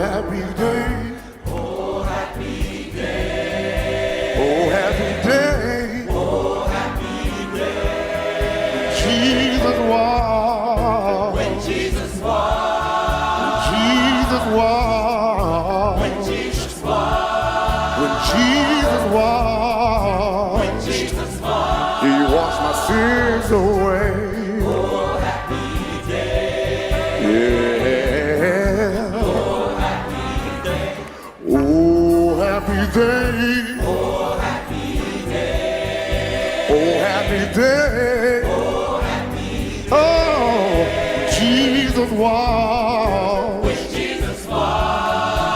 happy day. Oh, happy day. Oh, happy day. Oh, happy day. Jesus walked. When Jesus walked. Jesus walked. When Jesus walked. When Jesus walked. When Jesus walked. He washed my sins away. Oh, happy day. Yeah. Oh, happy day. Oh, happy day. Oh, happy day. Oh, happy day. Oh, Jesus walked. When Jesus walked.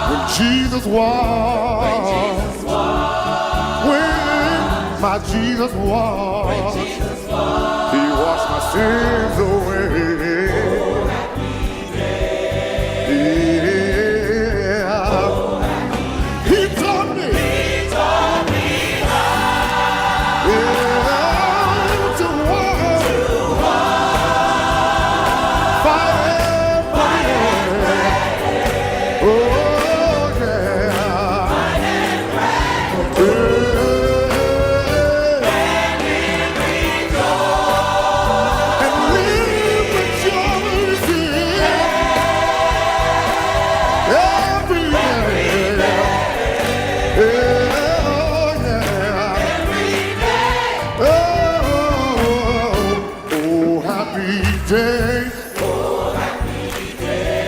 When Jesus walked. When Jesus walked. When my Jesus walked. When Jesus walked. He washed my sins away. Oh, happy day. Yeah. He taught me. He taught me how. Yeah, to walk. To walk. Fight and pray. Oh, yeah. Fight and pray. Yeah. And live rejoicing every day. Yeah, yeah. Oh, oh, happy day. Oh, happy day.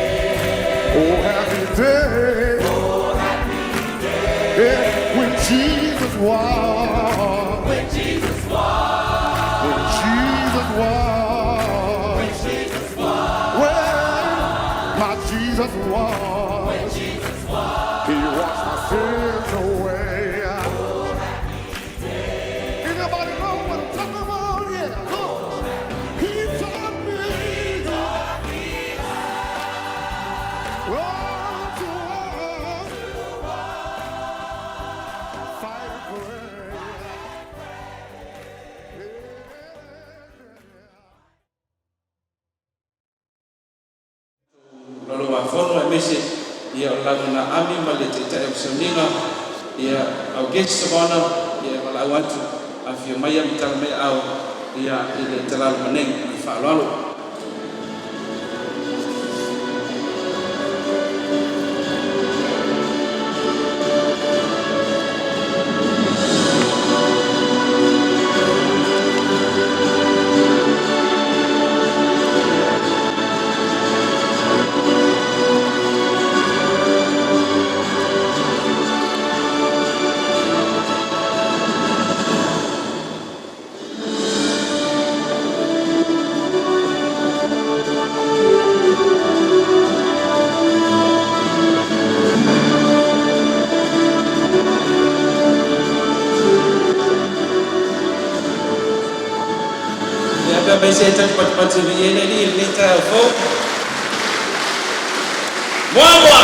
Oh, happy day. Oh, happy day. Yeah, when Jesus walked. When Jesus walked. When Jesus walked. When Jesus walked. When my Jesus walked. When Jesus walked. He washed my sins away. Anybody know what I'm talking about? Yeah. Come on. He taught me. Oh, to walk. Fight and pray. Lalo wa fono aemaise ia o lagona ami ma le taita'i o fesoasoaniga ia our guests of honor ia e valaau atu afio mai ma tala mai ao ia i le talalumanega ma le faaaloalo. Ia pe mai se tatu patupatu i e le alii i lenei taeao fou. Muamua!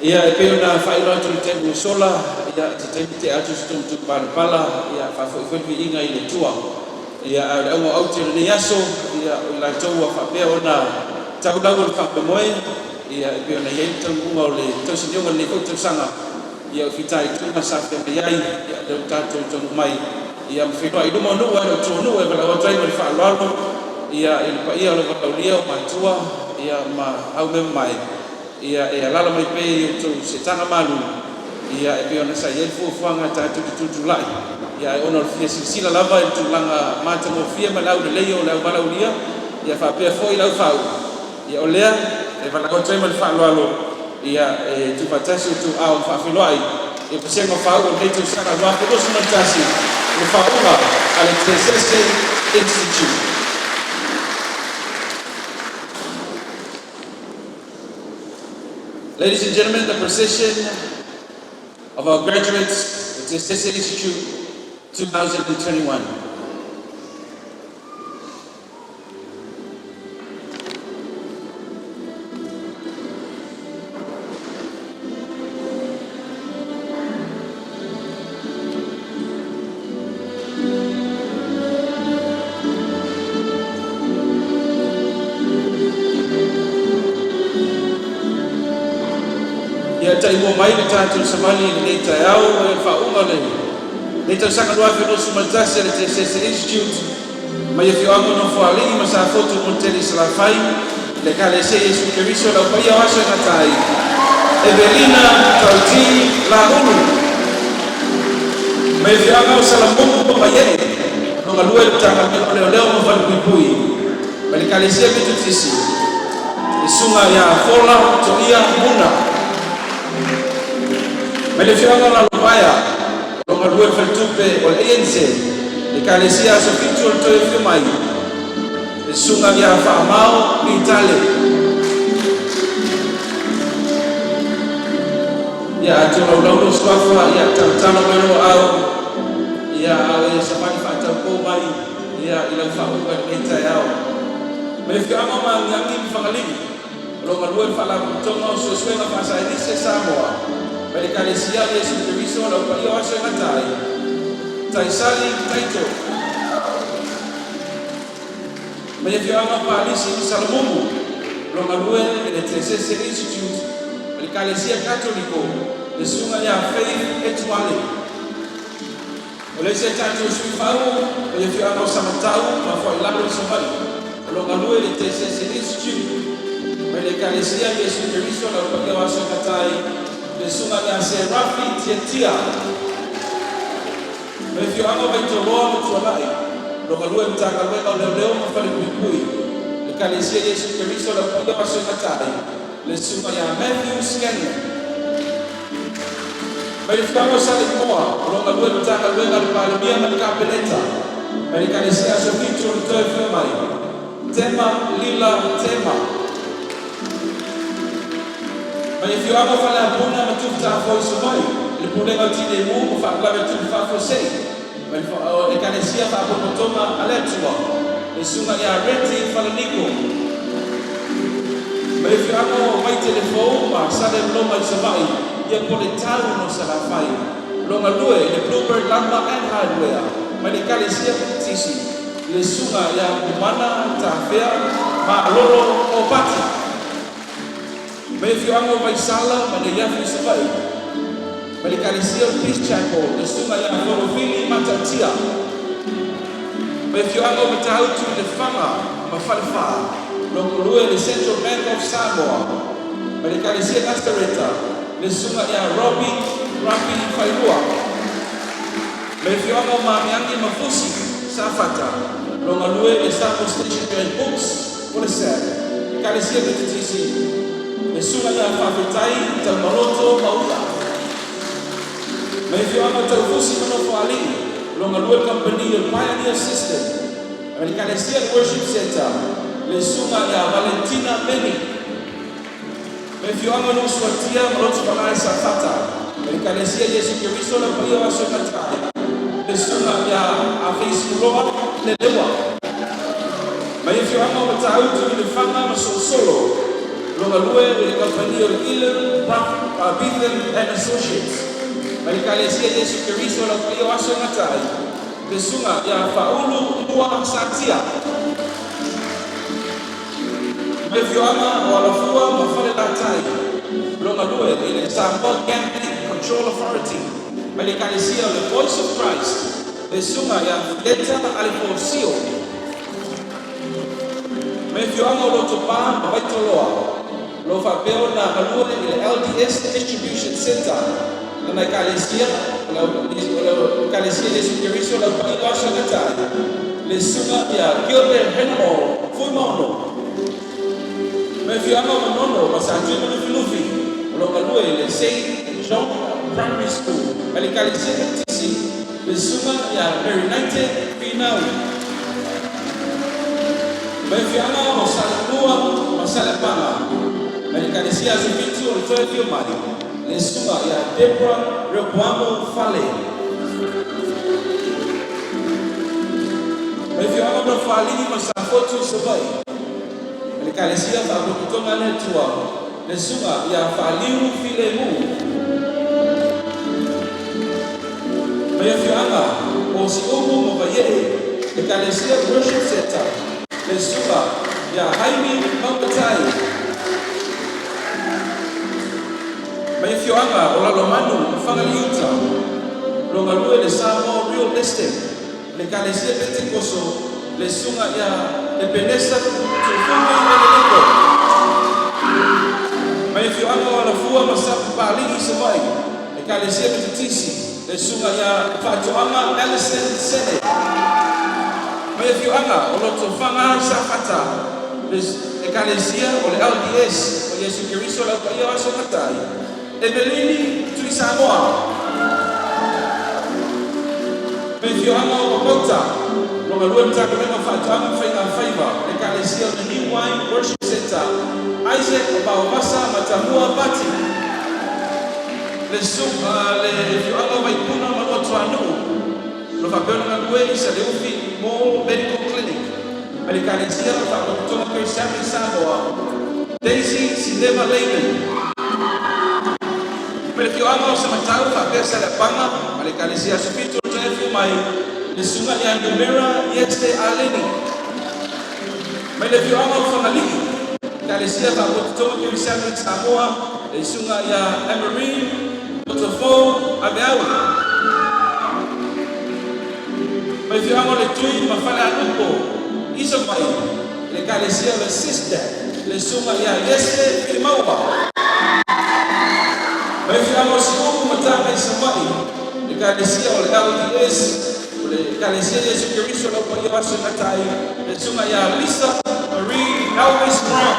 Ia e pei ona faailoa atu i le taimi ua sola, ia te taimi tea atu se tumutumu palapala, ia faafoi foi le viiga i le Atua. Ia a o le auga o aute o lenei aso, ia o i latou ua faapea ona taulau o le faamoemoe, ia e pei ona i ai le taunuuga o le tausinioga o lenei foi tausaga, ia o fitaituga sa fea mai ai, ia lea ua tatou taunuu mai, ia ma feiloai i luma o nuu ae le o tua o nuu e valaau atu ai ma le faaaloalo, ia i le paia o le valaaulia o matua, ia ma aumema mai, ia e alaala mai pea i outou seetaga malu, ia e pei ona sa i ai le fuafuaga tatou te tutulai, ia ae ona o le fia silasila lava i le tulaga matagofie ma le aulelei o le auvalaaulia, ia faapea foi le aufaau, ia o lea e valaau atu ai ma le faaaloalo, ia e tuufaatasi outou aao ma faafeiloai i vasega faauu o lenei tausaga 2021 le faauuga a le Tesese Institute. Ladies and gentlemen, the procession of our graduates, the Tesese Institute 2021. Taimua mai le tatou savali i lenei taeao e le faauga o lenei tausaga 2021 a le TSS Institute mai afioaga o Nofoalii ma Safotu mo le tele i Salafai, le Ekalesia Iesu Keriso o le Au Paia o Aso e Gata ai, Evelina Tauti Laulu. Mai afioaga o Salamumu ma Vaiee, o galue le Matagaluega o Leoleo ma Falepuipui mai le Ekalesia Metotisi, le Susuga ia Fola Toia Muna. Mai le afioaga o Lalovaea, o galue le faletupe o le ANZ, le Ekalesia Aso Fitu o le Toe Afio Mai, le Susuga ia Faamao Vitale. Ia a tolaulau lou suafa, ia talotalo mai lou aao, ia a o e savali faataupou mai ia i lau faauuga i lenei taeao. Mai le afioaga o Magiagi ma Fagalii, o lo o galue le Faalapotopotoga o Suesuega Faasaenise Samoa, mai le Ekalesia o Iesu Keriso o le Au Paia o Aso e Gata ai, Taisali Taito. Mai afioaga o Palisi ma Salamumu, o lo o galue i le TSS Institute ma le Ekalesia Katoliko, le Susuga ia Faith Etuale. O le isi a tatou sui fau mai afioaga o Samatau ma Foailalo i Savaii, o lo o galue i le TSS Institute mai le Ekalesia Iesu Keriso o le Au Paia o Aso e Gata ai, le Susuga ia Serafi Tiatia. Mai afioaga o Vaitoloa ma Tuanai, o lo o galue i le Matagaluega o Leoleo ma Falepuipui, le Ekalesia Iesu Keriso o le Au Paia o Aso e Gata ai, le Susuga ia Matthew Scanlon. Mai le afioaga o Saleimoa, o lo o galue i le Matagaluega a le Palemia ma le Kapeneta, mai le Ekalesia Aso Fitu o le Toe Afio Mai, Tema Lila Tema. Mai afioaga o Faleapuna ma Tufutafoe i Savaii, i le Pulega o Tinei Mu ma Faalavelave Tupu Faafuasei, mai le Ekalesia Faapotopotoga a le Atua, le Susuga ia Reti Falaniko. Mai afioaga o Vaitelefou ma Salelologa i Savaii, ia po le tau no Salafai, o lo o galue i le Bluebird Lumber and Hardware, mai le Ekalesia Metotisi, le Susuga ia Pumana Tafea Malolo Opati. Mai afioaga o Vaisala ma Neiafu i Savaii, mai le Ekalesia o le Peace Chapel, le Susuga ia Folofili Matautia. Mai afioaga o Matautu i Lefaga ma Falefa, o lo o galue i le Central Bank of Samoa, mai le Ekalesia Nasareta, le Susuga ia Robbie Rapi Failua. Mai afioaga o Magiagi ma Fusi, Safata, o lo o galue i le Samoa Stationery and Books po o le SAB, Ekalesia Metotisi, le Susuga ia Faafetai Taumaloto Maula. Mai afioaga o Taufusi ma Nofoalii, o lo o galue i le kamupani o le Pioneer System, mai le Ekalesia Worship Centre, le Susuga ia Valentina Meni. Mai afioaga o Nuusuatia ma Lotofaga i Safata, mai le Ekalesia Iesu Keriso o le Au Paia o Aso e Gata ai, le Susuga ia Afeisiuloa Leleua. Mai afioaga o Matautu i Lefaga ma Solosolo, o lo o galue i le kamupani o le Elam Bethel and Associates, mai le Ekalesia Iesu Keriso o le Au Paia o Aso e Gata ai, le Susuga ia Faaulu Mua Satia. Mai afioaga o Alafua ma Falelatai, o lo o galue i le Samoa Gambling Control Authority, mai le Ekalesia o le Voice of Christ, le Susuga ia Fileta Alefosio. Mai afioaga o Lotopa ma Vaitoloa, o lo o faapea ona galue i le LDS Distribution Centre, lana Ekalesia, o le Ekalesia Iesu Keriso o le Au Paia o Aso e Gata ai, le Susuga ia Gilbert Henamo Fuimaono. Mai afioaga o Manono ma Satui ma Lufilufi, o lo o galue i le Saint Jean Primary School, mai le Ekalesia Metotisi, le Susuga ia Mary Naite Finau. Mai afioaga o Salelua ma Saleapaga, mai le Ekalesia Aso Fitu o le Toe Afio Mai, le Susuga ia Deborah Reopoamo Fale. Mai afioaga o Nofoalii ma Safotu i Savaii, mai le Ekalesia Faapotopotoga a le Atua, le Susuga ia Faaliu Filemu. Mai afioaga o Siumu ma Vaiee, Ekalesia Worship Centre, le Susuga ia Jaime Maumatai. Mai afioaga o Lalomanu ma Fagalii-uta, o lo o galue i le Samoa Real Estate, le Ekalesia Petekoso, le Susuga ia Epenesa Tuifumi Eleleko. Mai afioaga o Alafua ma Sapapalii i Savaii, Ekalesia Metotisi, le Susuga ia Faatoaga Allison Sene. Mai afioaga o Lotofaga Safata, le Ekalesia o le LDS o Iesu Keriso o le Au Paia o Aso e Gata ai, Evelini Tuisamoa. Mai afioaga o Papauta, o lo o galue i le Matagaluega o Faatoaga ma Faiga Faiva, le Ekalesia o le New Wine Worship Centre, Isaac Vaovasa Matamua Pati. Le afioaga o Vaipuna ma Luatuanuu, o lo o faapea ona galue i Saleufi Mall Medical Clinic, ma le Ekalesia o le Faalapotopotoga Kerisiano i Samoa, Daisy Sineva Laban. Ma le afioaga o Samatau faapea Saleapaga, ma le Ekalesia Aso Fitu o le toe afio mai, le Susuga ia Numera Iete Aleni. Mai le afioaga o Fagalii, Ekalesia Faalapotopotoga Kerisiano i Samoa, le Susuga ia Amarine Otofou Ameau. Mai afioaga o Letui ma Falealupo i Savaii, le Ekalesia o le SISDAC, le Susuga ia Iese Filimaua. Mai afioaga o Siumu ma Taga i Savaii, le Ekalesia o le LDS, o le Ekalesia Iesu Keriso o le Au Paia o Aso e Gata ai, le Susuga ia Lisa Marie Elvis Brown.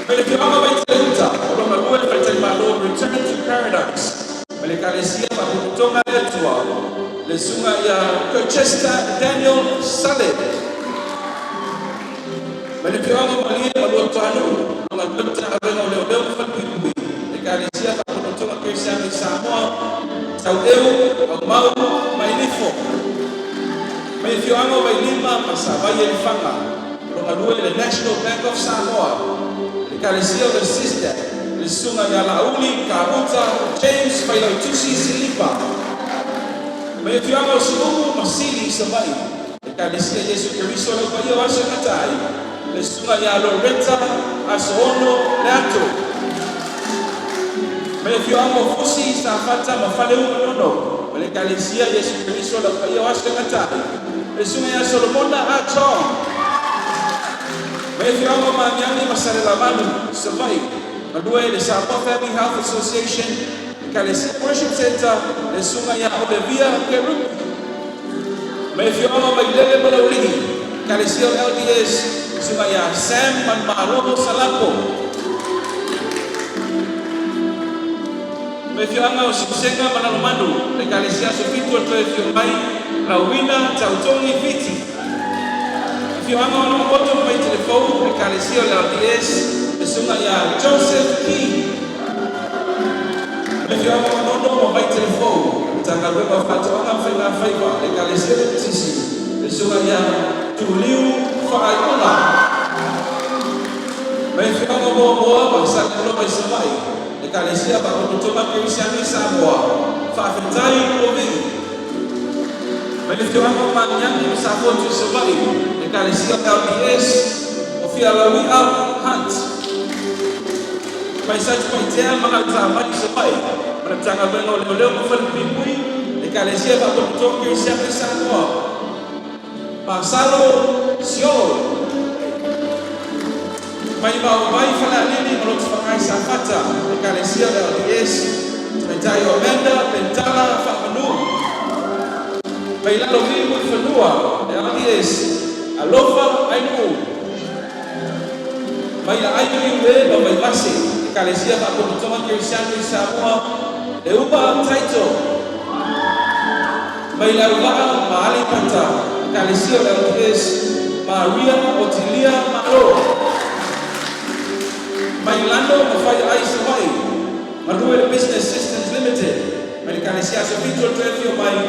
Mai le afioaga o Vaitele-uta, o lo o galue i le faletalimalo Return to Paradise, ma le Ekalesia Faalapotopotoga a le Atua, le Susuga ia Colchester Daniel Sale. Mai le afioaga o Malie ma Luatuanuu, o lo o galue i le Matagaluega o Leoleo ma Falepuipui, le Ekalesia Faalapotopotoga Kerisiano i Samoa, Taueu Aumau Mailifo. Mai afioaga o Vailima ma Savaia i Lefaga, o lo o galue i le National Bank of Samoa, le Ekalesia o le SISDAC, le Susuga ia Laauli Kamuta James Failautusi Silipa. Mai afioaga o Siumu ma Sili i Savaii, Ekalesia Iesu Keriso o le Au Paia o Aso e Gata ai, le Susuga ia Loretta Asoono Leato. Mai afioaga o Fusi Safata ma Faleu Manono, ma le Ekalesia Iesu Keriso o le Au Paia o Aso e Gata ai, le Susuga ia Solomona Achong. Mai afioaga o Magiagi ma Salelamanu, Savaii, galue i le Samoa Family Health Association, Ekalesia Worship Centre, le Susuga ia Olivia Kerupi. Mai afioaga o Vailele ma Laulii, Ekalesia o LDS, Susuga ia Sam Manumalo Salapo. Mai afioaga o Siusega ma Lalomanu, le Ekalesia Aso Fitu o le toe afio mai, Lauina Tautogi Fiti. Afioaga o Alamagoto ma Vaitele-fou, Ekalesia o le LDS, le Susuga ia Joseph Key. Mai afioaga o Manono ma Vaitele-fou, Matagaluega o Faatoaga ma Faiga Faiva, le Ekalesia Metotisi, le Susuga ia Tuliu Faaiuga. Mai afioaga o Moamoa ma Salelologa i Savaii, Ekalesia Faalapotopotoga Kerisiano i Samoa, Faafetai Ovii. Mai le afioaga o Magiagi ma Safotu i Savaii, Ekalesia LDS, o Fialaui'a Hunt. Mai Satupaitea ma Gautavai i Savaii, ma le Matagaluega o Leoleo ma Falepuipui, Ekalesia Faalapotopotoga Kerisiano i Samoa, Masalo Siolo. Mai Vaovai Falealili ma Lotofaga i Safata, Ekalesia o le LDS, Tamaitai o Amanda Pentala Faamanu. Mai Lalovi Mulifanua, le LDS, Alofa Ainuu. Mai Aai Niue ma Vaivase, Ekalesia Faalapotopotoga Kerisiano i Samoa, Leuba Taito. Mai Leauvaa ma Aleipata, Ekalesia o le LDS, Maria Otilia Malo. Mai Lano ma Faiaai i Savaii, galue i le Business Systems Limited, mai le Ekalesia Aso Fitu o le toe afio mai,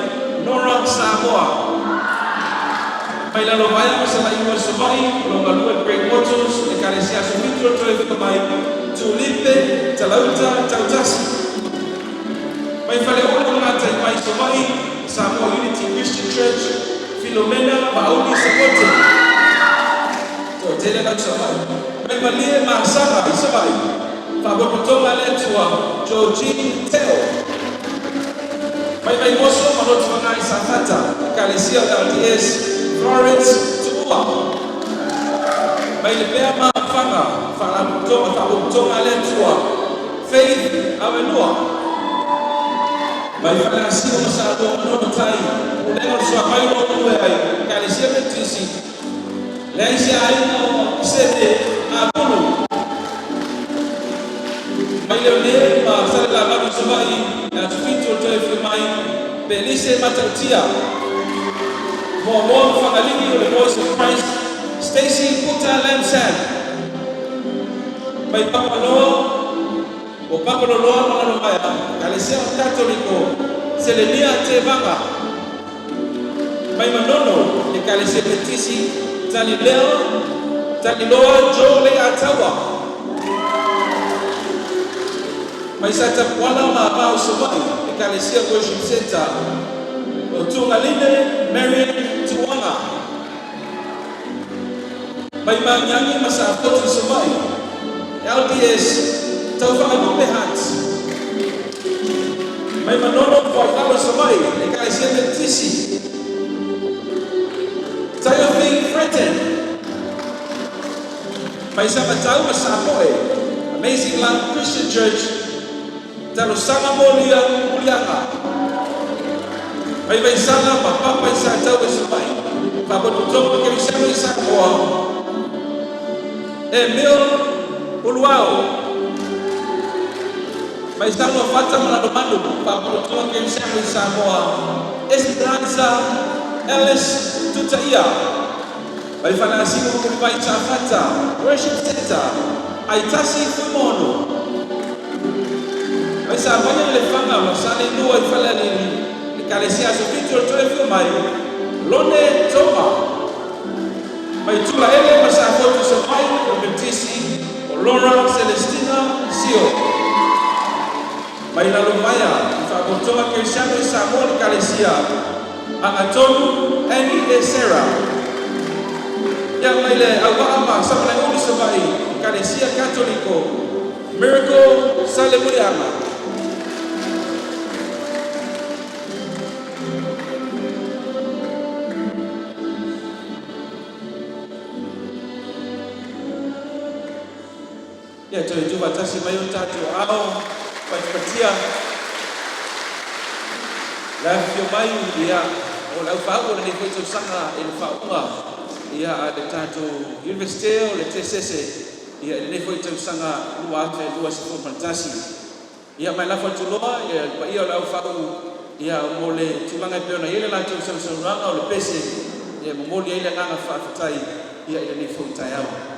Nora Samoa. Mai Lalovaea ma Salaiua i Savaii, o lo o galue i le Great Motors, Ekalesia Aso Fitu o le toe afio mai, Tulipe Talauta Tautasi. Mai Faleolo ma Gataimai i Savaii, Samoa Unity Christian Church, Filomena Maauli Samote. Toatele lau Savaii. Mai Malie ma Asaga i Savaii, Faapotopotoga a le Atua, Georgine Teo. Mai Vaimoso ma Lotofaga i Safata, Ekalesia o le LDS, Florence Tuua. Mai Lepea ma Faga, Faapotopotoga a le Atua, Faith Auelua. Mai Faleasiu ma Samoa Manono Tai, Pulega o le Suavai o lo o galue ai, Ekalesia Metotisi, Leai se aiga o Sete Apulu. Mai Leone ma Salelavalu i Savaii, le aso 7 o le toe afio mai, Pelise Matautia. Moamoa ma Fagalii o le Voice of Christ, Stacy Puta Lamsam. Mai Papaloa, o Papaloloa ma Lalovaea, Ekalesia o Katoliko, Selenia Tevaga. Mai Manono, Ekalesia Metotisi, Talileo, Taliloa Joe Leiataua. Mai Satapuala ma Apao Savaii, Ekalesia Worship Center, o Tugaline Marion Tuaga. Mai Magiagi ma Safotu i Savaii, LDS Taufagalupe Hunt. Mai Manono Fuailalo Savaii, Ekalesia Metotisi, Taiofi Fretton. Mai Samatau ma Sapoe, Amazing Love Christian Church, Talosaga Molia Muliaga. Mai Vaisaga ma Papa i Sataua i Savaii, Faapotopotoga Kerisiano i Samoa, Emil Uluao. Mai Saluafata ma Lalomanu, Faapotopotoga Kerisiano i Samoa, Esperanza Alice Tutaia. Mai Faleasiu ma Mulivai Safata, Worship Center, Aitasi Fuimono. Mai Savaia i Lefaga ma Saleilua i Falealili, Ekalesia Aso 7 o le toe afio mai, Lone Toma. Mai Tulaele ma Safotu i Savaii, o le Metotisi, o Laura Celestina Sio. Mai Lalovaea, i Faapotopotoga Kerisiano i Samoa le Ekalesia, Agatonu Annie e Sarah. Ia mai le Auaa ma Samalaeulu i Savaii, Ekalesia Katoliko, Miracle Salemuliaga. Ia toe tuufaatasi mai o tatou aao patipatia le afifio mai ia o le aufaau o lenei foi tausaga i le faauga ia a le tatou Iunivesite o le Tesese ia i lenei foi tausaga 2021. Ia mai lafo atu loa ia le paia o le aufaau ia mo le tulaga e pei ona i ai le latou sausaunoaga o le pese ia momoli ai le agaga faafetai ia i lenei foi taeao.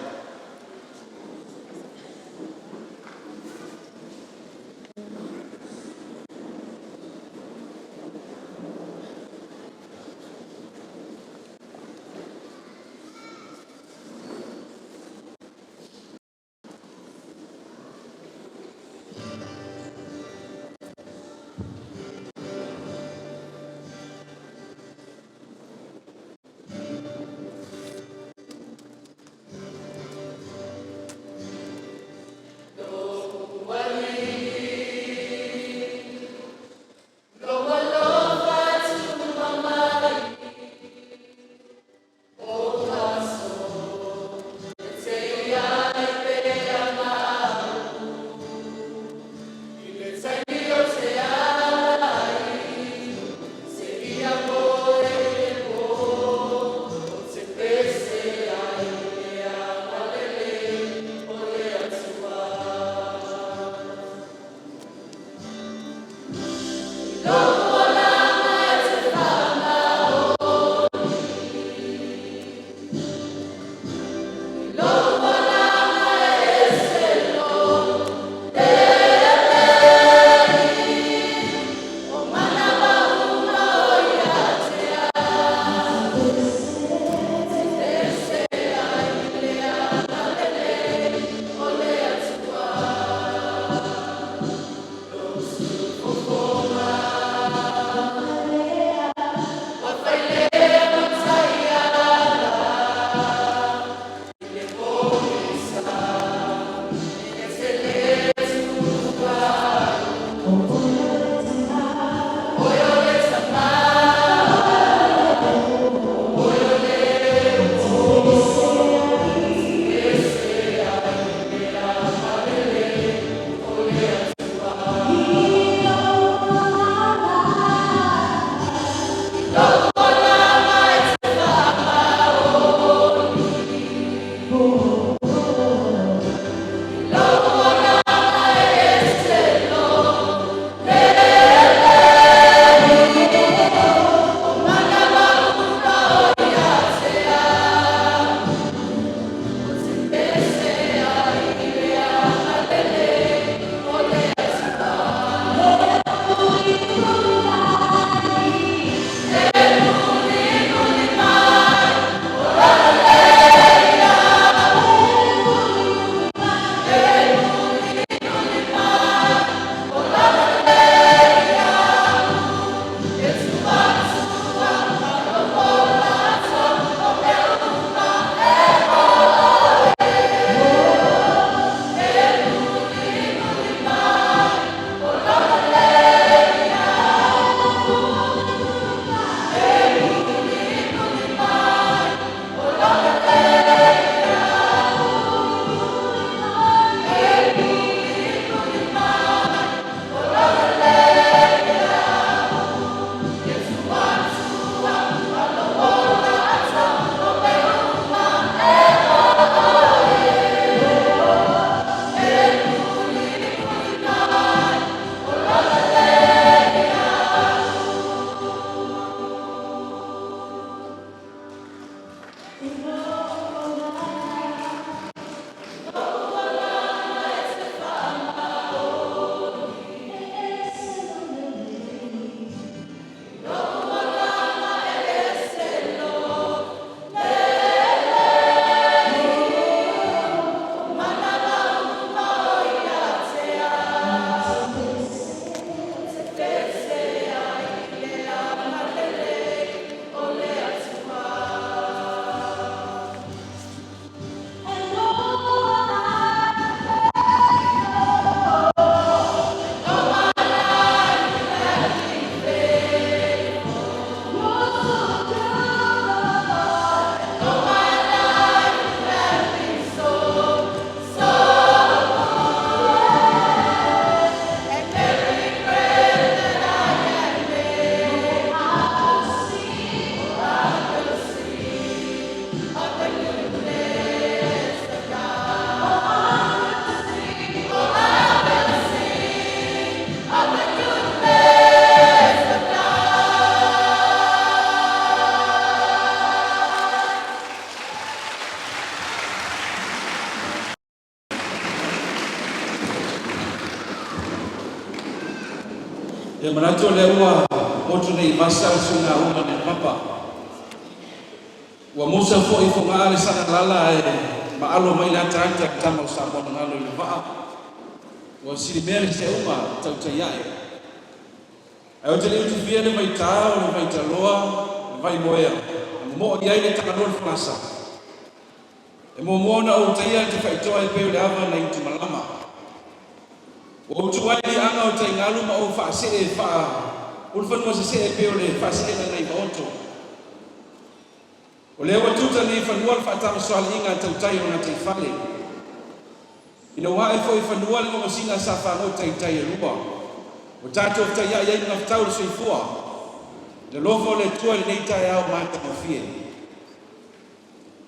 Ia manatu o lea ua motu nei i vasa le suiga uma le papa. Ua musa foi fogaa le sagalala e maalo mai le ataata i tama o Samoa na galo i le vaa. Ua silimea le seuga tautai ae. Ae ou te le utufia le vaitā o le vaitaloa, le vaimoea, na momoo i ai le tagaloa le falasa. E muamua ona ou taia le tafaitoa e pei o le ava nai utumalama. Ua ou tu ai i liaga o taigalu ma ou faasee faa-ulufanua sesee e pei o le faaseega nai Vaoto. O lea ua tuta nei i fanua le faatamasoaliiga a tautai o gataifale. Ina ua ae foi i fanua le gamasina sa fagota i tai e lua. Ua tatou fetaiai ai ma gafatau le soifua. I le alofa o le Atua i lenei taeao matagofie.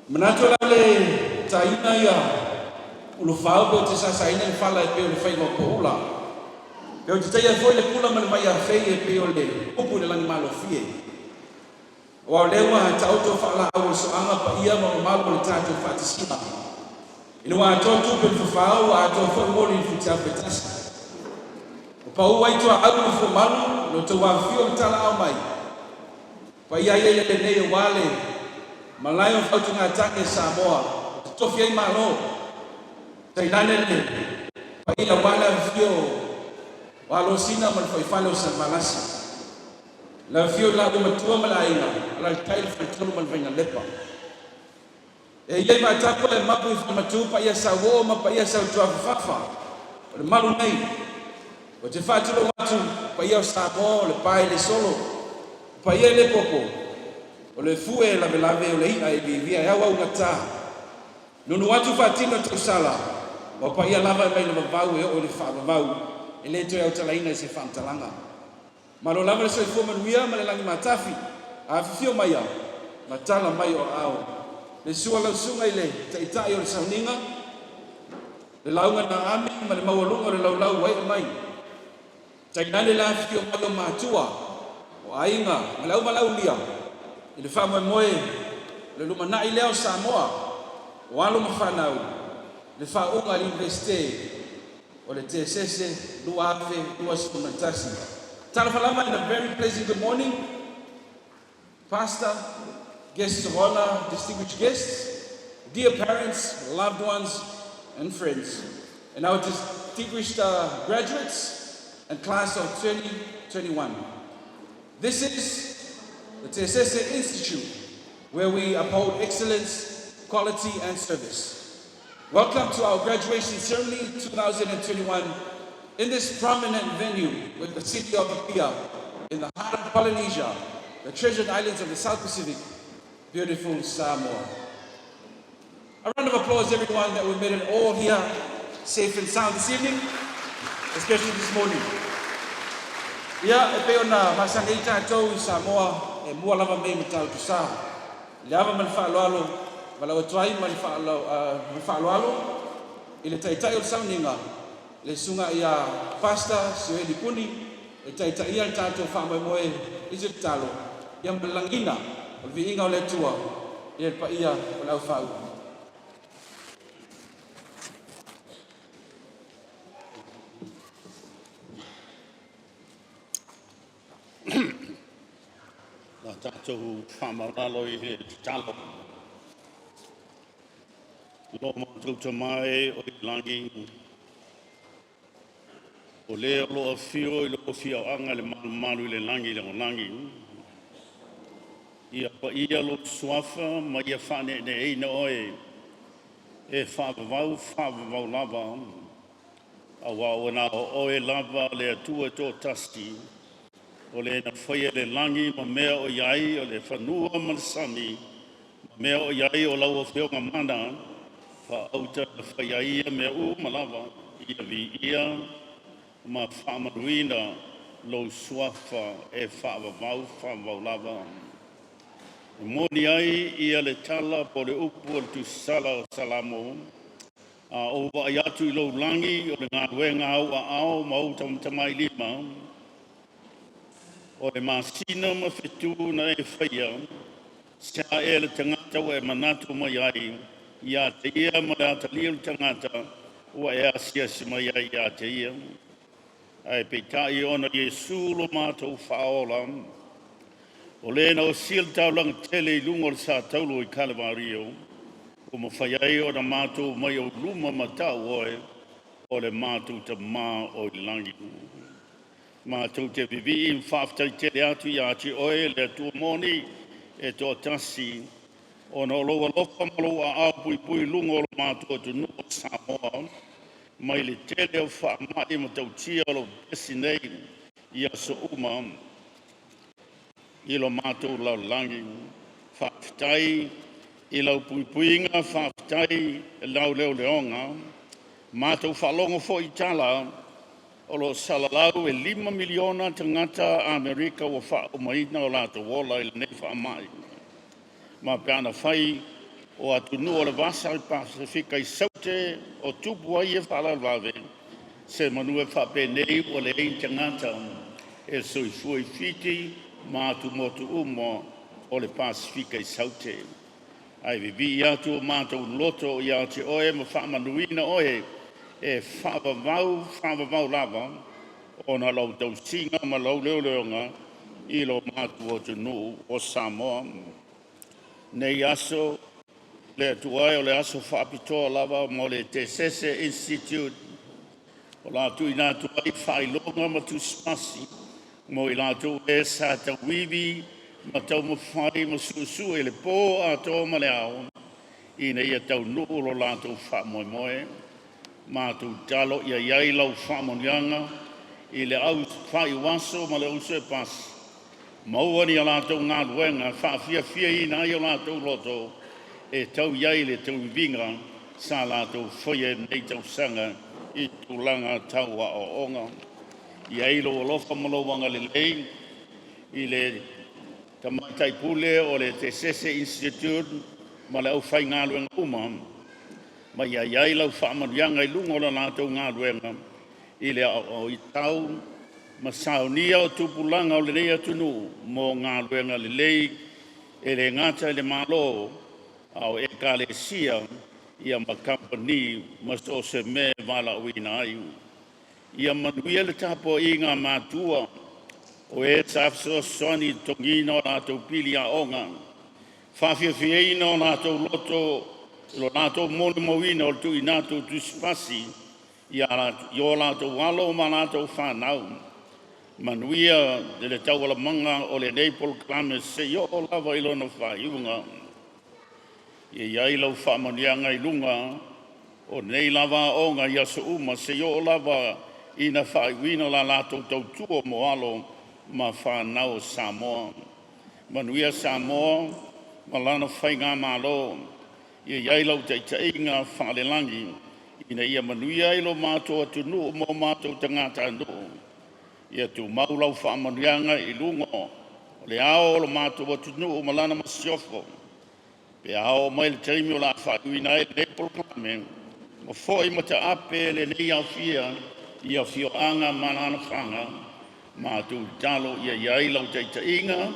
Manatu o le a le taina ia ulufau pe ou te sasaina le fala e pei o le faiva o poula. Pe ou te taia foi le pula ma le vaiafei e pei o le upu i le lagimalofie. Aua o lea ua taoto faalaau o le soaga paia ma mamalu o le tatou faatasiga. Ina ua atoa tupe i le fafao, ua atoa foi moli i le futiafu e tasi. Ua pau ai tuaau ma fuamalu i lo outou afifio ma talaao mai. Paia ia i lenei aua le malae o faautugatagi a Samoa e totofi ai Malo, tainane le paia aua le afifio o Alosina ma le fuaifale o Salevalasi. Le afifio o laua matua ma le aiga, alaalatai le faletolu ma le Vainalepa. E i ai vaatapua e mapu i Falematu, paia sauoo ma paia sautuafafafa o le malu nei. Ou te faatulou atu, paia o Samoa o le pae le solo, o paia e le popo, o le fue e lavelave, o le i'a e viivia e auaugata. Nunu atu faatino tausala, ua paia lava e mai le vavau e oo i le faavavau, e le toe autalaina i se faamatalaga. Malo lava le soifua manuia ma le lagi matafi, afifio maia ma tala mai o aao. Le sua lau susuga i le Taitai o le Sauniga, le lauga na ami ma le maualuga o le laulau ua ee mai. Tainane le afifio mai o matua, o aiga ma le auvalaulia i le faamoemoe o le lumanai lea o Samoa, o alo ma fanau, le faauuga a le Iunivesite o le Tesese 2021. Talofa lava and a very pleasant good morning, Pastor, guests of honor, distinguished guests, dear parents, loved ones, and friends, and our distinguished graduates and class of 2021. This is the Tesese Institute, where we uphold excellence, quality, and service. Welcome to our graduation ceremony 2021 in this prominent venue with the city of Apia in the heart of Polynesia, the treasured islands of the South Pacific, beautiful Samoa. A round of applause, everyone, that we made it all here safe and sound this evening, especially this morning. Ia, e pei ona masani ai tatou i Samoa, e mua lava mea i Matautu Sa. I le ava ma le faaaloalo, valaau atu ai ma le faaaloalo i le Taitai o le Sauniga, le Susuga ia Pastor Sioeli Puni, e taitaia le tatou faamoemoe i se tatalo, ia ma le lagiina o le viiga o le Atua. Ia le paia o le aufaaupu. La tatou faamaualalo i le tatalo. Lo matou Tama e o i lagi, o le o lo o afio i le afioaga le malumalu i le lagi le olagi, ia paia lou suafa ma ia faaneeneeina oe e faavavau faavavau lava, aua ua na o oe lava le Atua e toatasi, o le na faia le lagi ma mea o i ai, o le fanua ma le sami, ma mea o i ai o lau Afioga mana, faauta na faia ai ia mea uma lava, ia viia ma faamanuina lou suafa e faavavau faavavau lava. E moni ai ia le tala po o le upu o le tusisala o Salamo, a ou vaai atu i lou lagi o le galuega a ou aao ma ou tamatamailima, o le masina ma fetu na e faia, se a ea le tagata ua e manatu mai ai ia te ia ma le atalii o le tagata ua e asiasi mai ai ia te ia. Ae peitai ona o Iesu lo matou Faaola, o le na osia le taulaga tele i luga o le sa taulu i Kalevario, ua mafai ai ona matou omai i ou luma ma tau oe o le matou Tama o i lagi. Matou te vivii ma faafetai tele atu ia te oe le Atua moni e toatasi, ona o lou alofa ma lou aao puipui i luga o lo matou atunuu o Samoa, mai le tele o faamai matautia o lo o pepesi nei i aso uma i lo matou lalolagi. Faafetai i lau puipuiga, faafetai i lau leoleoga. Matou faalogo foi i tala o lo o salalau e 5 miliona tagata Amerika ua faaumaina o latou ola i lenei faamai. Ma pe ana fai o atunuu o le Vasa o le Pasefika i Saute o tupu ai ia faalavelave, semanu e faapenei ua leai ni tagata e soifua i Fiti ma atumotu uma o le Pasefika i Saute. Ae vivii atu o matou loto ia te oe ma faamanuina oe e faavavau faavavau lava, ona o lau tausiga ma lau leoleoga i lo matou atunuu o Samoa. Nei aso le Atua e o le aso faapitoa lava mo le Tesese Institute o le a tuuina atu ai faailoga ma tusipasi mo i latou e sa tauivi ma taumafai ma suesue i le po atoa ma le ao ina ia taunuu lo latou faamoemoe. Matou tatalo ia i ai lau faamanuiaga i le au faiuaso ma le au sooepasi, maua ni a latou galuega e faafiafiaina ai o latou loto e tau i ai le tauiviga sa latou faia i lenei tausaga i tulaga tau aoaoga. I ai lou alofa ma lou agalelei i le tamaitai pule o le Tesese Institute ma le aufaigaluega uma, ma ia i ai lau faamanuiaga i luga o le latou galuega i le aoaoitau ma saunia o tupulaga o lenei atunuu mo galuega lelei e le gata i le Malo a o ekalesia ia ma kamupani ma so o se mea e valaauina ai. Ia manuia le tapuaiga a matua o e sa fesoasoani i le totogiina o latou pili aoga, faafiafiaina o latou loto i lo latou molimauina o le tuuina atu o tusipasi i o latou alo ma latou fanau. Manuia le taualumaga o lenei polokalame seia oo lava i lona faaiuga. Ia i ai lau faamanuiaga i luga o nei lava aoga i aso uma seia oo lava ina faaiuina la latou tautua mo alo ma fanau a Samoa. Manuia Samoa ma lana faigamalo, ia i ai lau taitaiga faalelagi ina ia manuia ai lo matou atunuu ma o matou tagatanuu. Ia tumau lau faamanuiaga i luga o le ao o lo matou atunuu ma lana masiofo, pe a oo mai le taimi o le a faaiuina ai lenei polokalame, ma foi mataape lenei aofia i afioaga ma alaalafaga. Matou tatalo ia i ai lau taitaiga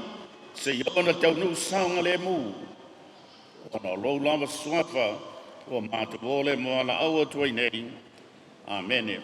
seia oo ina taunuu saogalemu. Ona o lou lava suafa ua matou ole ma valaau atu ai nei. Amene.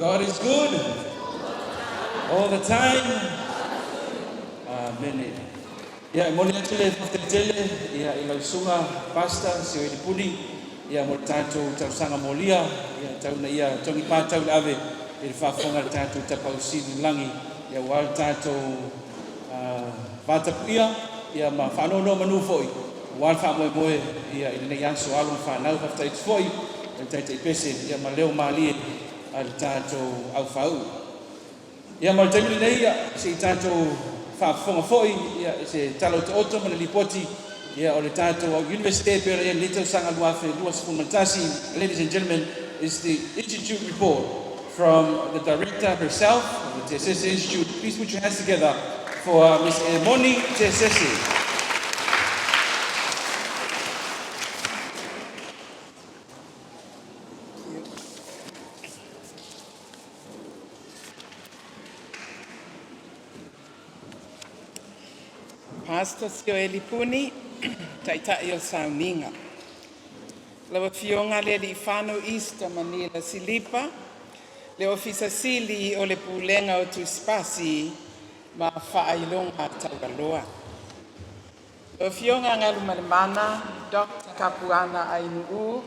God is good all the time. Amene. Ia, e momoli atu le faafetai tele ia i lau susuga Pastor Sioeli Puni ia mo le tatou tausaga molia ia tau ina ia togi patau le ave i le faafofoga a le tatou Tapaau Sili i le Lagi ia aua le tatou vatapuia ia ma faanonomanu foi aua le faamoemoe ia i lenei aso alo ma fanau. Faafetai atu foi i le Taitai Pese ia ma leo malie a le tatou aufāu'u. Ia ma le taimi lenei ia se i tatou faafofoga foi ia i se tala otooto ma le lipoti ia o le tatou Iunivesite e pei ona i ai i lenei tausaga 2021. Ladies and gentlemen, is the Institute report from the director herself of the Tesese Institute. Please put your hands together for Ms. Emoni Tesese. Pastor Sioeli Puni, Taitai o Sauniga. Lau Afioga Lealiifano Easter Manila Silipa, le Ofisa Sili o le Pulega o Tusipasi ma Faailoga Taualoa. Lau Afioga Galumalemana Dr. Kapuana Ainuu,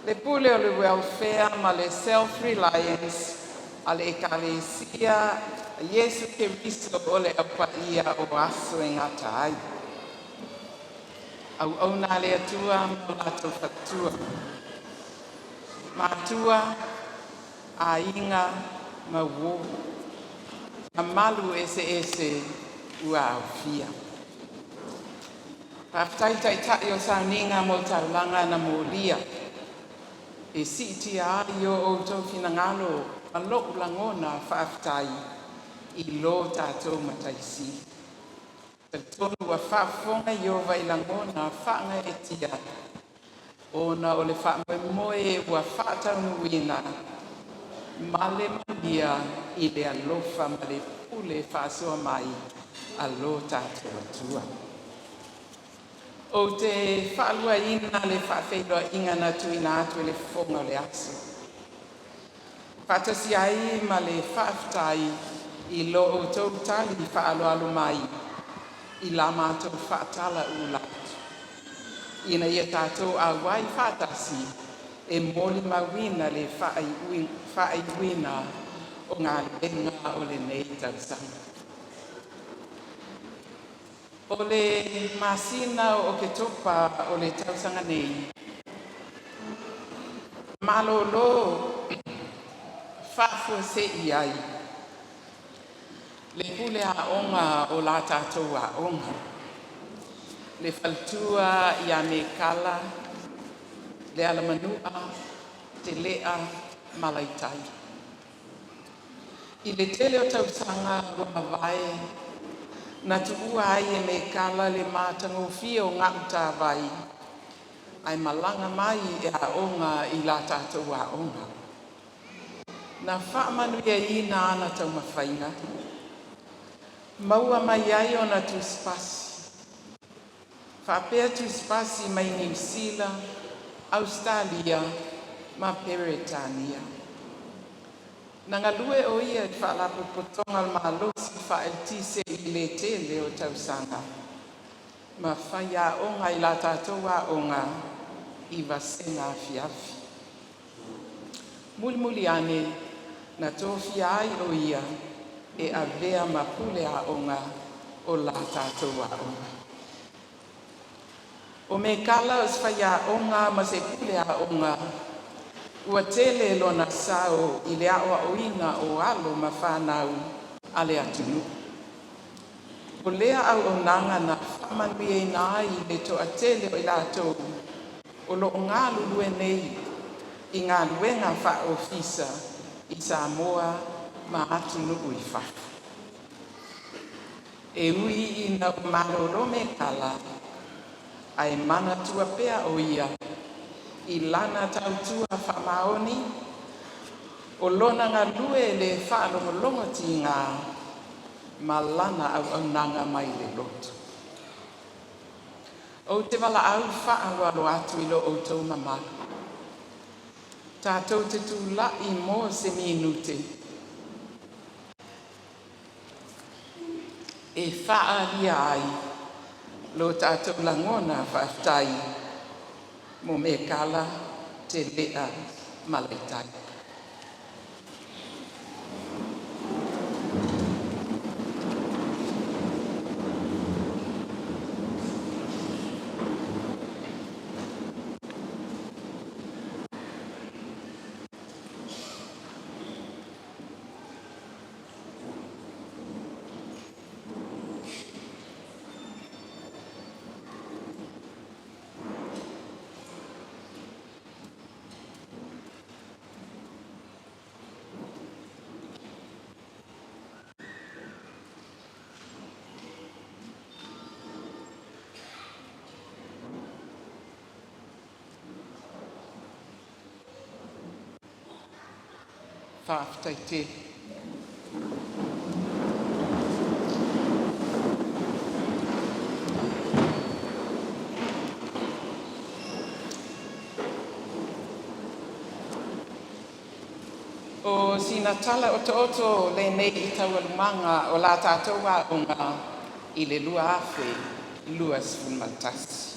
le Pule o le Welfare ma le Self-Reliance a le Ekalesia Iesu Keriso o le Au Paia o Aso e Gata ai. Auauna a le Atua ma o latou faletua, matua, aiga ma uō, mamalu eseese ua aofia. Faafetai Taitai o Sauniga mo taulaga na molia e siitia ai o outou finagalo ma lo'u lagona faafetai i lo tatou Matai Sili. Talitonu ua faafofoga Ieova i lagona faagaeetia ona o le faamoemoe ua faataunuuina ma le manuia i le alofa ma le pule faasoa mai a lo tatou Atua. Ou te faaluaina le faafeiloaiga na tuuina atu e le fofoga o le aso. Faatasi ai ma le faafetai i lo outou tali faaaloalo mai i la matou faatala ula atu, ina ia tatou auai faatasi e molimauina le faaiuina o galuega o lenei tausaga. O le masina o Oketopa o le tausaga nei, malolo faafuasei ai le pule aoga o la tatou aoga, le faletua ia Mekala, le Alamanua, Telea ma Laitai. I le tele o tausaga ua mavae, na tuua ai e Mekala le matagofie o Gautavai ae malaga mai e aoga i la tatou aoga. Na faamanuiaina ana taumafaiga, maua mai ai ona tusipasi, faapea tusipasi mai Niu Sila, Ausetalia ma Peretania. Na galue o ia i le Faalapotopotoga o le Malosi Faa-Eletise i le tele o tausaga ma faiaoga i la tatou aoga i vasega afiafi. Mulimuli ane na tofia ai o ia e avea ma pule aoga o la tatou aoga. O Mekala o se faiaoga ma se pule aoga ua tele lona sao i le aoaoina o alo ma fanau a le atunuu. O lea auaunaga na faamanuiaina ai le toatele o i latou o lo o galulue nei i galuega faaofisa i Samoa ma atunuu i fafo. E ui ina ua malolo Mekala, ae manatua pea o ia i lana tautua faamaoni o lona galue le faalogologotiga ma lana auaunaga mai le loto. Ou te valaau faaaloalo atu i lo outou mamalu. Tatou te tula'i mo se minute e faaalia ai lo tatou lagona faafetai mo Mekala Telea Malaitai. Faafetai tele. O sina tala otooto lenei i taualumaga o la tatou aoga i le 2021.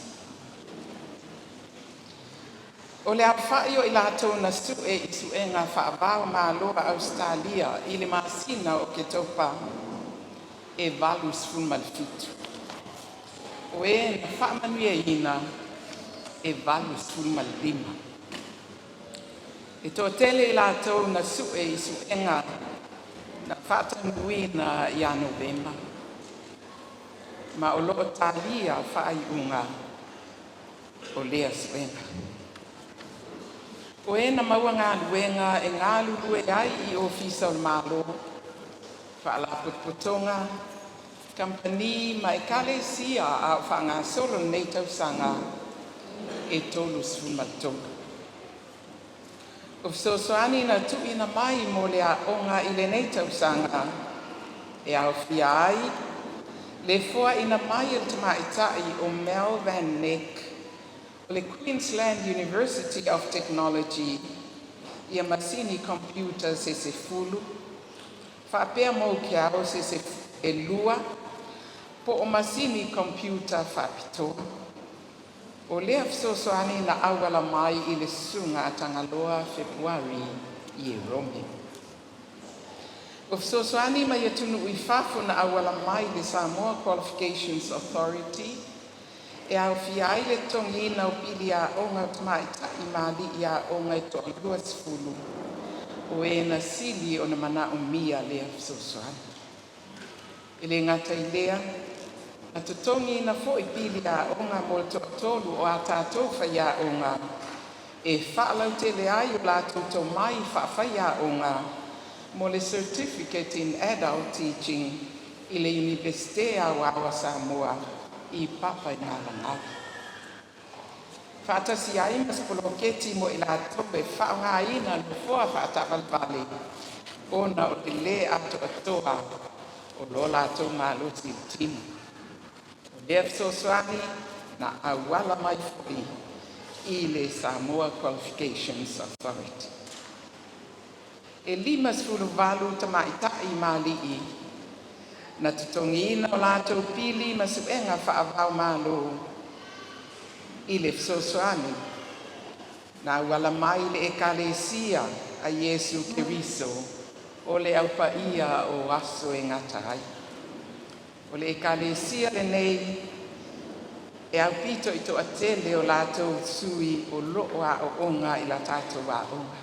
O le aofai o i latou na sue i suega faava-o-Malo a Ausetalia i le masina o Oketopa e 87, o e na faamanuiaina e 85. E toatele i latou na sue i suega na faataunuuina ia Novema, ma o lo o talia faaiuga o lea suega. O e na maua galuega e galulue ai i Ofisa o le Malo, Faalapotopotoga, Kamupani ma Ekalesia a o faagasolo lenei tausaga, e 33. O fesoasoani na tuuina mai mo le aoga i lenei tausaga e aofia ai le foaina mai e le Tamaitai o Mel Van Neck o le Queensland University of Technology ia masini computer se 10, faapea moukiao se isi e 2 po o masini computer faapitoa. O lea fesoasoani na auala mai i le Susuga Tagaloa Fepuari Ierome. O fesoasoani mai atunuu i fafo na auala mai i le Samoa Qualifications Authority e aofia ai le totogiina o pili aoga o tamaitai ma alii aoga e toa-20 o e na sili ona manaomia lea fesoasoani. E le gata i lea, na totogiina foi pili aoga mo le toatolu o a tatou faiaoga e faalautele ai o latou tomai faafaiaoga mo le Certificate in Adult Teaching i le Iunivesite Aoao a Samoa i Papaigalagala, faatasi ai ma se poloketi mo i latou e faaaogaina nofoa faataavalevale ona o le lē atoatoa o lo latou malosi i le tino. O lea fesoasoani na auala mai foi i le Samoa Qualifications Authority. E 58 tamaitai ma alii na totogiina o latou pili mo suega faava-o-Malo i le fesoasoani na auala mai i le Ekalesia a Iesu Keriso o le Au Paia o Aso e Gata ai. O le ekalesia lenei e aupito i toatele o latou sui o loo aooga i la tatou aoga,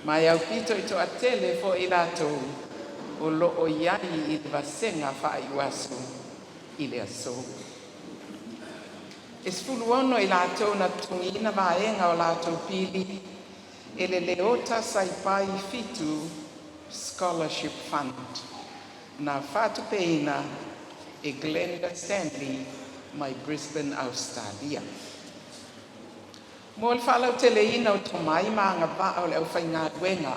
ma e aupito i toatele foi i latou o lo o i ai i le vasega faaiu aso i le aso. E 16 i latou na totogiina vaega o latou pili e le Leota Saipai Fitu Scholarship Fund na faatupeina e Glenda Stanley mai Brisbane, Ausetalia. Mo le faalauteleina o tomai ma agavaa o le aufaigaluega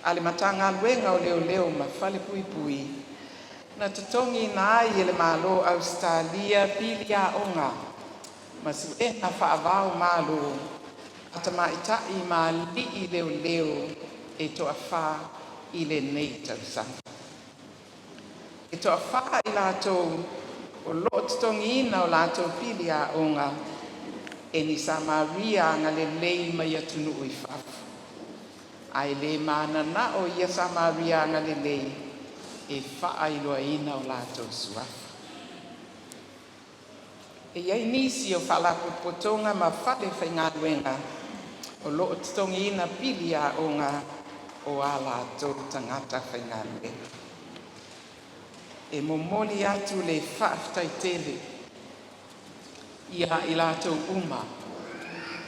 a le Matagaluega o Leoleo ma Falepuipui, na totogiina ai e le Malo o Ausetalia pili aoga ma suega faava-o-Malo. a tamaitai ma alii leoleo e toafā i lenei tausaga. E toafā i latou o loo totogiina o latou pili aoga e ni Samaria agalelei mai atunuu i fafo, ae le mananao ia Samaria agalelei e faailoaina o latou suafa. E i ai nisi o Faalapotopotoga ma Fale Faigaluega o loo totogiina pili aoga o a latou tagata faigaluega. E momoli atu le faafetai tele ia i latou uma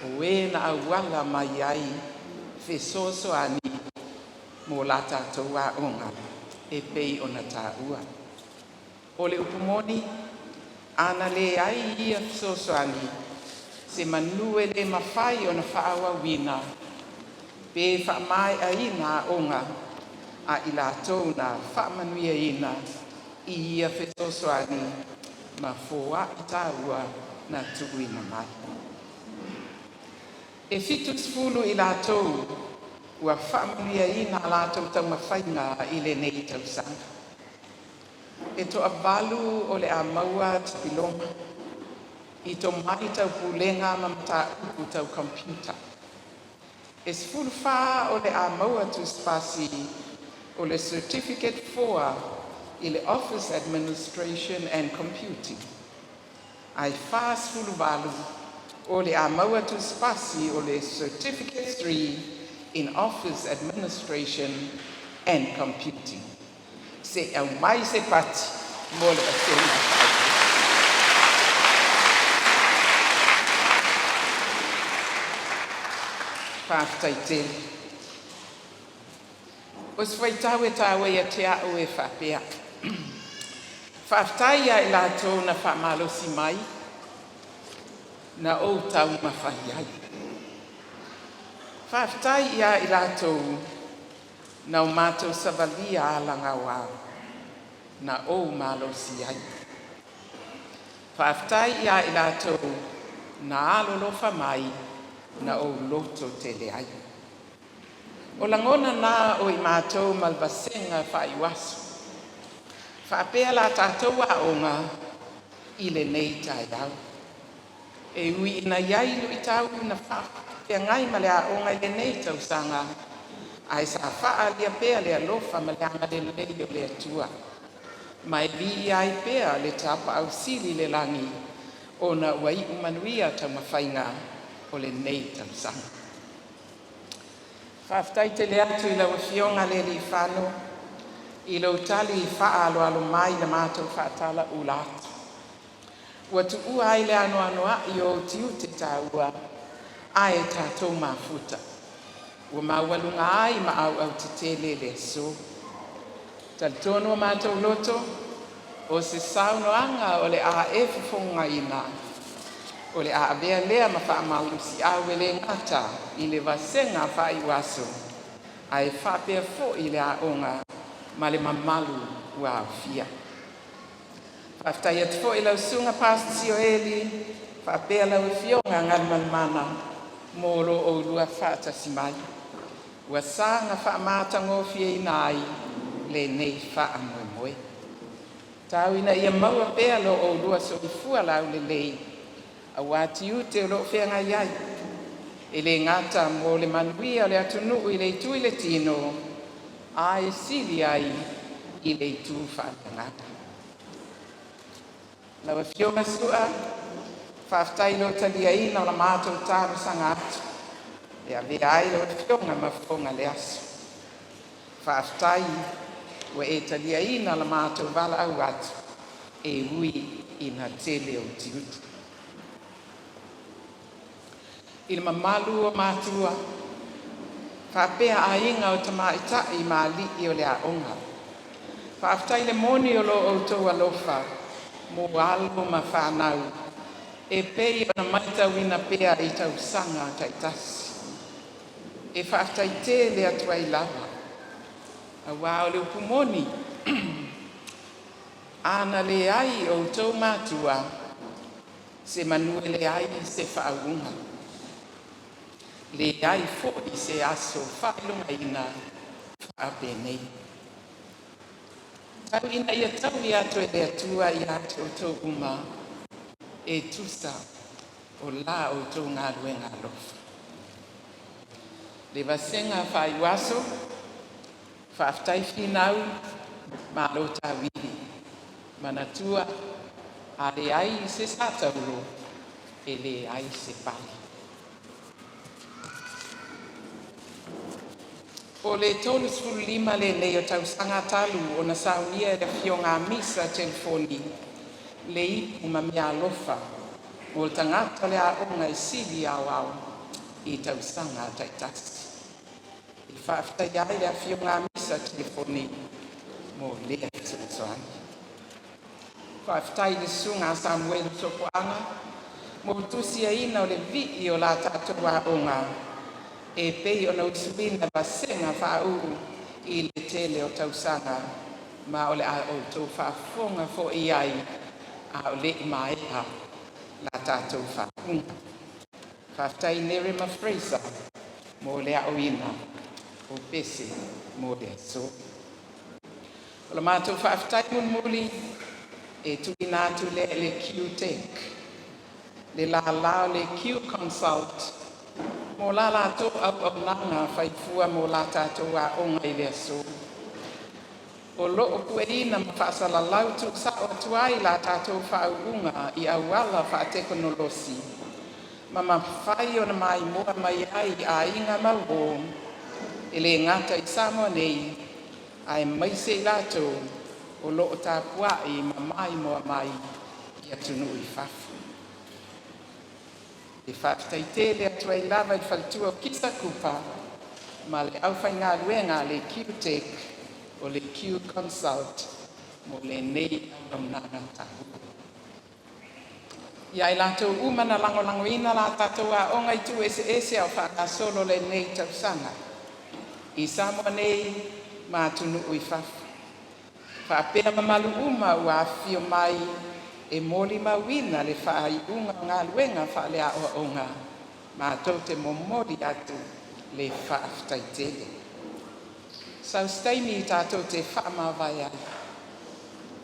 o e na auala mai ai fesoasoani mo la tatou aoga e pei ona taua. O le upu moni, ana leai ia fesoasoani, semanu e le mafai ona faaauauina pe faamaeaina aoga a i latou na faamanuiaina i ia fesoasoani ma foai taua na tuuina mai. E 70 i latou ua faamanuiaina a latou taumafaiga i lenei tausaga. E toavalu o le a maua Dipiloma i Tomai Tau Pulega ma Mataupu Tau Computer. E 14 o le a maua Tusipasi o le Certificate 4 i le Office Administration and Computing, ae 48 o le a maua Tusipasi o le Certificate 3 in Office Administration and Computing. Se i aumai se pati mo le vasega. Faafetai tele. O se fuaitau e taua ia te a'u e faapea: Faafetai ia i latou na faamalosi mai na ou taumafai ai. Faafetai ia i latou na o matou savalia alagaoa na ou malosi ai. Faafetai ia i latou na alolofa mai na ou lototele ai. O lagona na o i matou ma le Vasega Faaiuaso faapea la tatou aoga i lenei taeao. E ui ina i ai luitau na faafeagai ma le aoga i lenei tausaga, ae sa faaalia pea le alofa ma le agalelei o le Atua, ma e viia ai pea le Tapaau Sili i le lagi ona ua iu manuia taumafaiga o lenei tausaga. Faafetai tele atu i lau Afioga Lealiifano i lou tali faaaloalo mai i la matou faatalauula atu, ua tuua ai le anoanoai o ou tiute taua ae tatou mafuta ua maualuga ai ma auau tetele le aso. E talitonu o matou loto, o se saunoaga o le a e fofogaina, o le a avea lea ma faamalosiau e le gata i le Vasega Faaiuaso ae faapea foi le aoga ma le mamalu ua aofia. Faafetai atu foi i lau Susuga Pastor Sioeli faapea lau Afioga Galumalemana mo lo oulua faatasi mai ua saga faamatagofieina ai lenei faamoemoe. Tau ina ia maua pea lo oulua soifua laulelei aua tiute o loo feagai ai, e le gata mo le manuia o le atunuu i le itu i le tino, ae sili ai i le itu faaleagaga. Lau Afioga Su'a, faafetai i lou taliaina o la matou talosaga atu e avea ai lau Afioga ma Fofoga o le Aso. Faafetai ua e taliaina la matou valaau atu e ui ina tele ou tiute. I le mamalu o matua faapea aiga o tamaitai ma alii o le aoga, faafetai le moni o lo outou alofa mo alo ma fanau e pei ona matauina pea i tausaga taitasi. E faafetai tele atu ai lava, aua o le upu moni, a na leai outou matua, semanu e leai se faauuga. Leai fo'i se aso faailogaina faapenei. Tau ina ia taui atu e le Atua ia te outou uma e tusa o la outou galuega alofa. Le vasega faaiuaso, faafetai Finau, malo tauivi. Manatua, a leai se sa taulo, e leai se pale. O le 35 lenei o tausaga talu ona saunia e le Afioga a Misa Telefoni le ipu ma meaalofa mo tagata o le Aoga e Sili Aoao i tausaga taitasi. E faafetaia ai le Afioga a Misa Telefoni mo lea fesoasoani. Faafetai i le Susuga Samuelu Sopoaga mo le tusiaina o le vii o la tatou aoga e pei ona usuina e vasega faauu i le tele o tausaga, ma o le a outou faafofoga foi i ai a o le i maea la tatou faauuga. Faafetai Neri ma Fraser mo le aoina o pese mo le aso. O le matou faafetai mulimuli e tuuina atu lea i le CUTECH, le lala o le Q-Consult mo la latou auaunaga faifua mo la tatou aoga i le aso. O lo o pueina ma faasalalau tuusao atu ai la tatou faauuga i auala faatekonolosi ma mafai ona maimoa mai ai aiga ma uo, e le gata i Samoa nei aemaise i latou o lo o tapuai ma maimoa mai i atunuu i fafo. E faafetai tele atu ai lava i le faletua o Kisa Kupa ma le aufaigaluega a le CUTECH o le Q-Consult mo lenei auaunaga taua. Ia i latou uma na lagolagoina la tatou aoga i itu eseese a o faagasolo lenei tausaga i Samoa nei ma atunuu i fafo, faapea mamalu uma ua afifio mai e molimauina le faaiuga o galuega faale-aoaoga, matou te momoli atu le faafetai tele. Sau se taimi tatou te faamavae ai,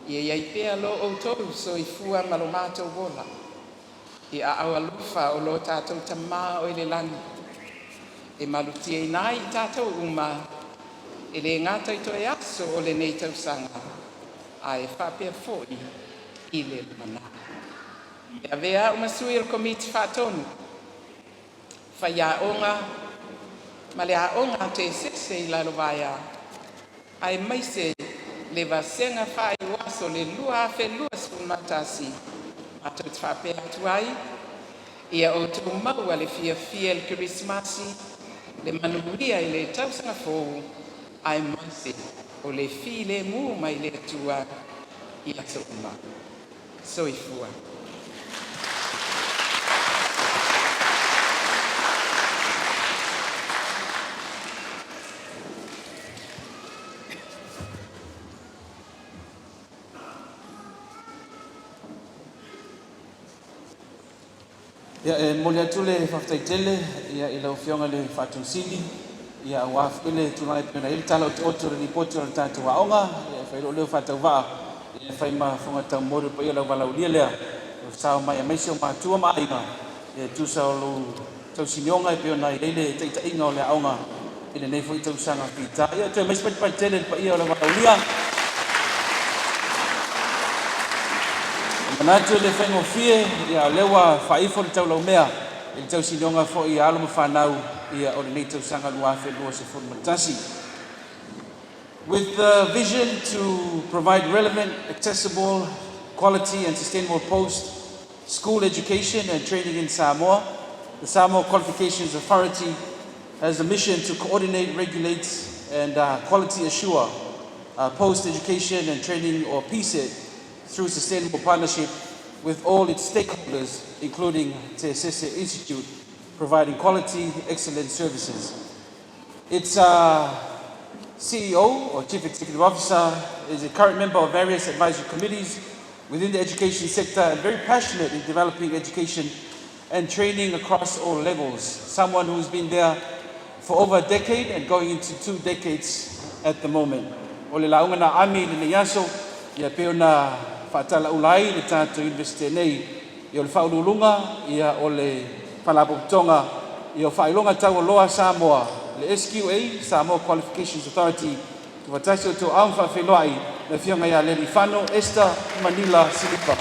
ia i ai pea lo outou soifua ma lo matou ola i aao alofa o lo tatou Tama o i le lagi, e malutiaina ai i tatou uma, e le gata i toe aso o lenei tausaga, ae faapea foi i le lumanai. E avea au ma sui o le Komiti Faatonu, Faiaoga ma le Aoga Tesese i Lalovaea aemaise le vasega faaiuaso le 2021, matou te faapea atu ai, ia outou maua le fiafia i le Kerisimasi, le manuia i le tausaga fou, aemaise o le filemu mai le Atua i aso uma. Soifua. Ia, e momoli atu le faafetai tele ia i lau Afioga i le Faatonu Sili ia aua foi le tulaga e pei ona i ai le tala otooto o le lipoti o le tatou aoga ia e fai lou leo faatauvaa e fai ma fofoga taumoli o le paia o le auvalaaulia lea o sao mai aemaise o matua ma aiga e tusa o lou tausinioga e pei ona i ai le taitaiga o le aoga i lenei foi tausaga fita. Ia toe maise patipati tele le paia o le auvalaaulia. E manatu e le faigofie ia o lea ua faaifo le taulaumea i le tausinioga foi a alo ma fanau ia o lenei tausaga 2021. With the vision to provide relevant, accessible, quality and sustainable post-school education and training in Samoa, the Samoa Qualifications Authority has a mission to coordinate, regulate, and quality assure post-education and training, or PSET, through sustainable partnership with all its stakeholders, including Tesese Institute, providing quality, excellent services. Its CEO, or Chief Executive Officer, is a current member of various advisory committees within the education sector and very passionate in developing education and training across all levels. Someone who's been there for over a decade and going into 2 decades at the moment. O le lauga na ami i lenei aso, ia pei ona faatalaula ai le tatou Iunivesite nei, ia o le faauluuluga, ia o le Faalapotopotoga, ia o Faailoga Taualoa a Samoa, le SQA, Samoa Qualifications Authority, tuufaatasi o outou ma faafeiloai le afioga ia Lealiifano Esther Manila Silipa.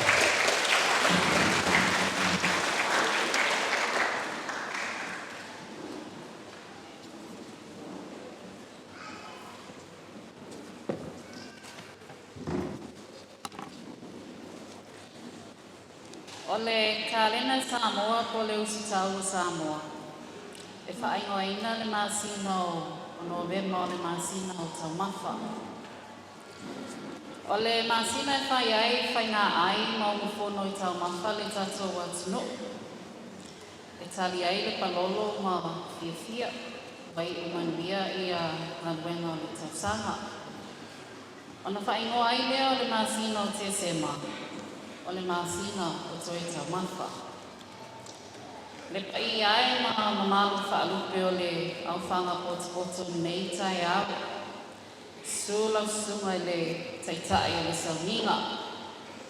O le kalena Samoa po o le usitau o Samoa. E faaigoaina le masina o Novema o le masina o taumafa. O le masina e fai ai faiga ai ma ugufono i taumafa le tatou atunuu. E tali ai le palolo ma fiafia. Ua iu manuia ia galuega o le tausaga. Ona faaigoa ai lea o le masina o Tesema, o le masina o toe taumafa. Le paia e ma mamalu faalupe o le aufaga potopoto nei taeao. Susu lau susuga i le taitai o le sauniga,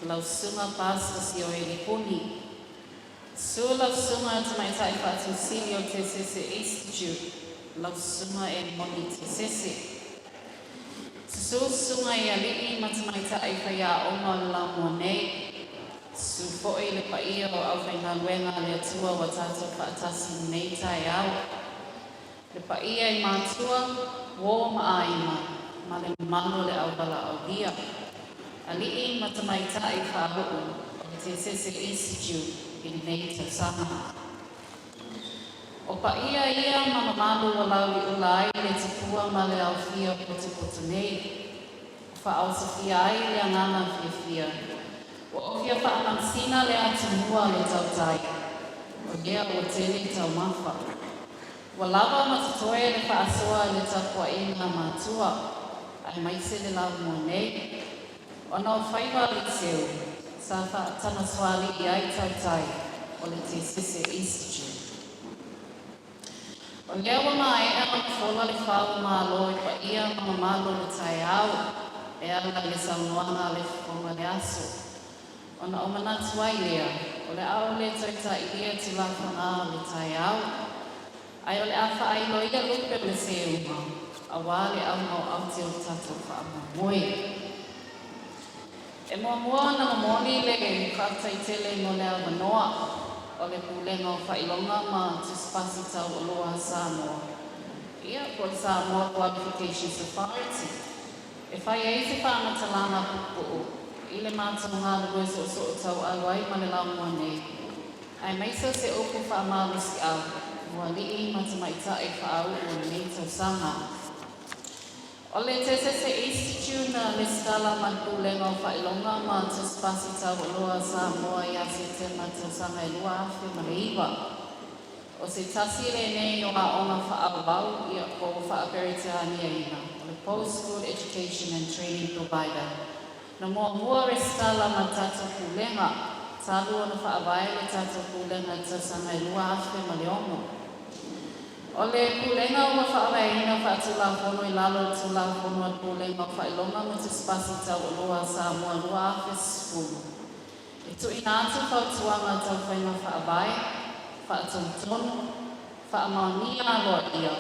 lau susuga Pastor Sioeli Puni. Susu lau susuga tamaitai faatonusili o Tesese Institute, lau susuga e Moni Tesese. Susu susuga i alii ma tamaitai faiaoga o le laumua nei. Susu foi le paia o aufaigaluega a le Atua ua tatou faatasi nei taeao. Le paia i matua, uo ma aiga, ma le mamalu o le auvalaaulia. Alii ma tamaitai faauu o le Tesese Institute i lenei tausaga. O paia ia ma mamalu ua lauiula ai le tupua ma le aufia potopoto nei. O faaosofia ai le agaga fiafia. Ua ou fia faamanusina le atumua le tautai. O lea ua tele taumafa. Ua lava ma totoe le faasoa i le tapuaiga matua. Aemaise le laumua nei. Ona o faiva le seu, sa faatamasoalii ai tautai o le Tesese Institute. O lea ua maea ona fola le fau malo i paia ma mamalu o le taeao e ala i le saunoaga a le fofoga le aso. Ona o manatu ai lea, o le a ou le toe tailia tulafoga o le taeao, ae o le a faailo ia lupe o le seuga, auā le auga o aute o le tatou faamoemoe. E muamua ona momoli le faafetai tele mo le avanoa o le Pulega o Faailoga ma Tusi Pasi Taualoa a Samoa. Ia, po o le Samoa Qualifications Authority. E fai ai se faamatalaga puupuu i le matou galulue soosoo tauau ai ma le laumua nei. Aemaise se upu faamalosiau, mo alii ma tamaitai faauu o lenei tausaga. O le Tesese Institute na lesitala ma le Pulega o Faailoga ma Tusi Pasi Taualoa a Samoa ia Setema tausaga e 2009. O se tasi lenei o aoga faaauau ia po o faa-Peretania, o le Post School Education and Training Provider. Na muamua resitala ma tatou pulega, talu ona faavae le tatou pulega i tausaga e 2006. O le pulega ua faavaeina faatulafono i lalo o le Tulafono a le Pulega o Faailoga ma Tusi Pasi Taualoa a Samoa 2010. E tuuina atu fautuaga tau faiga faavae, faatonutonu, faamaonia aloaia,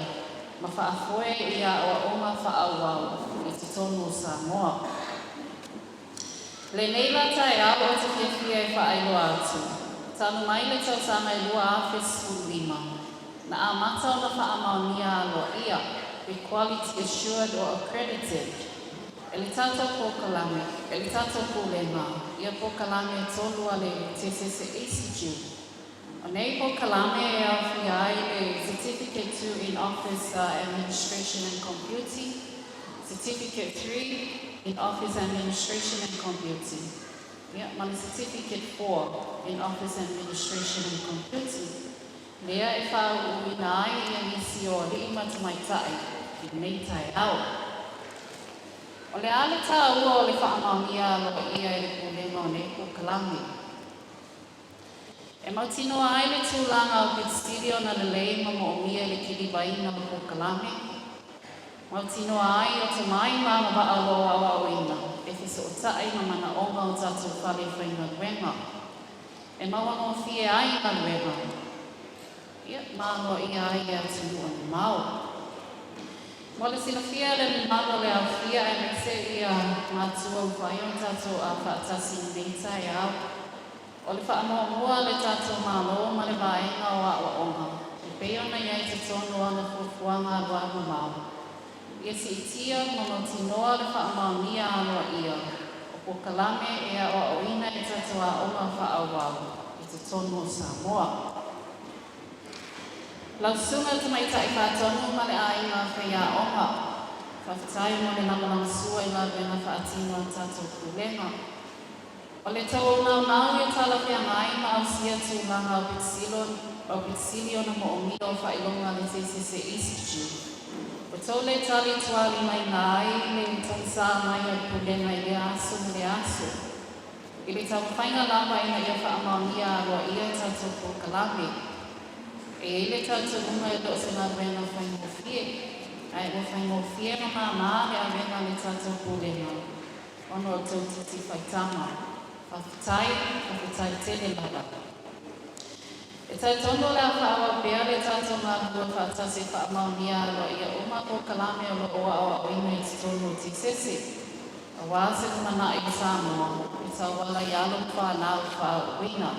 ma faafoe i aoaoga faaauau i totonu o Samoa. Lenei la taeao ou te fiafia e faailoa atu. Talu mai le tausaga e 2015, na amata ona faamaonia aloaia, be quality assured or accredited, e le tatou polokalame, e le tatou pulega, ia polokalame e tolu a le Tesese Institute. O nei polokalame e aofia ai le Certificate 2 in Office Administration and Computing, Certificate 3 in Office Administration and Computing, ia, ma le Certificate 4 in Office Administration and Computing. Lea e faauuina ai ia nisi o alii ma tamaitai i lenei taeao. O le a le taua o le faamaonia aloaia e le pulega o nei polokalame. E mautinoa ai le tulaga aupito sili ona lelei ma mo'omia i le kilivaina o polokalame. Mautinoa ai o tomai ma agava'a o lo'o a'oa'oina e fesoota'i ma manaoga o tatou fale faigaluega. E mauagofie ai galuega. Ia, ma aloaia ai e atunuu e mamao. Mo le silafia le mamalu o le aofia aemaise ia matua ua fai ona tatou a'afa'atasi i lenei taeao. O le fa'amuamua a le tatou Malo ma le vaega o a'oa'oga, e pei ona i ai i totonu o ana fuafuaga alualumamao, ia si'itia ma mautinoa le fa'amaonia aloa'ia o polokalame e a'oa'oina i tatou a'oga fa'aauau i totonu o Samoa. Lau Susuga i le Tamaitai Faatonu ma le Aiga Faiaoga, faafetai mo le lagolagosua i galuega faatino a le tatou Pulega. O le tauaunaunau ia talafeagai ma ausia tulaga aupito sili ona mo'omia o faailoga a le TSS Institute. Ua tou le tali tuālimaina ai le tagasā mai o le Pulega i lea aso ma lea aso. I le taumafaiga lava ina ia faamaonia aloaia tatou polokalame. E i ai le talitonuga e le o se galuega faigofie, ae ua faigofie ma māmā le avega a le tatou Pulega ona o le tou titi faitaga. Faafetai, faafetai tele lava. E talitonu o le a faaauau pea le tatou galulue faatasi e faamaonia aloaia uma polokalame o loo aoaoina i totonu o TSS. Auā se lumana'i o Samoa e tauala i alo ma fanau faauuina.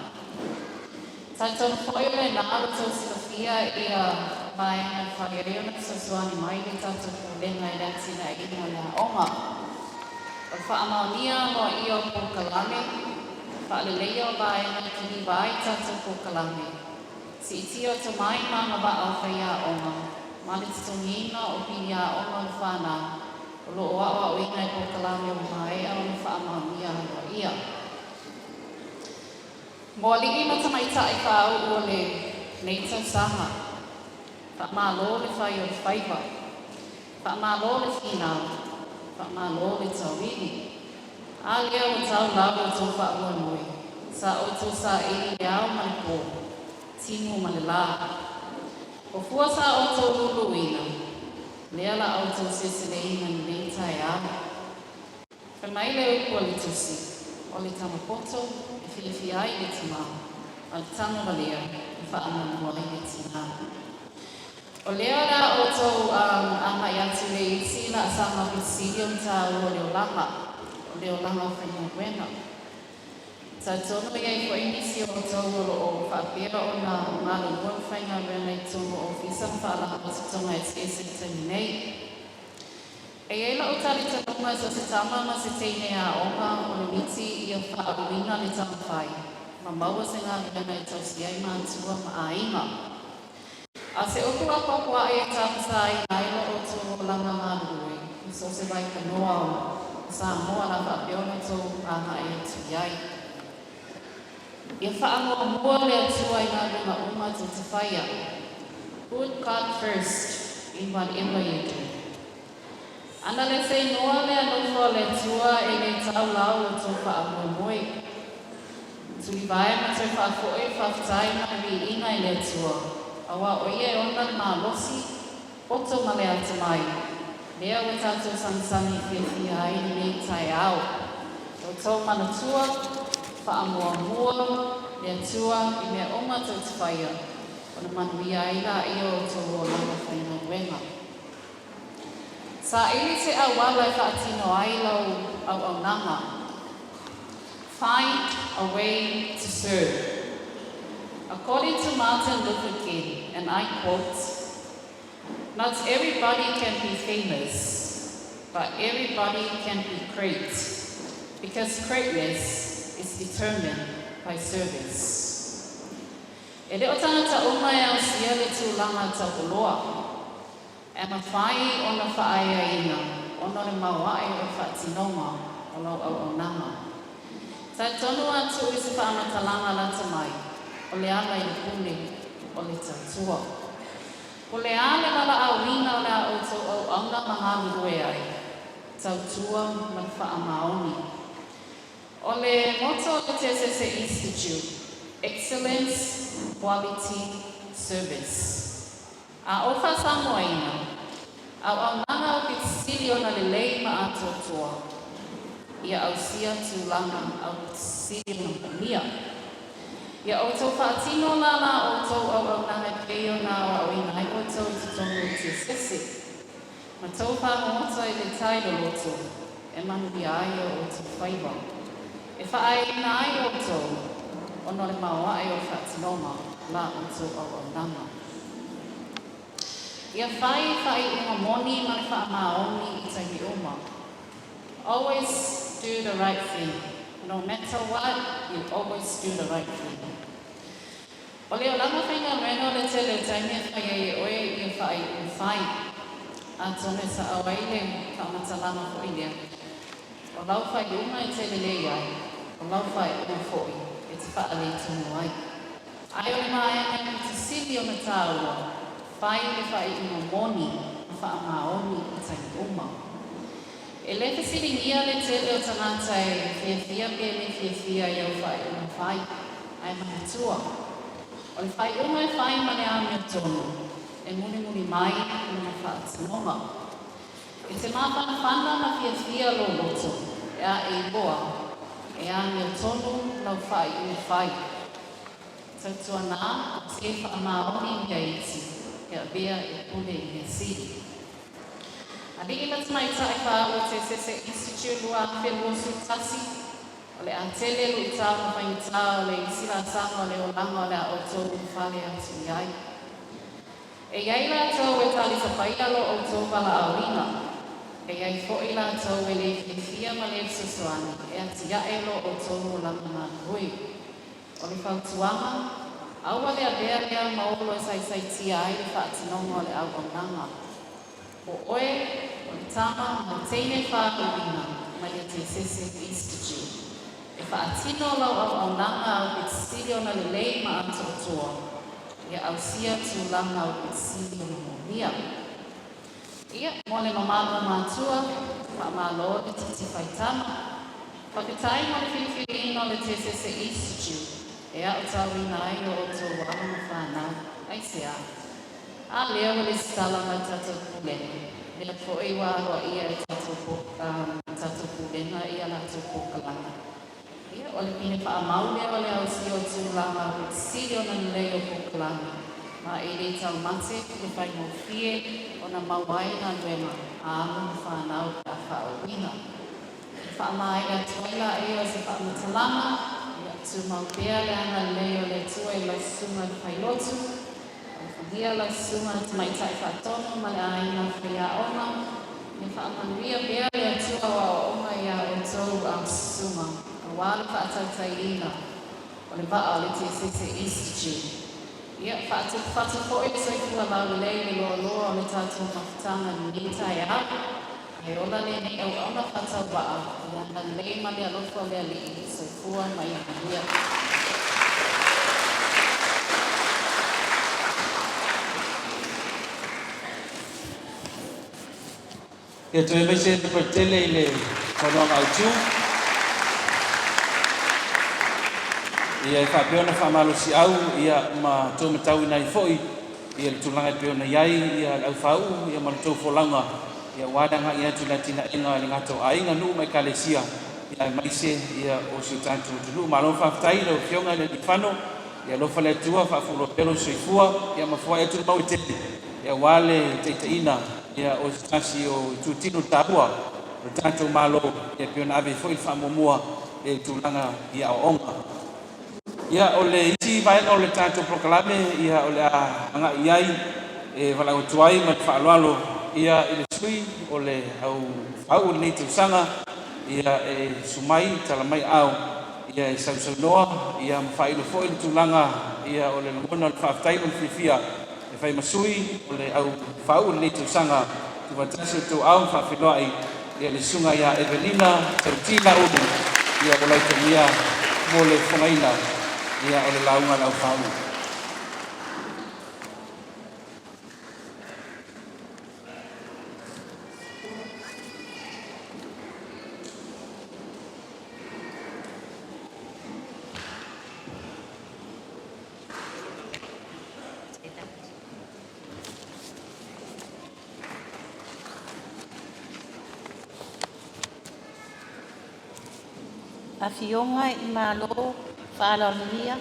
Talitonu foi o lenā ua tou silafia ia vaega e mafai ai ona fesoasoani mai le tatou Pulega i le atinaeina o le aoga. O le faamaonia aloaia o polokalame, faaleleia o vaega e kiliva ai tatou polokalame, siitia o tomai ma agava'a o faiaoga, ma le totogiina o pili aoga o le fanau o loo aoaoina i polokalame ua maea ona faamaonia aloaia. Mo ali'i ma tamaitai faauu o lenei tausaga, faamālō le fai o le faiva, faamālō le finau, faamālō le tauili. A lea ua tau lau o tou faamoemoe, sa outou saili i le ao ma le pō, timu ma le lā. O fua sa outou luluina, lea la outou seseleina i lenei taeao. Fai mai le upu a le Tusi, o le tama poto e fiafia ai le timā, a o le tama valea e faaanoanoa ai le tinā. O lea o le a outou agai atu i le isi laasaga aupito sili ona tāua o le olaga, o le olaga faigaluega. Talitonu e i ai foi nisi o outou o loo faapea ona galulue ma faigaluega i totonu o ofisa ma faalapotopotoga eseese i le taimi nei. E i ai la'u talitonuga so o se tama ma se teine aoga o le miti ia faauuina le taumafai ma maua se galuega e tausi ai matua ma aiga. A o se upu apoapoa'i e taumasaina ai lo outou olaga galulue i so o se vaipanoa o Samoa la faapea ona outou aga'i atu i ai. Ia faamuamua le Atua i galuega uma tou te faia. Put God first in whatever you do. Ana le seinoa le alofa o le Atua e lē tau lau o tou faamoemoe. Tulivae ma toe faafo'i le faafetai ma le viiga i le Atua, auā o Ia e ona le malosi, poto ma le atamai, lea ua tatou sagisagi fiafia ai i lenei taeao. Lo outou manatua, faamuamua le Atua i mea uma tou te faia, ona manuia ai laia o outou olaga faigaluega. Saili se auala e faatino ai lau auaunaga. Find a way to serve. According to Martin Luther King, and I quote, "Not everybody can be famous, but everybody can be great, because greatness is determined by service." E le o tagata uma e ausia le tulaga taualoa, e mafai ona faaeaina ona o le maoae o le faatinoga o lau auaunaga. Talitonu atu i se faamatalaga lata mai, o le ala i le pule o le tautua. Po o le a le valaauina o le a outou auauna ma galulue ai, tautua ma le faamaoni. O le motto o le TSS Institute. Excellence Quality Service. A o faa-Samoaina, auaunaga aupito sili ona lelei ma atoatoa, ia ausia tulaga aupito sili ona moomia. Ia outou faatino la la outou auaunaga e pei ona aoaoina ai outou i totonu o Tesese. Ma tou fagogota i le tai loloto e manuia ai o outou faiva. E faaeaina ai outou ona o le maoae o le faatinoga o la outou auaunaga. Ia fai faaiuga moni ma le faamaoni i taimi uma. Always do the right thing. No matter what, you always do the right thing. O le olaga faigaluega o le tele o taimi e fai ai e oe ia faaiuga fai. Atonu e sa'o ai le faamatalaga foi lea, o lau faaiuga e te lelei ai, o lau faaiuga foi e te faaletonu ai. Ae o le vaega e aupito sili ona taua, fai le faaiuga moni ma faamaoni i taimi uma. E lē fesiligia le tele o tagata e fiafia pe le fiafia i au faaiuga fai, ae manatua, o le faaiuga e fai ma le amiotonu, e mulimuli mai lona faatinoga. E te mafanafana ma fiafia lou loto pe a e iloa e amiotonu lau faaiuga fai. Tautuanā o se faamaoni i mea iti, e avea e pule i mea sili. Alii ma Tamaitai Faauu o Tesese Institute 2021, o le a tele luitau ma faigata o le isi laasaga o le olaga o le a outou ulufale atu i ai. E i ai latou e talisapaia lo outou valaauina. E i ai foi latou e le fiafia ma le fesoasoani e atiae lo outou olaga galulue. O le fautuaga, aua le avea lea ma olo e saisaitia ai le faatinoga o le auaunaga. O oe, o le tama ma le teine faauuina mai le Tesese Institute. E faatino lau auaunaga aupito sili ona lelei ma atoatoa, ia ausia tulaga aupito sili ona moomia. Ia, mo le mamalu o matua, faamalo le titi faitama. Faafetai mo le filifiliina o le Tesese Institute e aotauina ai o outou alo ma fanau. Aisea? A lea ua lesitala ma le tatou pulega, lea foi ua aloaia e tatou tatou pulega ia latou polokalame. Ia, o le pine faamau lea o le ausia o tulaga aupito sili ona lelei o polokalame, ma e le taumate le faigofie ona maua ai galuega a alo ma fanau pe a faauuina. E faamaea atu ai laia o se faamatalaga, ia tumau pea le agalelei o le Atua i lau susuga i le Failotu, alofagia lau susuga i le Tamaitai Faatonu ma le aiga faiaoga, ia faamanuia pea le Atua o aoaoga iā outou au susuga aua le faatautaiina o le vaa o le Tesese Institute. Ia faatupufatu foi le soifua laulelei le loaloa o le tatou mafutaga i lenei taeao. Ae ola lenei auauna faatauvaa i le agalelei ma le alofa o le Alii. Soifua ma ia manuia. Ia toe aemaise le tele i le saunoaga autu. Ia e faapea ona faamalosiau ia ma tou matauina ai foi ia le tulaga e pei ona i ai ia le aufaauu ia ma le tou folauga ia aua le agai atu i le atinaega e le gata o aiga, nuu ma ekalesia ia aemaise ia o si o tatou atunuu. Malo faafetai i lau Afioga i le Alii Fano, ia alofa le Atua faafualoa pea lou soifua ia ma foai atu le mau e tele ia aua le taitaiina ia o se tasi o itutino taua o le tatou Malo ia pei ona ave ai foi le faamuamua i le tulaga i aoaoga. Ia o le isi vaega o le tatou polokalame ia o le a agai i ai e valaau atu ai ma le faaaloalo ia i le sui o le au faauu o lenei tausaga ia e susu mai tala mai aao ia e sausaunoa ia ma faailo foi le tulaga ia o le lagona o le faafetai ma le fiafia e fai ma sui o le au faauu o lenei tausaga. Tuufaatasi o le tou ao ma faafeiloai ia le susuga ia Evelina Tautila Ulu ia ua lautomia mo le fofogaina ia o le lauga a le au faauu. Afioga i Malo faaaloalogia,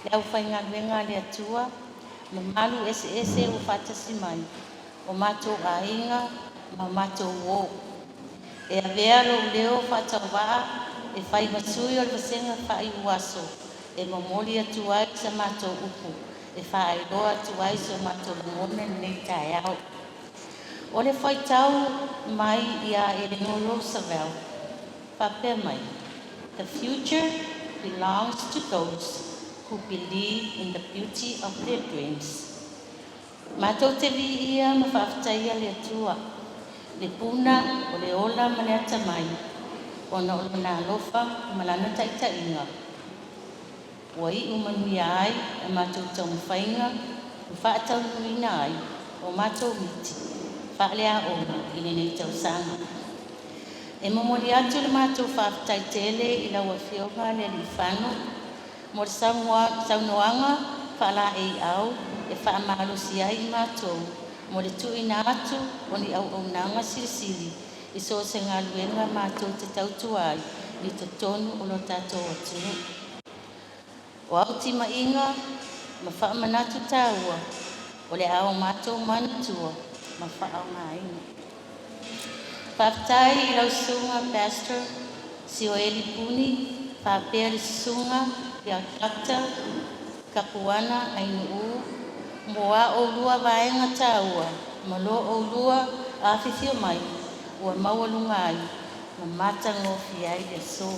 le aufaigaluega a le Atua, mamalu eseese ua faatasi mai, o matou aiga ma matou uo. E avea lou leo faatauvaa e fai ma sui o le vasega faiuaso e momoli atu ai sa matou upu e faailoa atu ai so matou lagona i lenei taeao. O le fuaitau mai ia Eleanor Roosevelt, faapea mai, "The future belongs to those who believe in the beauty of their dreams." Matou te viia ma faafetaia le Atua, le puna o le ola ma le atamai, ona o lona alofa ma lana taitaiga. Ua iu manuia ai a matou taumafaiga ma faataunuuina ai o matou miti faaleaoga i lenei tausaga. E momoli atu le matou faafetai tele i lau Afioga Lealiifano mo le saunoaga faalaeiau e faamalosi ai i matou mo le tuuina atu o ni auaunaga silisili i so o se galuega matou te tautua ai i totonu o lo tatou atunuu. O au timaiga ma faamanatu taua o le a matou manatua ma faaaogaina. Faafetai i lau Susuga Pastor Sioeli Puni faapea le Susuga ia Dr. Kapuana Ainuu mo a oulua vaega taua ma lo oulua afifio mai ua maualuga ai ma matagofie ai le aso.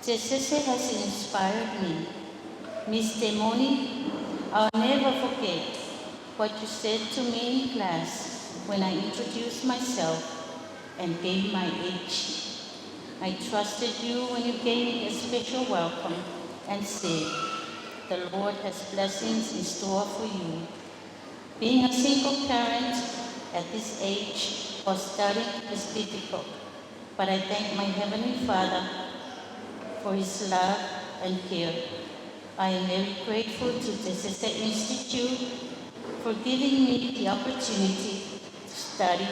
Tesese has inspired me. Miss Temoni, I'll never forget what you said to me in class when I introduced myself and gave my age. I trusted you when you gave me a special welcome and said, "The Lord has blessings in store for you." Being a single parent at this age while studying is difficult, but I thank my Heavenly Father for His love and care. I am very grateful to the Sister Institute for giving me the opportunity to study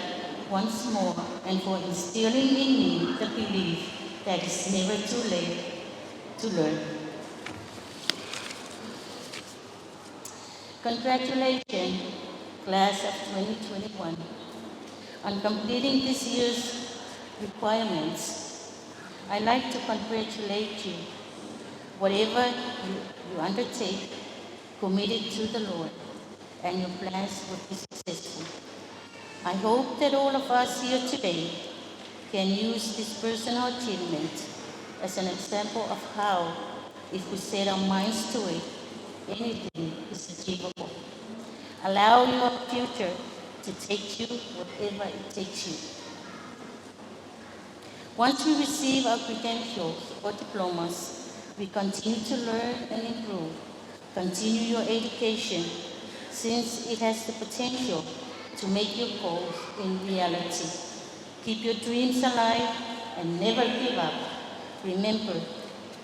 once more and for instilling in me the belief that it's never too late to learn. Congratulations, class of 2021, on completing this year's requirements. I'd like to congratulate you. Whatever you undertake, commit it to the Lord, and your plans will be successful. I hope that all of us here today can use this personal achievement as an example of how, if we set our minds to it, anything is achievable. Allow your future to take you wherever it takes you. Once we receive our credentials or diplomas, we continue to learn and improve. Continue your education since it has the potential to make your goals in reality. Keep your dreams alive and never give up. Remember,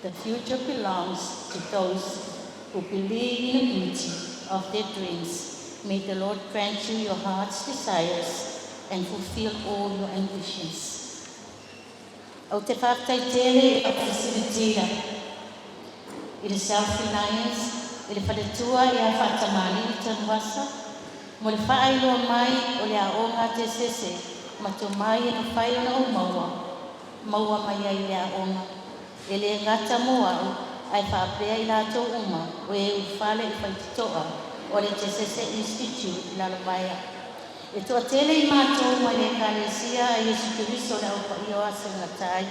the future belongs to those who believe in the beauty of their dreams. May the Lord grant you your heart's desires and fulfill all your ambitions. Ou te faafetai tele i lau facilitator i le Self-Reliance i le faletua ia Faatamāli'i Tanuvasa mo le faailoa mai o le aoga a Tesese ma tomai e mafai ona ou maua maua mai ai le aoga. E le gata mo au ae faapea i latou uma o e ulufale i faitotoa o le Tesese Institute i Lalovaea. E toatele i matou mai le Ekalesia a Iesu Keriso o le Au Paia o Aso e Gata ai,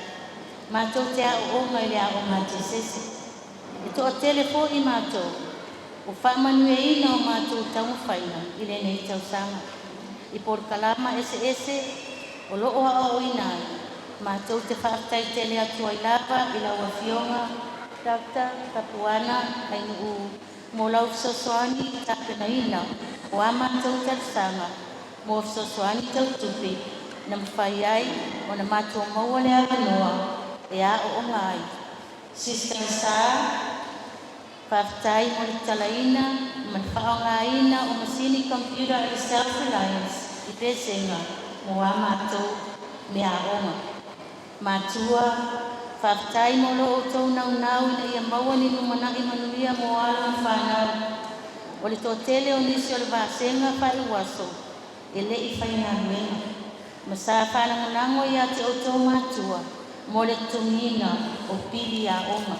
matou te aooga i le aoga a Tesese. E toatele foi i matou ua faamanuiaina o matou taumafaiga i lenei tausaga. I polokalama eseese o loo aoaoina ai, matou te faafetai tele atu ai lava i lau Afioga Dr. Kapuana Ainuu mo lau fesoasoani i tapenaina o a matou talosaga mo fesoasoani tau tupe na mafai ai ona matou maua le avanoa e aooga ai. Sister Sa, faafetai mo le tatalaina ma le faaaogaina o masini computer a le Self Reliance i Pesega mo a matou meaaoga. Matua, faafetai mo lo outou naunau ina ia maua ni lumanai manuia mo alo ma fanau. O le toatele o nisi o le vasega faaiuaso e le i faigaluega. Ma sa faalagolago ia te outou matua mo le totogiina o pili aoga.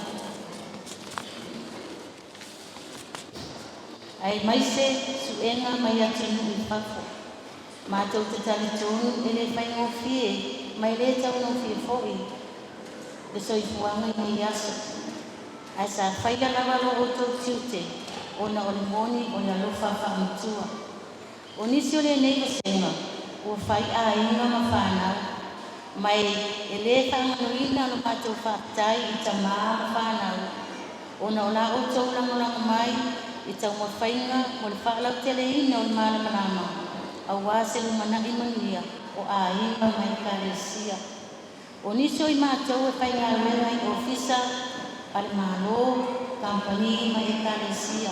Aemaise suega mai atunuu i fafo. Matou te talitonu e le faigofie ma e le taugofie foi le soifuaga i nei aso. Ae sa faia lava lo outou tiute ona o le moni o le alofa faamatua. O nisi o lenei vasega ua fai aiga ma fanau, ma e le faagaloina lo matou faafetai i tamā ma fanau ona o la outou lagolago mai i taumafaiga mo le faalauteleina o le malamalama aua se lumanai manuia o aiga ma ekalesia. O nisi o i matou e faigaluega i ofisa a le Malo, kamupani ma ekalesia.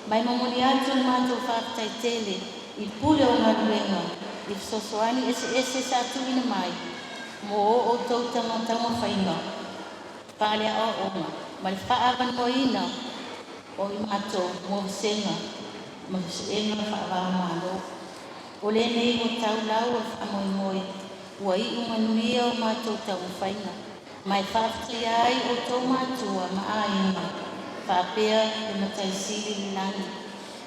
Ma e momoli atu le matou faafetai tele i pule o galuega i fesoasoani eseese sa tuuina mai mo o outou taumafaiga faaleaoaoga ma le faaavanoaina o i matou mo vasega ma suega faava-o-Malo. O lenei ua tau lau o le faamoemoe ua iu manuia o matou taumafaiga, ma e faafetaia ai outou matua ma aiga faapea le Matai Sili i le lagi.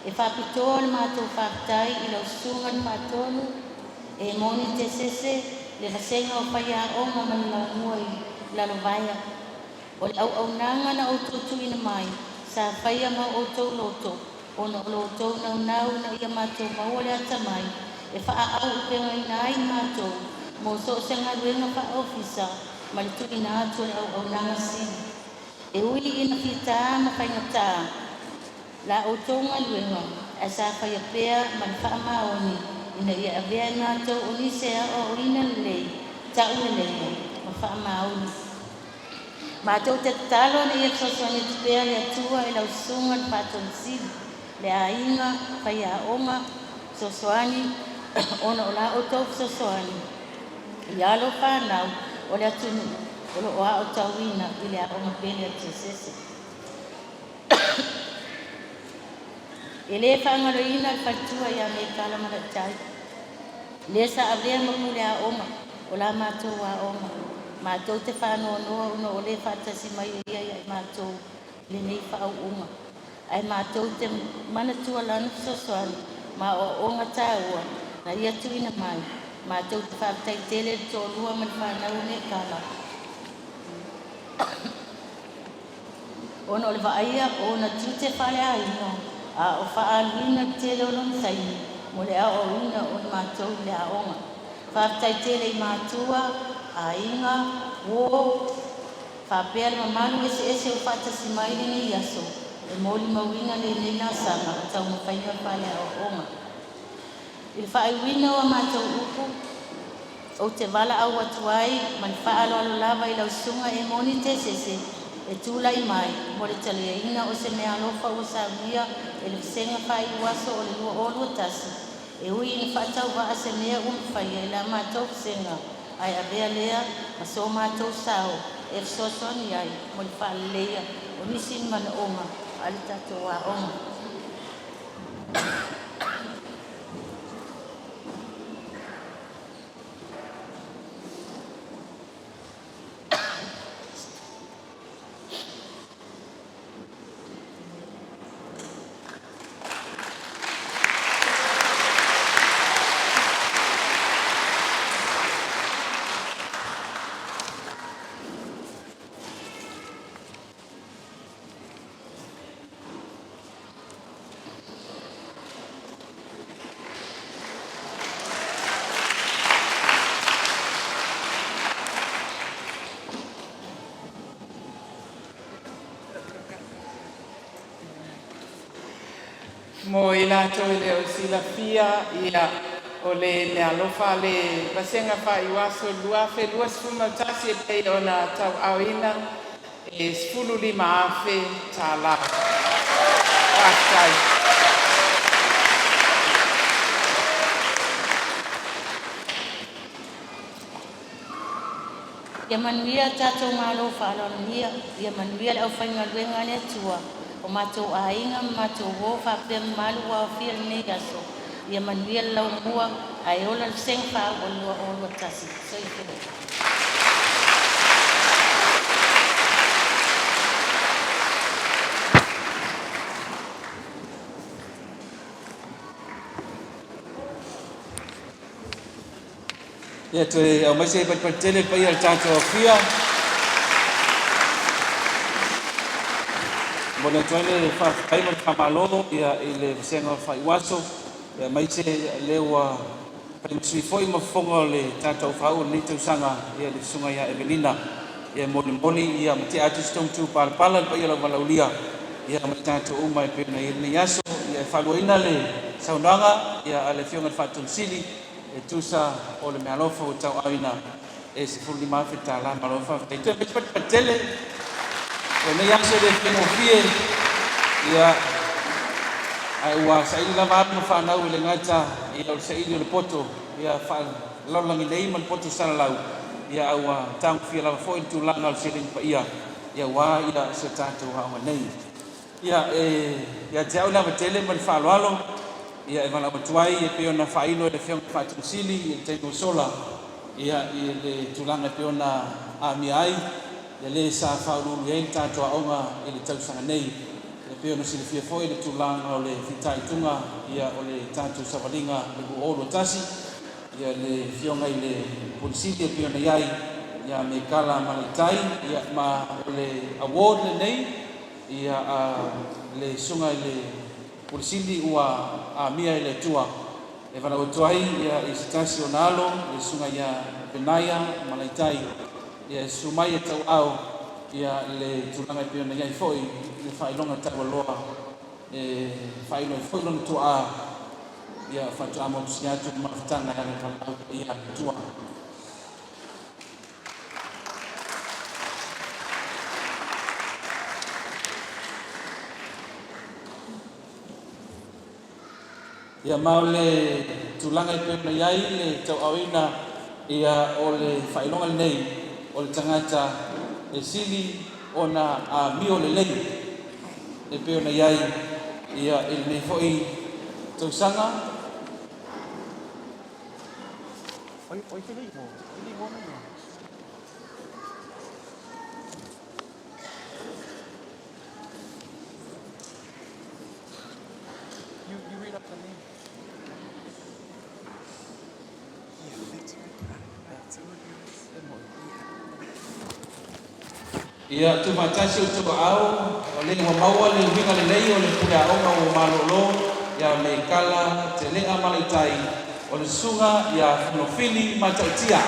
E faapitoa le matou faafetai i lau Susuga i le Faatonu e Moni Tesese, le vasega o faiaoga ma le laumua i Lalovaea. O le auaunaga na outou tuuina mai, sa faia ma outou loto ona o lo outou naunau ina ia matou maua le atamai e faaauupegaina ai matou mo so o se galuega faaofisa ma le tuuina atu o le auaunaga sili. E ui ina fitā ma faigatā la outou galuega, ae sa faia pea ma le faamaoni ina ia avea i matou o nisi e aoaoina lelei, tauleleia ma faamaoni. Matou te tatalo ina ia fesoasoani atu pea le Atua i lau Susuga i le Faatonu Sili, le aiga, faiaoga, fesoasoani ona o la outou fesoasoani i alo fanau o le atunuu o lo o aotauina i le aoga pele a Tesese. E le faagaloina le faletua ia Mekala Malaitai, le sa avea ma pule aoga o la matou aoga. Matou te faanoanoa ona o le faatasi mai o ia ia i matou i lenei faauuga. Ae matou te manatua lana fesoasoani ma aoaoga taua na ia tuuina mai. Matou te faafetai tele i le toalua ma le fanau o Mekala ona o le vaaia o ona tiute faaleaiga a o faaaluina le tele o lona taimi mo le aoaoina o i matou i le aoga. Faafetai tele i matua, aiga, uo, faapea le mamalu eseese o faatasi mai lenei aso e molimauina lenei laasaga o taumafaiga faaleaoaoga. I le faaiuina o a matou upu, ou te valaau atu ai ma le faaaloalo lava i lau Susuga Emoni Tesese e tulai mai mo le taliaina o se meaalofa ua saunia e le Vasega Faaiuaso o le 2021, e ui ina faatauvaa se mea ua mafaia e la matou vasega, ae avea lea ma so matou sao e fesoasoani ai mo le faaleleia o nisi manaoga a le tatou aoga. Mo i latou e le o silafia, ia, o le meaalofa a le Vasega Faaiuaso 2021 e pei ona tauaaoina e $15,000 tālā. Faafetai. Ia manuia tatou malo faaaloalogia, ia manuia le aufaigaluega a le Atua, o matou aiga ma matou uo faapea mamalu ua aofia i lenei aso. Ia manuia le laumua ae ola le vasega faauu o le 2021. Soifua. Ia toe aumai se patipati tele le paia o le tatou Afia. Momoli atu ai le faafetai ma le faamalo ia i le vasega o le faaiuaso, ia aemaise lea ua faimasui foi ma fofoga o le tatou faauu o lenei tausaga ia le susuga ia Evelina. Ia e molimoli ia ma tea atu si tou palapala le paia o lau valaaulia ia ma i tatou uma e pei ona i ai lenei aso. Ia e faaluaina le saunoaga ia a le Afioga i le Faatonusili e tusa o le meaalofa ua tauaaoina e $15,000. Malo faafetai. Toe aumai se patipati tele o lenei aso e le faigofie ia ae ua saili lava alo ma fanau e le gata ia o le saili o le poto ia faalalolagi nei ma le poto salalau ia a ua tagofia lava foi le tulaga o le seleni paia ia aua ia si o tatou aoga nei. Ia e ia te au le ava tele ma le faaaloalo ia e valaau atu ai e pei ona faailo e le Afioga i le Faatonusili i le taimi ua sola ia i le tulaga e pei ona amia ai ia le sa faauluulu i ai le tatou aoga i le tausaga nei. E pei ona silafia foi le tulaga o le fitaituga ia o le tatou savaliga i le 2021 ia le Afioga i le Pule Sili e pei ona i ai ia Mekala Malaitai ia ma o le award lenei ia a le Susuga i le Pule Sili ua amia e le Atua e valaau atu ai ia i se tasi ona alo le Susuga ia Penaia Malaitai ia e susu mai e tauaao ia le tulaga e pei ona i ai foi le faailoga taualoa e faailoa ai foi lona tuaa ia faatoa motusia atu le mafutaga e ala i le valaau paia a le Atua. Ia ma o le tulaga e pei ona i ai le tauaaoina ia o le faailoga lenei o le tagata e sili ona amio lelei e pei ona i ai ia i lenei foi tausaga. Ia tuufaatasi outou aao, o lea ua maua le uiga lelei o le pule aoga ua malolo ia Mekala Telea Malaitai o le susuga ia Fonofili Matautia.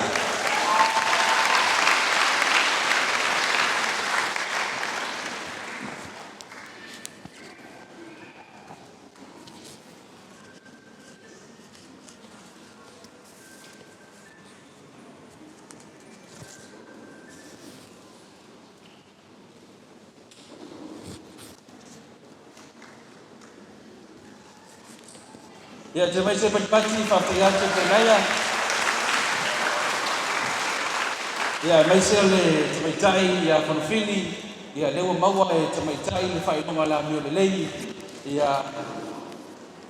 Ia, te mai se patipati, faafetai atu Penaia. Ia, aemaise o le tamaitai ia Fonofili, ia lea ua maua e tamaitai le faailoga o le amio lelei. Ia,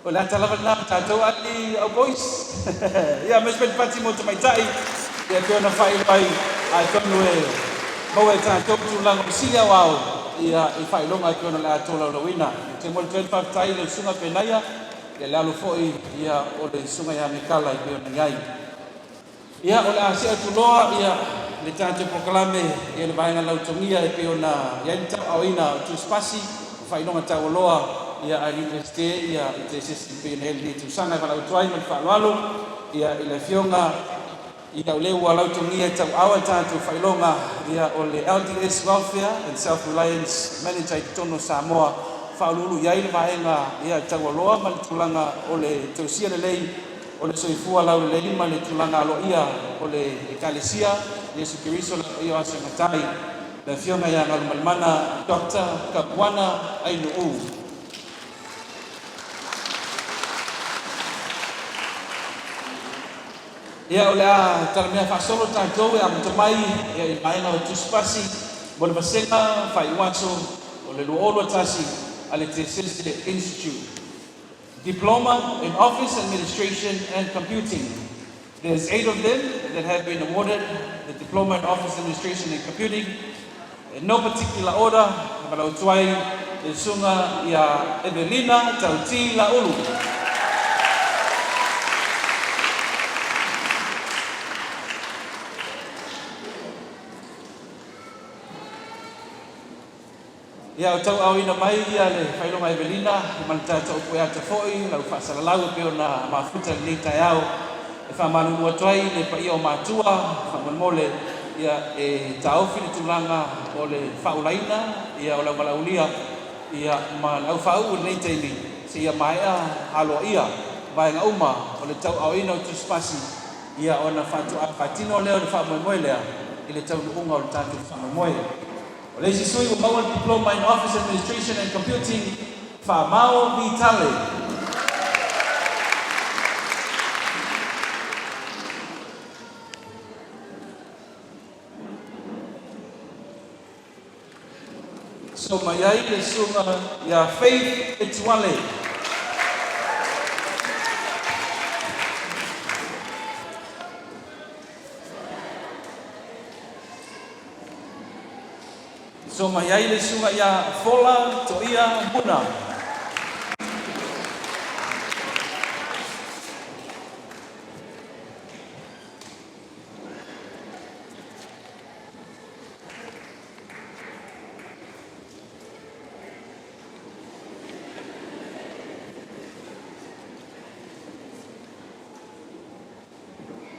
O le ata lava lena o tatou ali au boys. Ia aemaise foi le pati mo tamaitai ia pei ona faailoa ai atonu e maua e tatou tulaga o sili aoao ia i faailoga e pei ona o le a tolaulauina. Ou te momoli atu ai le faafetai i lau Susuga Penaia ia le alo foi ia o le Susuga ia Mekala e pei ona i ai. Ia o le a see atu loa ia le tatou polokalame i le vaega lautogia e pei ona i ai le tauaaoina o tusipasi ma faailoga taualoa ia a le Iunivesite ia i te se isi pei ona i ai lenei tausaga e valaau atu ai ma le faaaloalo ia i le Afioga ia o lea ua lautogia e tauaao a tatou faailoga ia o le LDS Welfare and Self Reliance Manager i totonu o Samoa faauluulu i ai le vaega ia taualoa ma le tulaga o le tausia lelei o le soifua laulelei ma le tulaga aloaia o le Ekalesia Iesu Keriso le Paia o Aso e Matai, le Afioga ia Galumalemana Doctor Kapuana Ainuu. Ia, o le a talamea faasolo tatou e amata mai ia i le vaega o Tusipasi mo le vasega faaiuaso o le 2021 a le Tesese Institute. Diploma in Office Administration and Computing. There's 8 of them that have been awarded the Diploma in Office Administration and Computing. In no particular order, e valaau atu ai le susuga ia Evelina Tauti Laulu. Ia, o tauaaoina mai ia le faailoga Evelina ma le tatou upu e ata foi lau faasalalau e pei ona mafuta lenei taeao e faamalulu atu ai le paia o matua faamolemole ia e taofi le tulaga o le faaulaina ia o le auvalaaulia ia ma le aufaauu i lenei taimi seia maea aloaia vaega uma o le tauaaoina o tusipasi ia ona faatoa faatino lea o le faamoemoe lea i le taunuuga o le tatou faamoemoe. O le isi sui ua maua le Diploma in Office Administration and Computing, Faamao Vitale. So mai ai le susuga ia Faith Etuale. So mai ai le susuga ia Fola Toia Muna.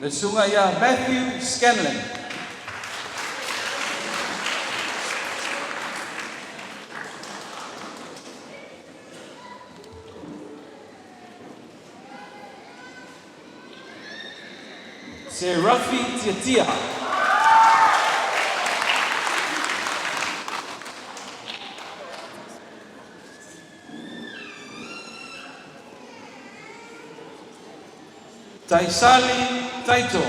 Le susuga ia Matthew Scanlon. Serafi Tiatia. Taisali Taito.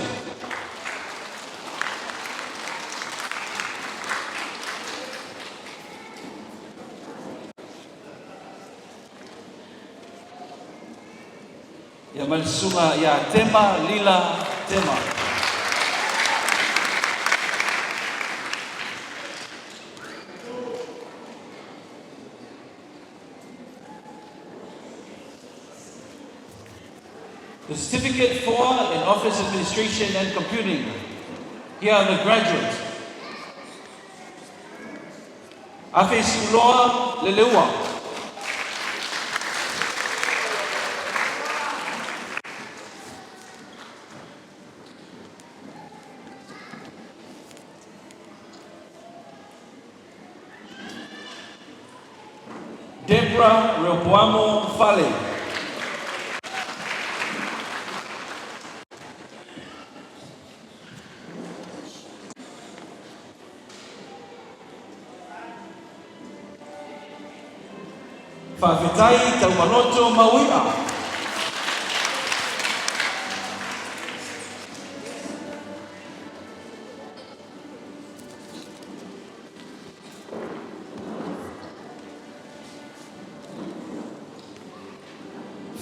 Ia ma le susuga ia Tema Lila Tema. The Certificate 4 in Office Administration and Computing. Here are the graduates. Afe Siuloa Leleua. Deborah Reopoamo Fale. Faafetai Taumaloto Maui'a.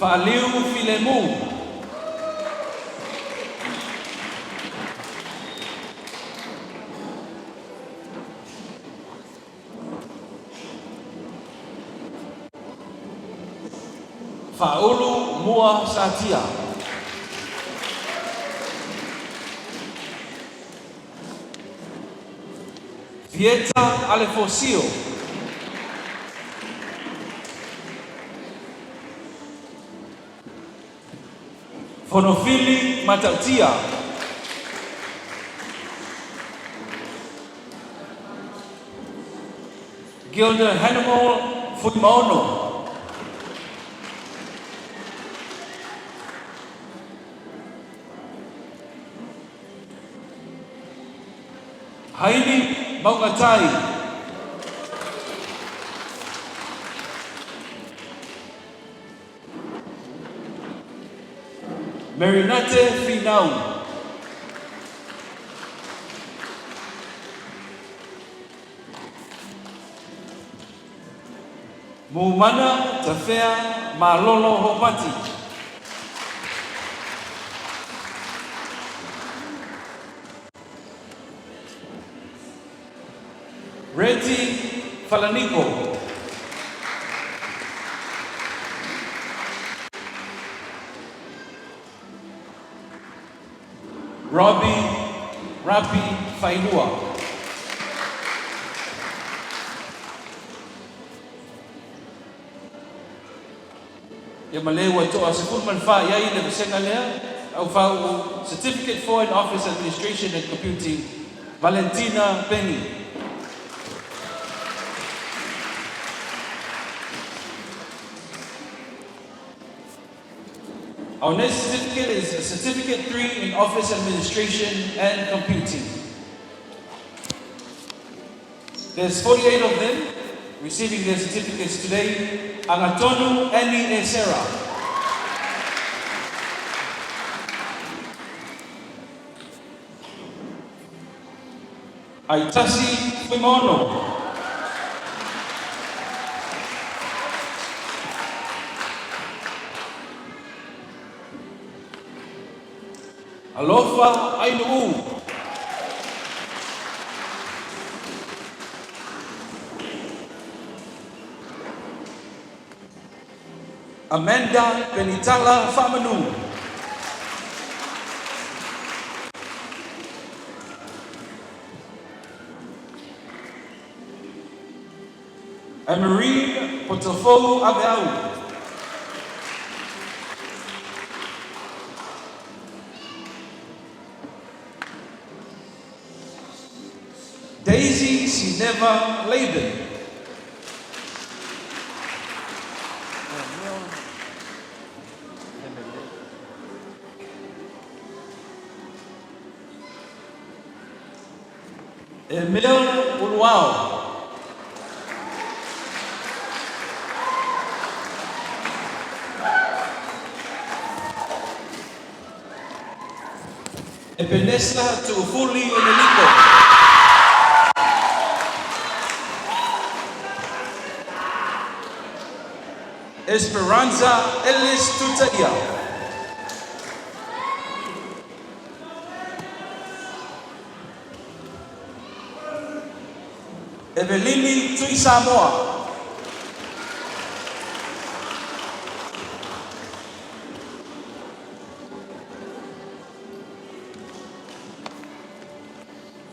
Faaliu Filemu. Faaulu Mua Satia. Vieta Alefosio. Fonofili Matautia. Gilda Hanimal Fuimaono. Haini Maungatai. Marinette Finau. Mumana Tafea Malolo Ho'omati. Reggie Falaniko. Robbie Rapi Failua. Ia ma le ua 14 i ai le vasega lea, au faauu Certificate 4 in Office Administration and Computing, Valentina Penny. Our next certificate is a Certificate 3 in Office Administration and Computing. There's 48 of them receiving their certificates today. Agatonu Annie Esera. Aitasi Fuimono. Alofa Ainuu. Amanda Penitala Famanu. Emery Potofou Abeau. Daisy Sineva Laban. Emil Uluao. Epenesa Tuufuli Eneliko. Esperanza Ellis Tutaia. Evelini Tui Samoa.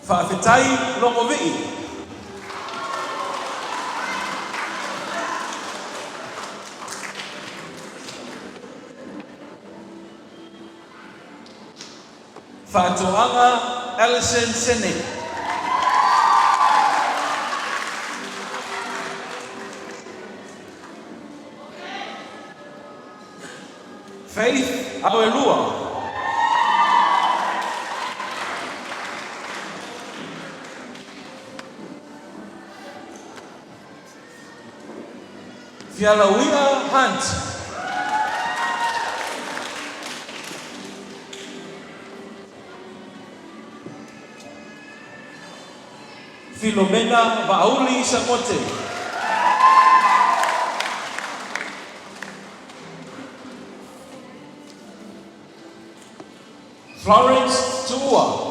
Fa'afetai Logovi'i. Fa'atoaga Allison Sene. Faith Awelua. Fialauia Hunt. Filomena Vauli Samote. Florence Tua.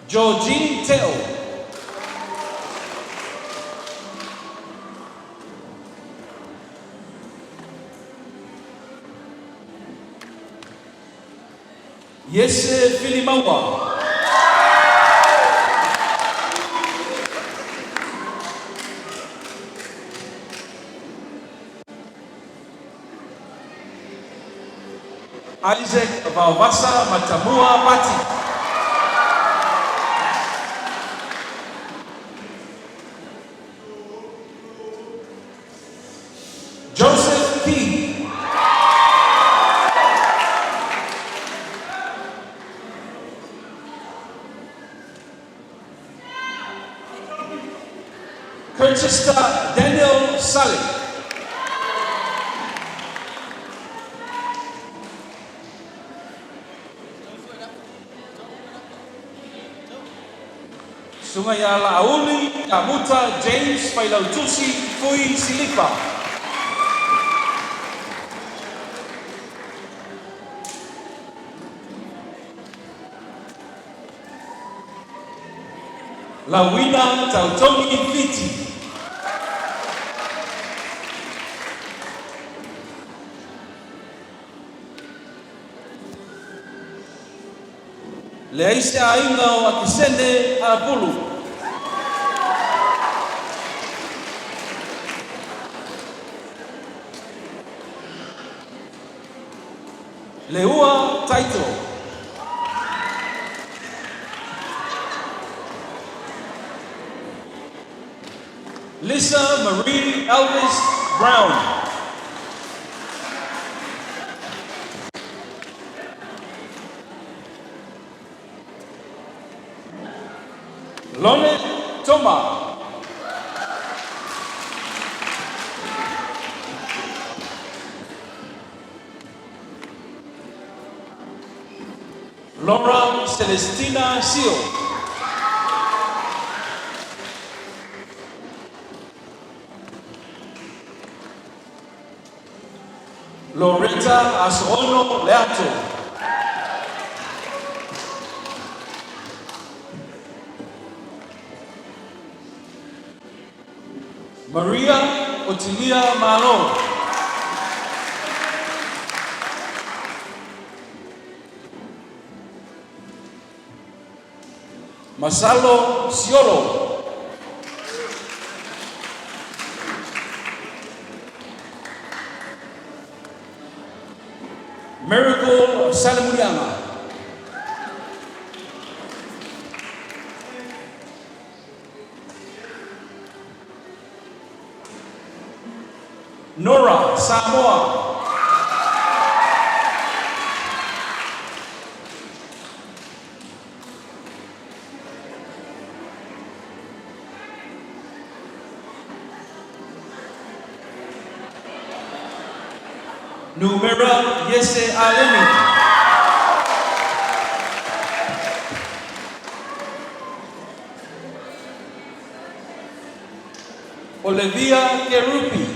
Georgine Teo. Yese Filimaua. Isaac Vaovasa Matamua Pati. Joseph King. Curchester Daniel Sully. Susuga ia Laauli Kamuta James Failautusi Fui Silipa. Lauina Tautogi Fiti. Leai se aiga o Akisene Apulu. Leua Taito. Lisa Marie Elvis Brown. Lone Toma. Laura Celestina Sio. Loretta Asono Leato. Maria Otilia Malo. Masalo Siolo. Miracle Salamulianga. Nora Samoa. Numera Yese Alemi. Olivia Kerupi.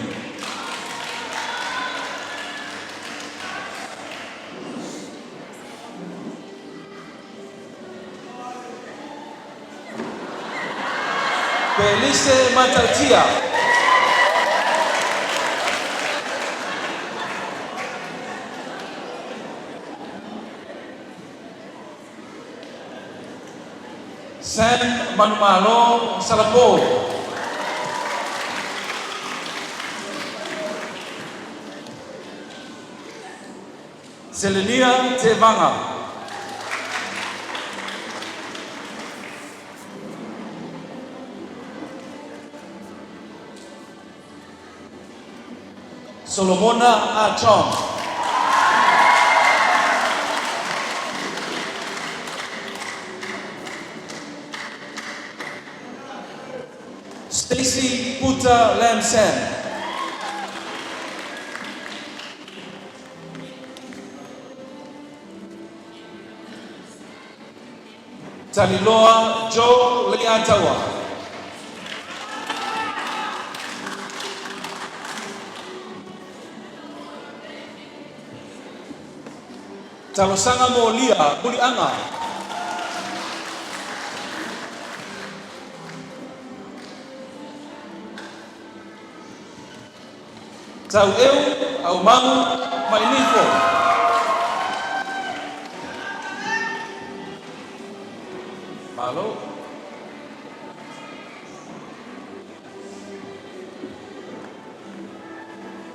Felice Matautia. Sam Manumalo Salapo. Selenia Tevanga. Solomona Achong. Stacy Puta Lamsan. Taliloa Joe Leatawa. Talosanga Molia Mulianga. Tau Eu Au Mangu Mainifo. Malo.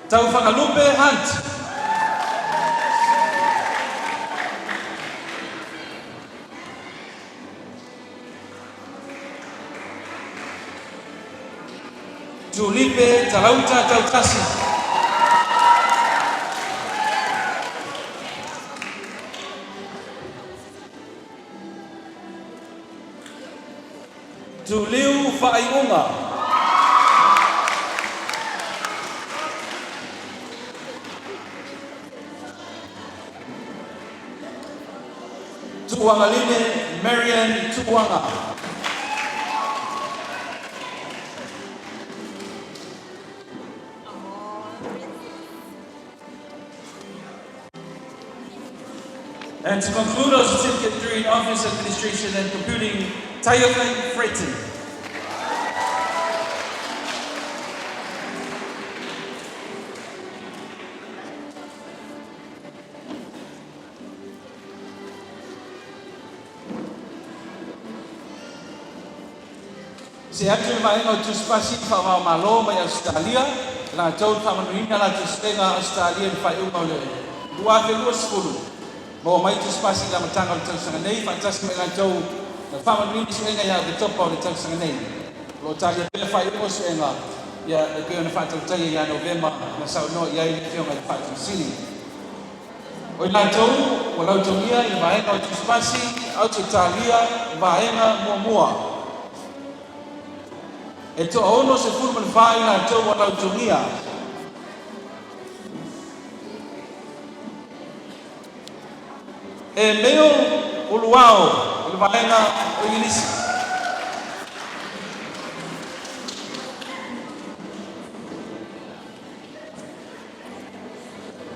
Tau Whangalupe Hunt. Tulipe Talauta Tautasi. Tuliu Fa'aiunga. Tuangaline Marian Tuanga. And to conclude our Certificate 3 in Office Administration and Computing, Taiofe Fretton. See atu i le vaega o Tusipasi faava-o-Malo mai Ausetalia, latou na faamanuiina latou suega Ausetalia i le faaiuga o le 2020. Maua mai Tusipasi i le amataga o le tausaga nei, faatasi ma i latou na faamanuiina suega ia Oketopa o le tausaga nei. O lo o talia pea faaiuga o suega ia e pei ona faatautaia ia Novema na saunoa i ai le Afioga i le Faatonusili. O i latou ua lautogia i le vaega o Tusipasi Ausetalia Vaega Muamua. E toa-64 i latou ua lautogia. E Meo Uluao i le vaega o Igilisi.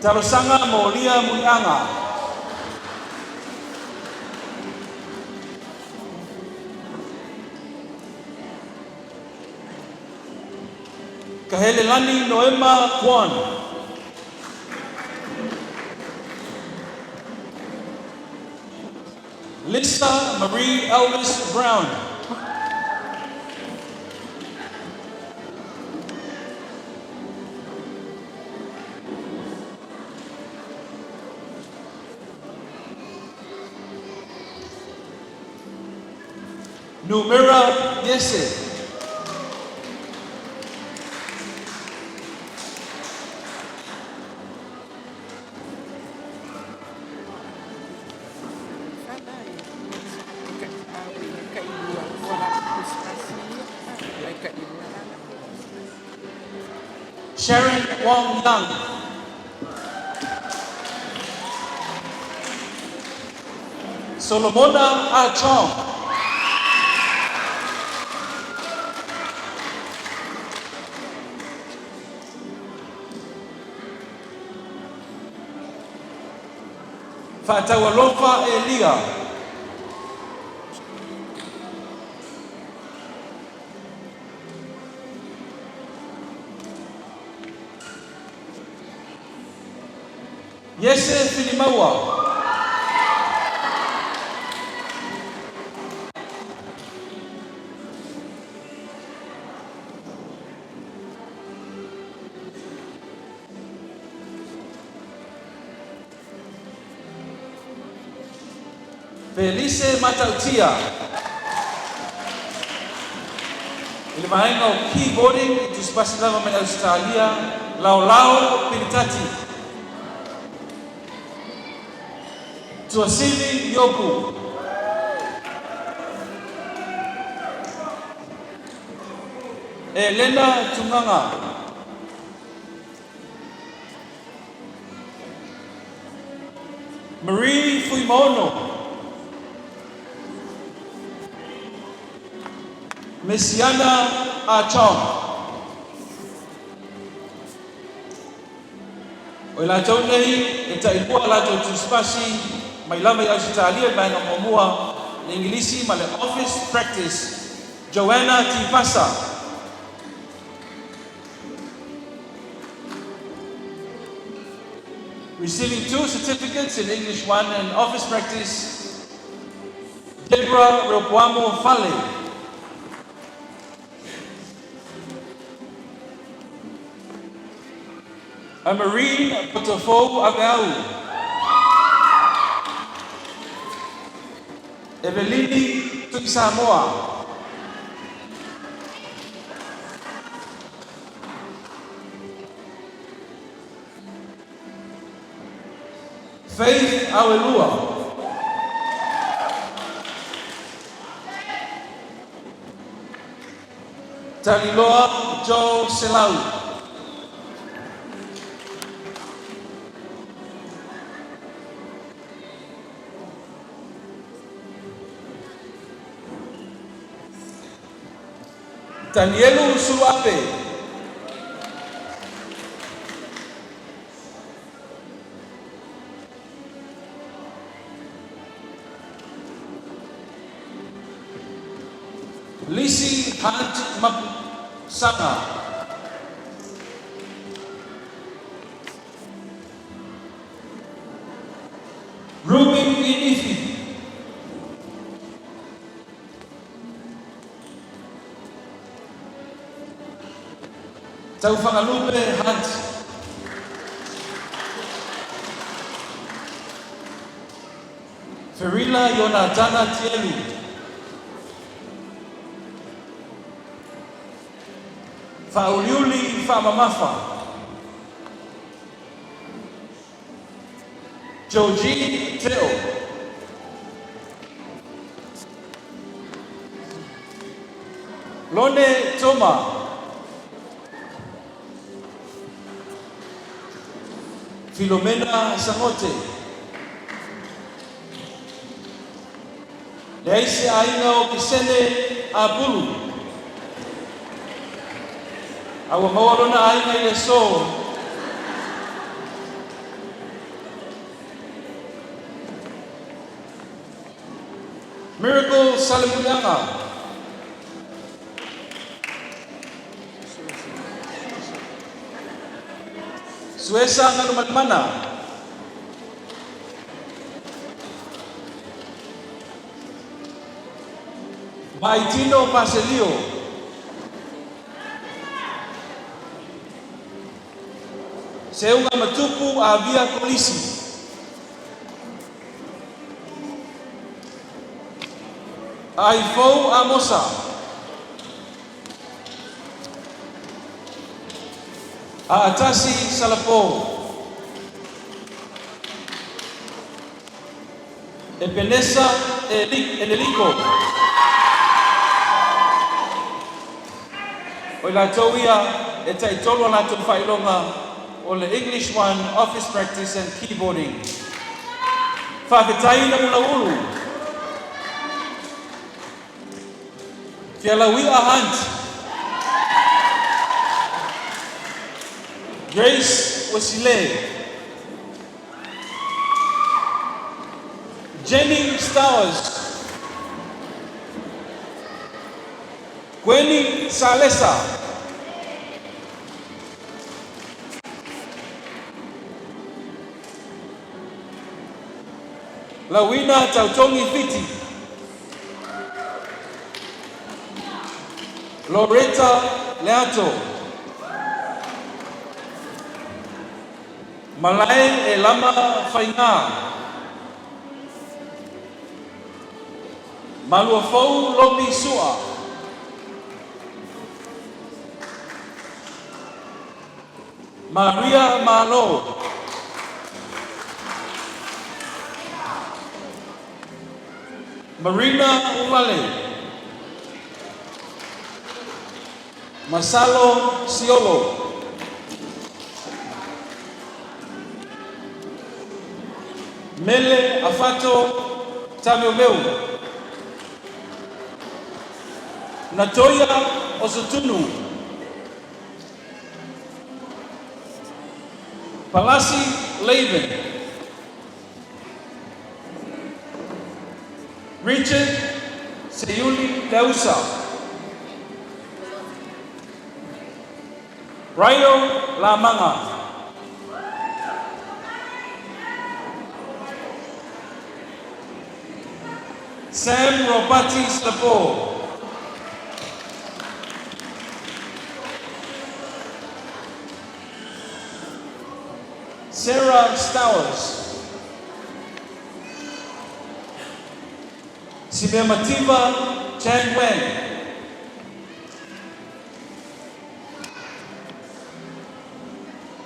Talosaga molia Muliaga. Kahelelani Noema Kwan. Lisa Marie Elvis Brown. Numera Yese. Sharon Wong Young. Solomona Ah Chong. Faataualofa Elia. Iese Filimaua. Felise Matautia. I le vaega o Keyboarding i tusipasi lava mai Ausetalia, Laolao Pilitati. Tuasili Iopu. Elena Tunganga. Marie Fuimono. Mesiana Achong. O i latou nei e tailua a latou tusipasi mai lava i Ausetalia i le vaega muamua, le Igilisi ma le Office Practice, Joanna Tipasa. Receiving two certificates in English 1 and Office Practice, Deborah Reopoamo Fale. A Marine Potofou Aveau. Evelini Tuisamoa. Faith Awelua. Taliloa Joe Selau. Tanielu Suluape. Lisi Hunt Mapusaga. Ruby Inifi. Taufagalupe Hunt. Ferila Ionatana Tielu. Fauliuli Faamamafa. Joji Teo. Lone Toma. Filomena Sangote. Leai se aiga o Kisene Apulu. A ua maua lona aiga i le aso. Miracle Salemuliaga. Suesa Galumalemana. Vaitino Paselio. Seuga Matupu Avia Kolisi. Aifou Amosa. A'atasi Salapo. Epenesa Eleliko. O i latou ia e taitolu a latou faailoga o le English 1, Office Practice and Keyboarding. Faafetai Namulauulu. Fialaui'a Hunt. Grace Wesile. Jenny Stowers. Gwenny Salesa. Lawina Tautongi Fiti. Loretta Leato. Malae e Lama Faiga. Maluafou Lopi Sua. Maria Malo. Marina Ulale. Masalo Siolo. Mele Afato Tameumeu. Natoya Osotunu. Palasi Laban. Richard Seyuli Dausa. Rayo Lamanga. Sam Robati Slapo. Sarah Stowers. Simemativa Chang Wang.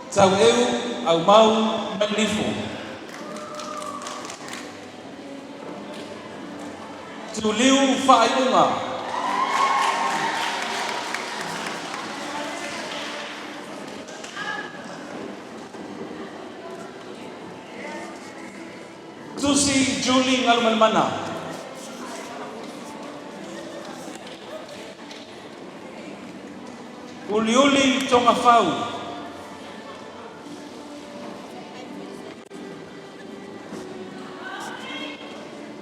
Taueu Aumau Manifo. Tuliu Fa'aiuga. Tusi Julie Ngalumalemana. Uliuli Tongafau.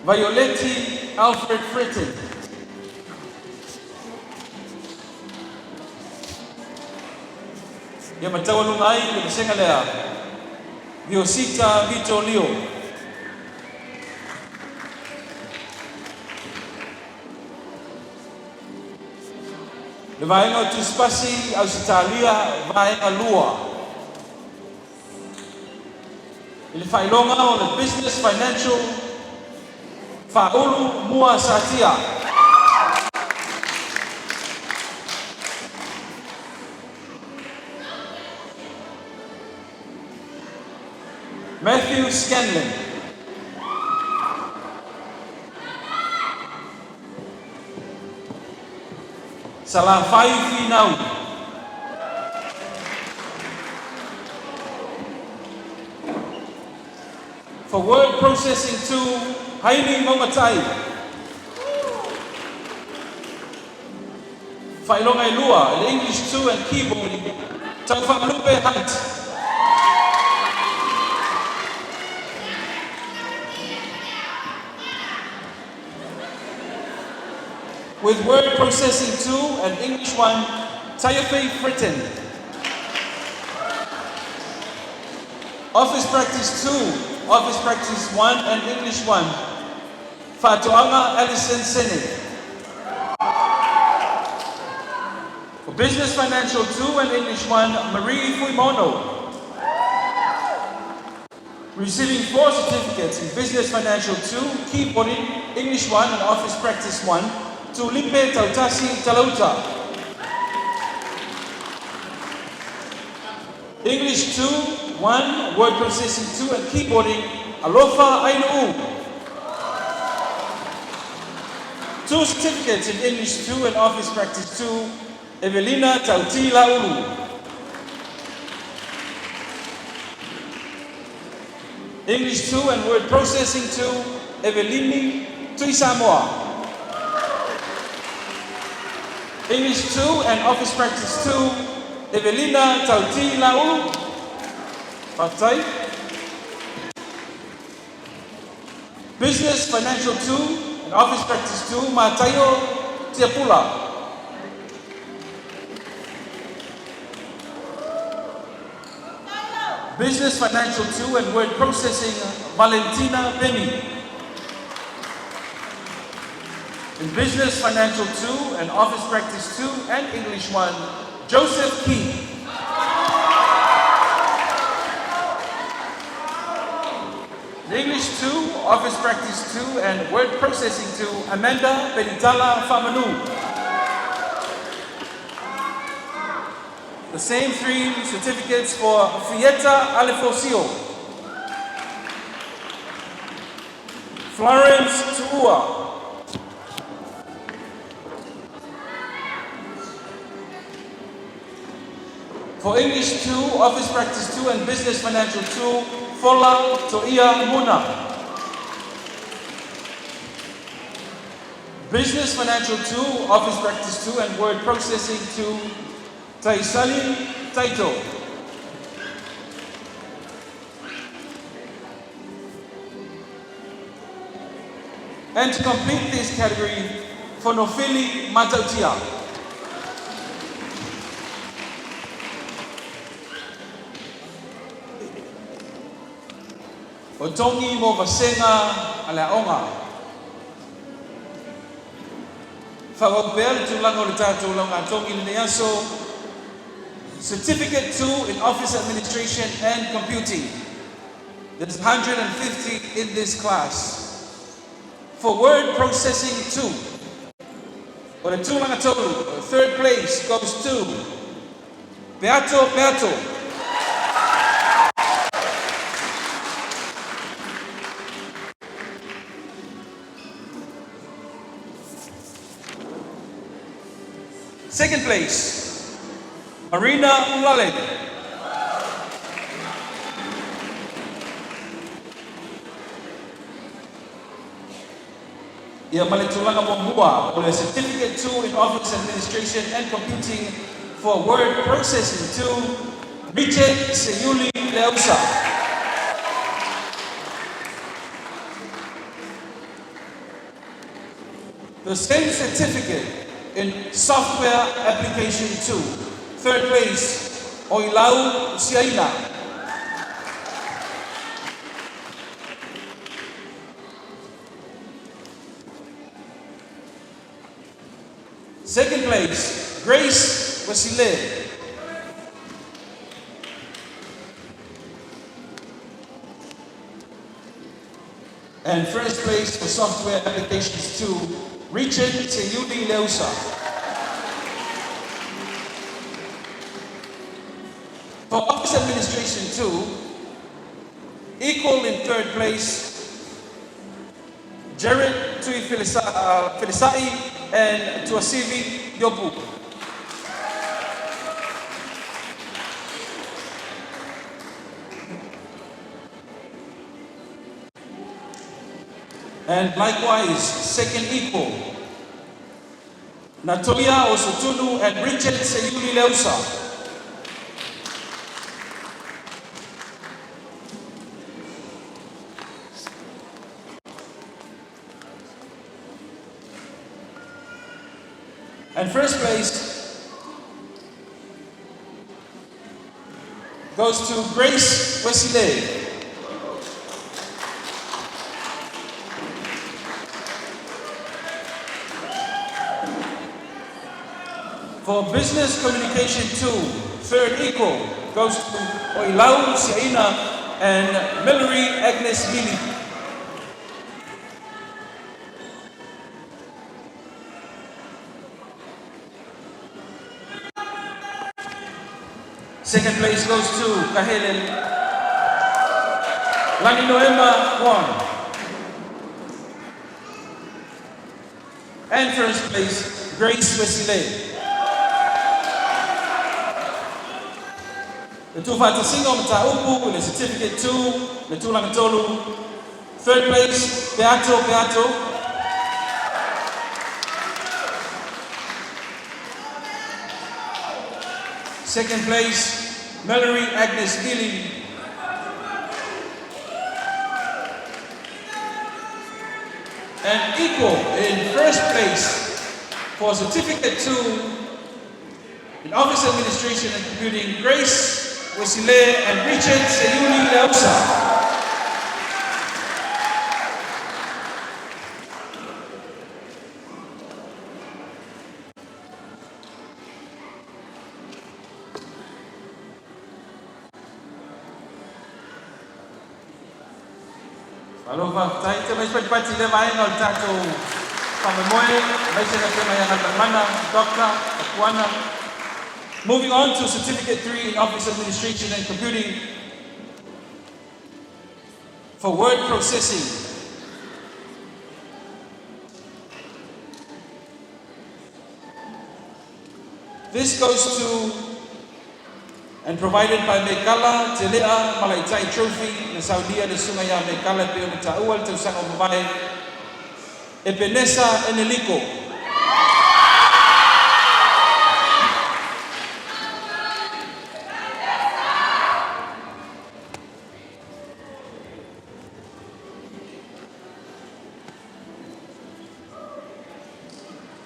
Violeti Alfred Fritton. Ia ma taualuga ai le vasega lea, Viosita Vito Lio. Le vaega o Tusipasi Ausetalia Vaega 2. I le faailoga o le Business Financial Faaulu Mua Satia. Matthew Scanlon. Salafai Finau. For Word Processing 2, Haili Maungatai. Faailoga e lua, le English 2 and Keyboard, Taufagalupe Hunt. With Word Processing 2 and English 1, Tayofe Fritton. Office Practice 2, Office Practice 1 and English 1, Fatoanga Allison Sene. For Business Financial 2 and English 1, Marie Fuimono. Receiving 4 certificates in Business Financial 2, Keyboarding, English 1 and Office Practice 1, to Lipe Tautasi Talauta. English 2, 1, Word Processing 2 and Keyboarding, Alofa Ainuu. 2 certificates in English 2 and Office Practice 2, Evelina Tauti Laulu. English 2 and Word Processing 2, Evelini Tuisamoa. English 2 and Office Practice 2, Evelina Tauti Laulu. Fatai. Business Financial 2 and Office Practice 2, Mataio Tiapula. Business Financial 2 and Word Processing, Valentina Beni. In Business Financial 2 and Office Practice 2 and English 1, Joseph Key. In English 2, Office Practice 2 and Word Processing 2, Amanda Benitala Famanu. The same 3 certificates for Fieta Alefosio, Florence Tuua, For English 2, Office Practice 2 and Business Financial 2, Fola Toia Muna. Business Financial 2, Office Practice 2 and Word Processing 2, Taisali Taito. And to complete this category, Fonofili Matautia. O togi mo vasega a le aoga. Faaauau pea le tulaga o le tatou laugatogi i lenei aso. Certificate 2 in Office Administration and Computing. There's 150 in this class. For Word Processing 2, o le tulaga tolu, third place goes to Beato Beato. Second place, Marina Ulale. Ia ma le tulaga muamua o le Certificate 2 in Office Administration and Computing for Word Processing 2, Richard Seyuli Leausa. The same certificate in Software Application 2, third place, Oilau Siaina. Second place, Grace Wasile. And first place for software applications 2, Richard Seyuli Leusa. For office administration 2, equal in third place, Jared Tui Felisai and Tuasivi Yobu. And likewise, second equal, Natolia Osotunu and Richard Seyuli Leusa. And first place goes to Grace Wesile. For Business Communication 2, third equal goes to Oilau Siaina and Millery Agnes Mili. Second place goes to Kahele Lani Noema 1. And first place, Grace Wesile. Le tuufaatasiga o mataupu i le Certificate 2, le tulaga tolu. Third place, Beato Beato. Second place, Mallory Agnes Gilly. And equal in first place for Certificate 2 in Office Administration and Computing, Grace Wesile and Richard Seyuni Leusa. Malo faafetai te mai patipati le vaega o le tatou faamoemoe, aemaise le Afioga ia Galumalemana Dr. Tapuana. Moving on to Certificate 3 in Office Administration and Computing for word processing. This goes to and provided by Mekala Telea Malaitai Trophy na saunia le susuga ia Mekala e pei ona taua le tausaga ua mavae Epenesa Eneliko.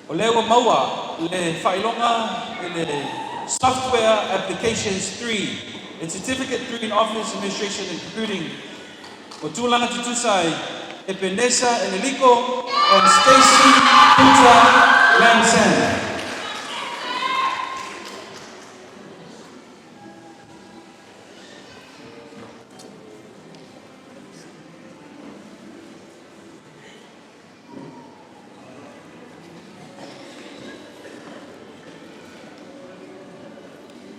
O lea ua maua le faailoga i le Software Applications 3 and Certificate 3 in Office Administration and Computing o tulaga tutusa ai Epenesa Eneliko and Stacy Peter Lansan.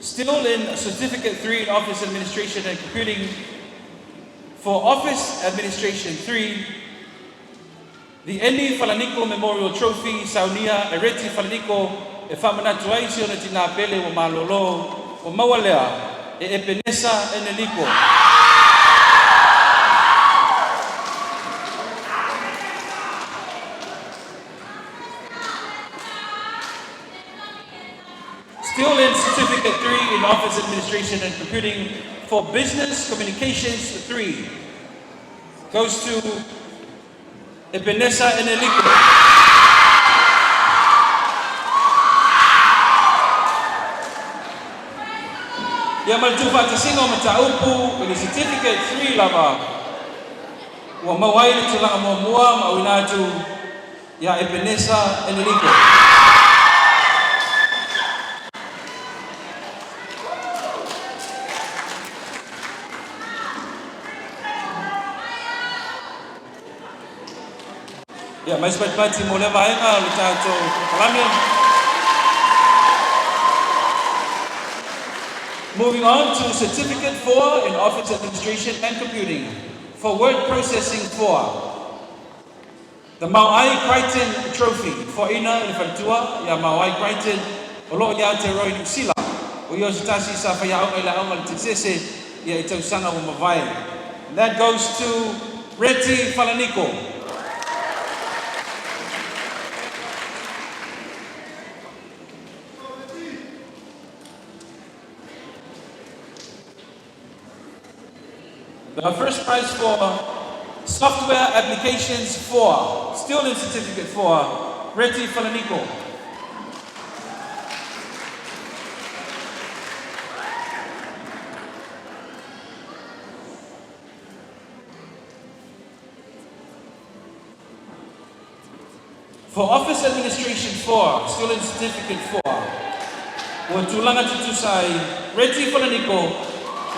Still in Certificate 3 in Office Administration and Computing, for Office Administration 3, the Eni Falaniko Memorial Trophy, Saunia Ereti Falaniko, e faamanatu ai si ona tinā pele ua malolo, ua maua lea e Epenesa Eneliko. Still in Certificate 3 in Office Administration and Computing for Business Communications 3 goes to Epenesa Eneliko. Ia ma le tuufaatasiga o mataupu i le Certificate 3 lava ua maua ai le tulaga muamua ma auina atu ia Epenesa Eneliko. Ia mai se patipati mo lea vaega o le tatou polokalame. Moving on to Certificate 4 in Office Administration and Computing. For Word Processing 4, the Mauai Crichton Trophy, foaina i le faletua ia Mauai Crichton o lo o ia te Roy Niu Sila, o ia o se tasi sa faiaoga i le aoga a le Tesese ia i tausaga ua mavae. And that goes to Reti Falaniko. The first prize for Software Applications 4, still in Certificate 4, Reti Falaniko. For Office Administration 4, still in Certificate 4, ua tulaga tutusa ai Reti Falaniko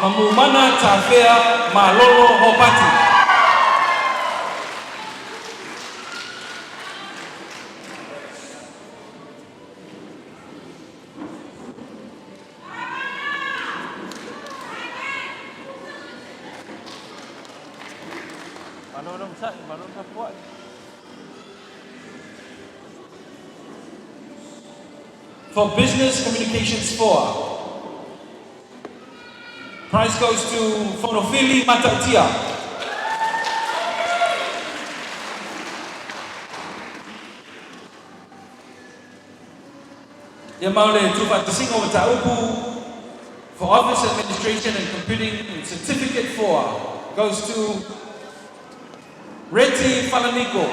ma Mumana Tafea Malolo Hopati. For Business Communications 4, prize goes to Fonofili Matautia. Ia ma o le tuufaatasiga o mataupu for Office Administration and Computing and Certificate 4 goes to Reti Falaniko.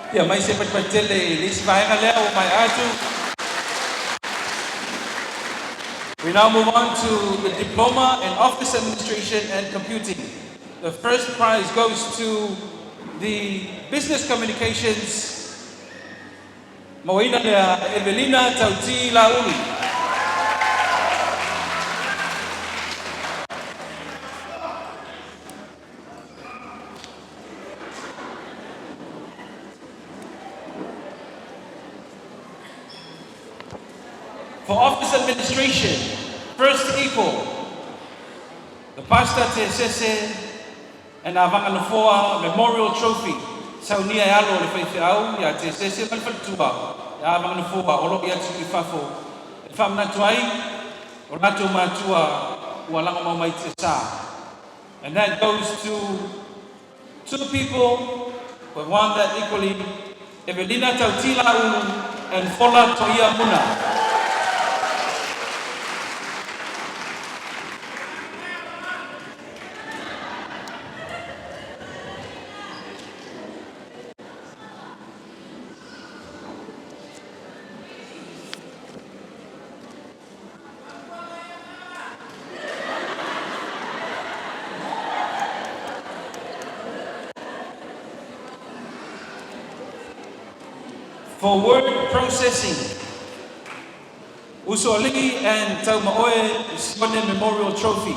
Ia mai se patipati tele i le isi vaega lea ua maea atu. We now move on to the Diploma in Office Administration and Computing. The first prize goes to the Business Communications mauaina lea Evelina Tauti Laulu. For Office Administration, first equal, the Pastor Te Sese and Avaganofoa Memorial Trophy. Saunia e alo o le faifeau ia Tesese ma le faletua ia Avaganofoa o lo o i atu i fafo. E faamanatu ai o latou matua ua lagomau mai tiasa. And that goes to two people who have won that equally, Evelina Tautila Ulu and Fola Toia Muna. For word processing, Usoalii and Taumaoe Sione Memorial Trophy.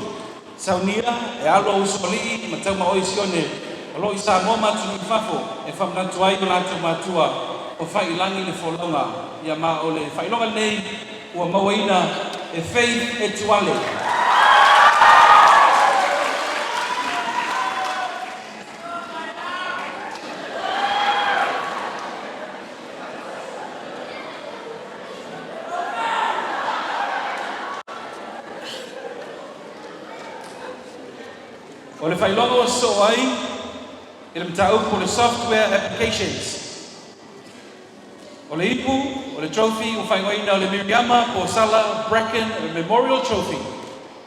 Saunia e alo a Usoalii ma Taumaoe Sione o lo o i Samoa ma atunuu i fafo e faamanatu ai o latou matua ua fai i lagi le folauga ia ma o le faailoga lenei ua mauaina e Faith Etuale. O le faailoga ua sosoo ai i le mataupu o le Software Applications. O le ipu, o le trophy ua faaigoaina o le Miriama Posala Bracken Memorial Trophy.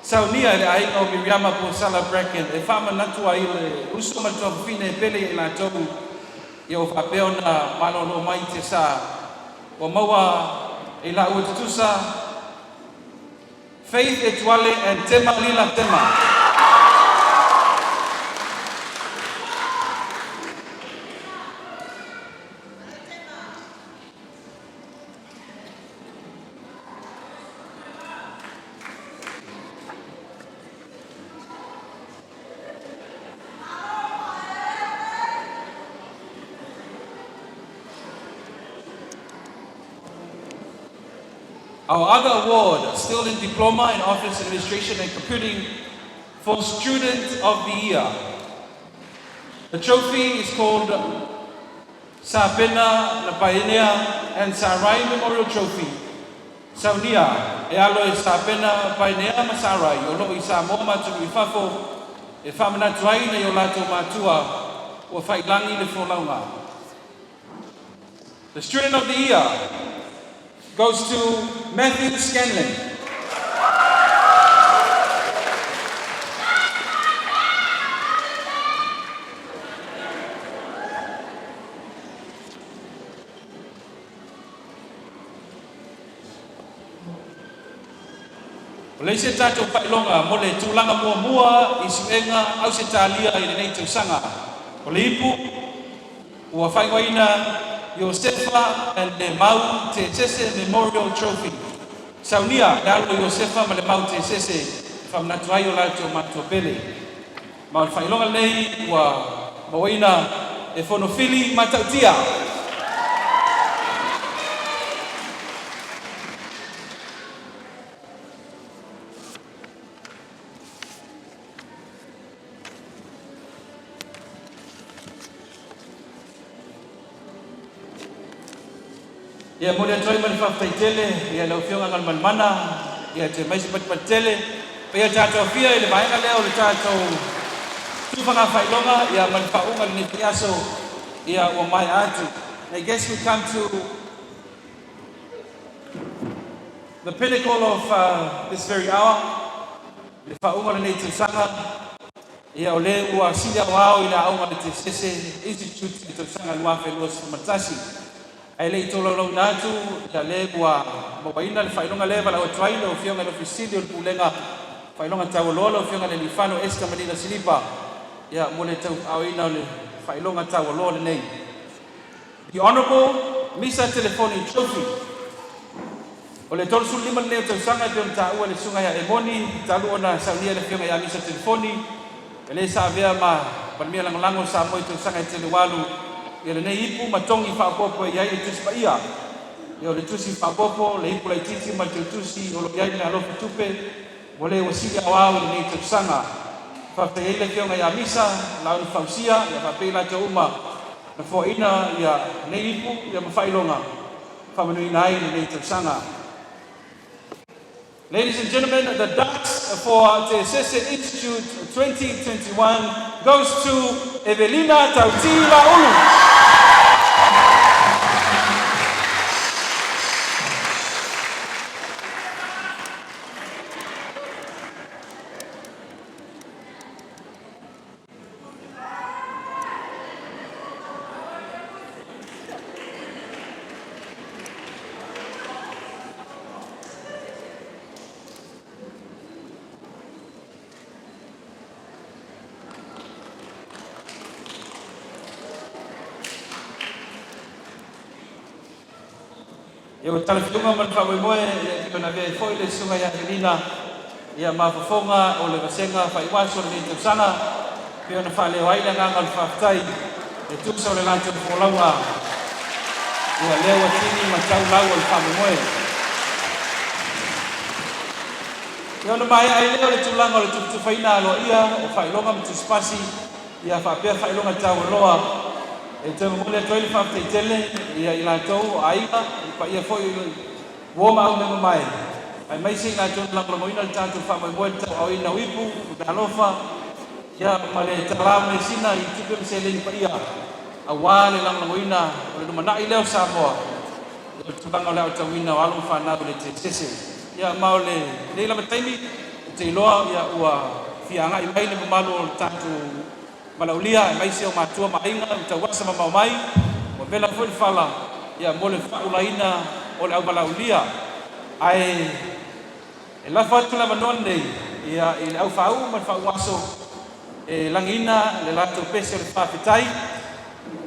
Saunia e le aiga o Miriama Posala Bracken e faamanatu ai le uso ma le tuafafine e pele ia i latou ia ua faapea ona malolo mai i tiasa ua maua e i laua tutusa Faith Etuale and Tema Lila Tema. Our other award, still in Diploma in Office Administration and Computing, for Student of the Year. The trophy is called Sapena Napaenea and Sarai Memorial Trophy. Saunia e alo e Sapena Paenea ma Sarai o loo i Samoa ma atunuu i fafo e faamanatu ai nai o latou matua ua faailagi le folauga. The Student of the Year goes to Matthew Scanlon. O le isi a tatou faailoga mo le tulaga muamua i suega Ausetalia i lenei tausaga. O le ipu ua faaigoaina Iosefa and Lemau Tesese Memorial Trophy. Saunia le alo o Iosefa ma Lemau Tesese e faamanatu ai o latou matua pele. Ma o le faailoga lenei ua mauaina e Fonofili Matautia. Ia, e momoli atu ai ma le faafetai tele i lau Afioga Galumalemana, ia toe mai se patipati tele. Paia tatou afia i le vaega lea o le tatou tufaga faailoga ia ma le faauga lenei fiaso ia ua maea atu. I guess we come to the pinnacle of this very hour, le faauga o lenei tausaga, ia o le ua sili aoao i le aoga o le Tesese Institute i le tausaga 2021. Ae le i tolaulauina atu ia le ua mauaina le faailoga lea e valaau atu ai lau Afioga i le Ofisa Sili o le Pulega Faailoga Taualoa, lau Afioga i le Alifano Esther Malila Silipa, ia mo le tauaaoina o le faailoga taualoa lenei. The Honourable Misa Telefoni Trophy. O le 35 lenei o tausaga e pei ona taua e le Susuga ia Emoni talu ona saunia e le Afioga ia Misa Telefoni e le sa avea ma Palemia Lagolago o Samoa i tausaga e tele ua alu ia lenei ipu ma togi faaopoopo e i ai le Tusi Paia. Ia o le Tusi faaopoopo, le ipu laitiiti ma le teutusi o lo o i ai le meaalofa tupe ua le ua sili aoao i lenei tausaga. Faafetai ai le Afioga ia Misa, Laau na Fausia, ia faapea i latou uma na foaina ia lenei ipu ia ma faailoga faamanuiaina ai lenei tausaga. Ladies and gentlemen, the Dux for Tesese Institute 2021 goes to Evelina Tauti Laulu. Ia ua talafiuga ma le faamoemoe ia pei ona avea ai foi le Susuga ia Evelina ia ma fofoga o le vasega faaiuaso o lenei tausaga pei ona faaleo ai le agaga o le faafetai e tusa o le latou folauga ia lea ua tini ma tau lau o le faamoemoe. Ia ona maea ai lea o le tulaga o le tufatufaina aloaia o faailoga ma tusipasi ia faapea faailoga taualoa e toe momoli atu ai le faafetai tele ia i latou o aiga i paia foi uo ma aumeamamae aemaise i latou na lagolagoina le tatou faamoemoe i le tauaaoina o ipu ma meaalofa ia ma le talā measina i tupe ma seleni paia aua le lagolagoina o le lumanai lea o Samoa. O le tulaga o le aotauina o alo ma fanau i le tesese. Ia ma o lenei lava taimi, ou te iloa ia ua fia agai mai le mamalu o le tatou valaaulia aemaise o matua ma aiga ua tauasa mamao mai, ua vela foi le fala ia mo le faaulaina o le auvalaaulia. Ae e lafo atu le avanoa lenei ia i le aufauu ma le faauaso e lagiina le latou pese o le faafetai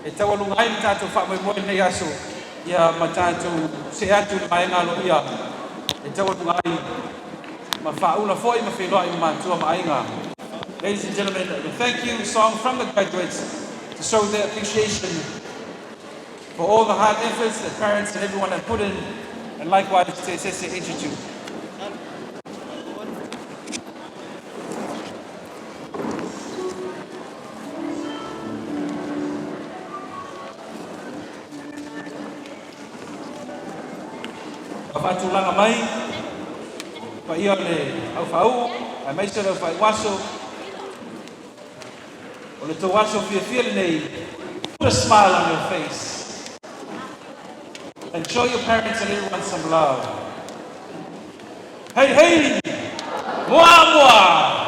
e taualuga ai le tatou faamoemoe i lenei aso ia ma tatou see atu i le vaega aloaia e taualuga ai ma faaula foi ma feiloai ma matua ma aiga. Ladies and gentlemen, the thank you song from the graduates to show their appreciation for all the hard efforts that parents and everyone have put in, and likewise to Tesese Institute. Faatulaga mai paia o le aufauu aemaise o le aufaiuaso o le tou aso fiafia lenei. Put a smile on your face and show your parents and everyone some love. Hey, hey! Mua, mua!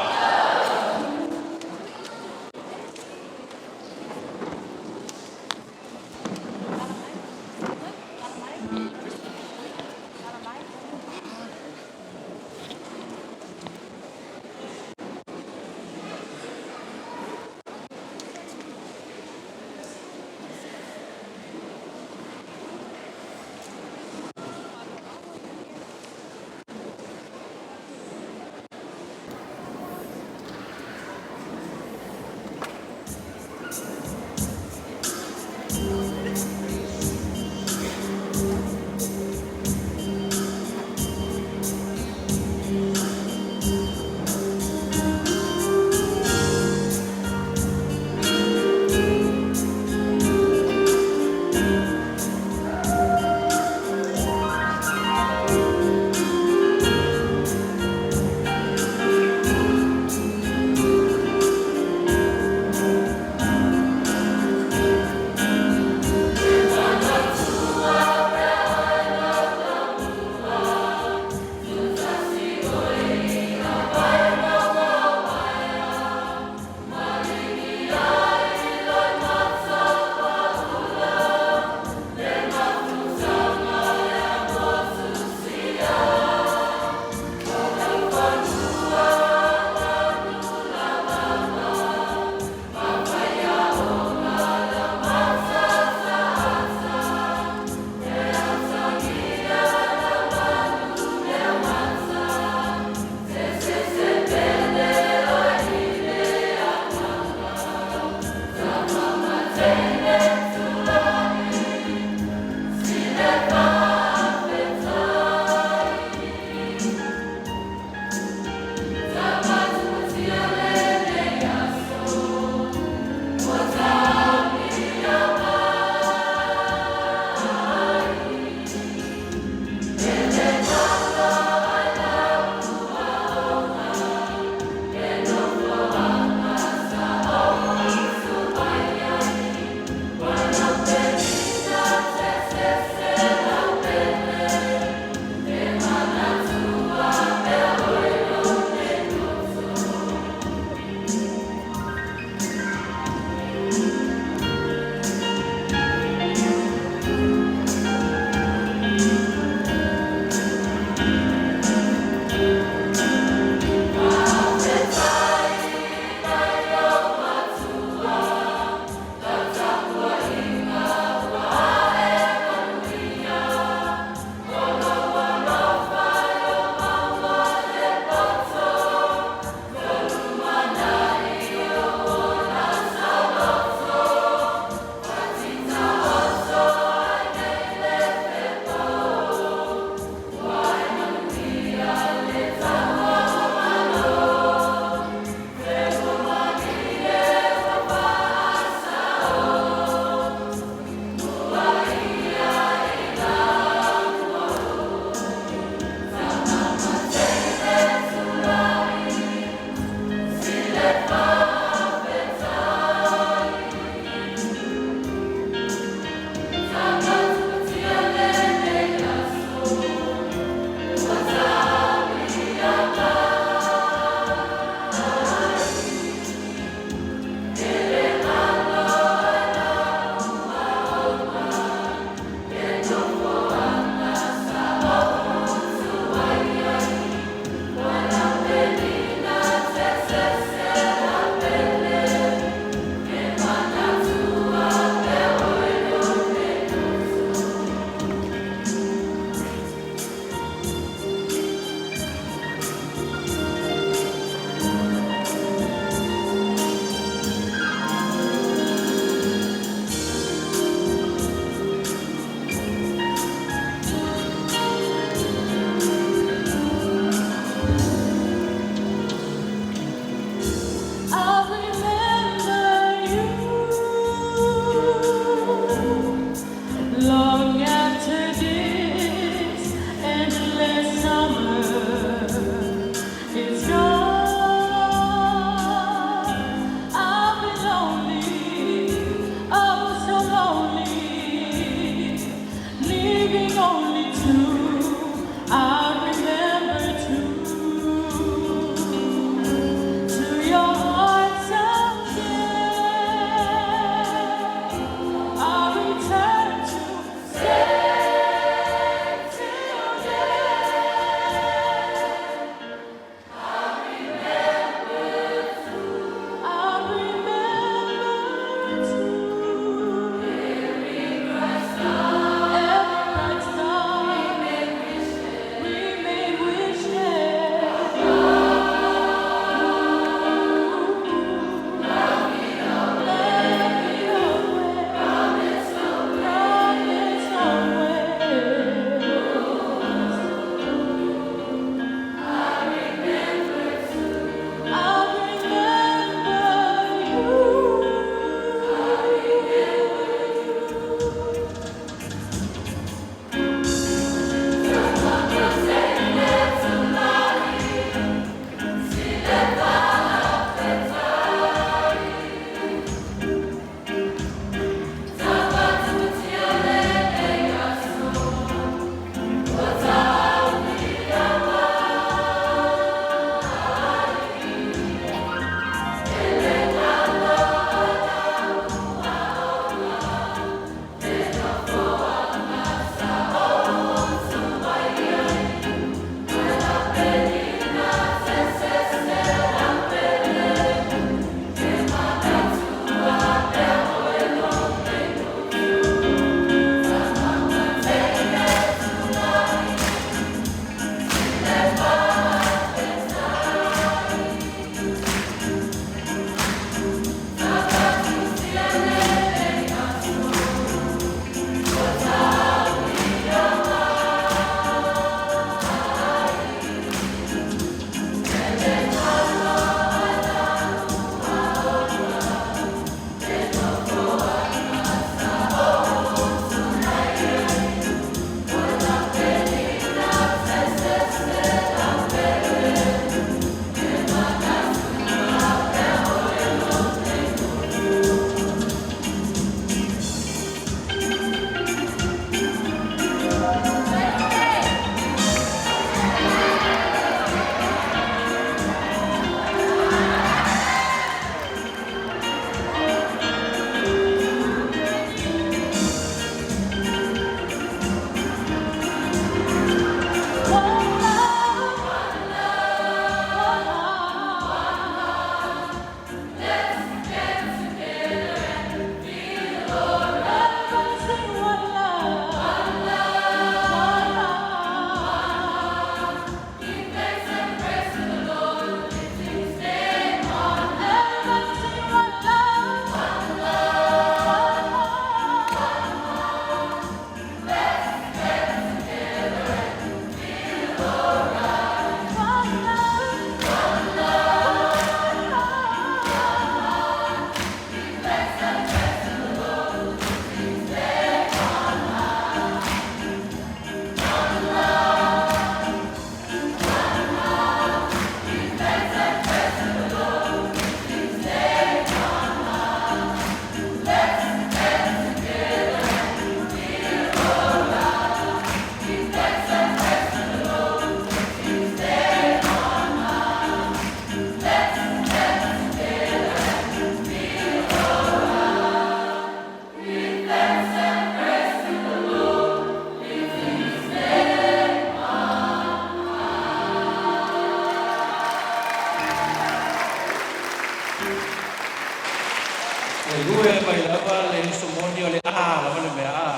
lava le mea a.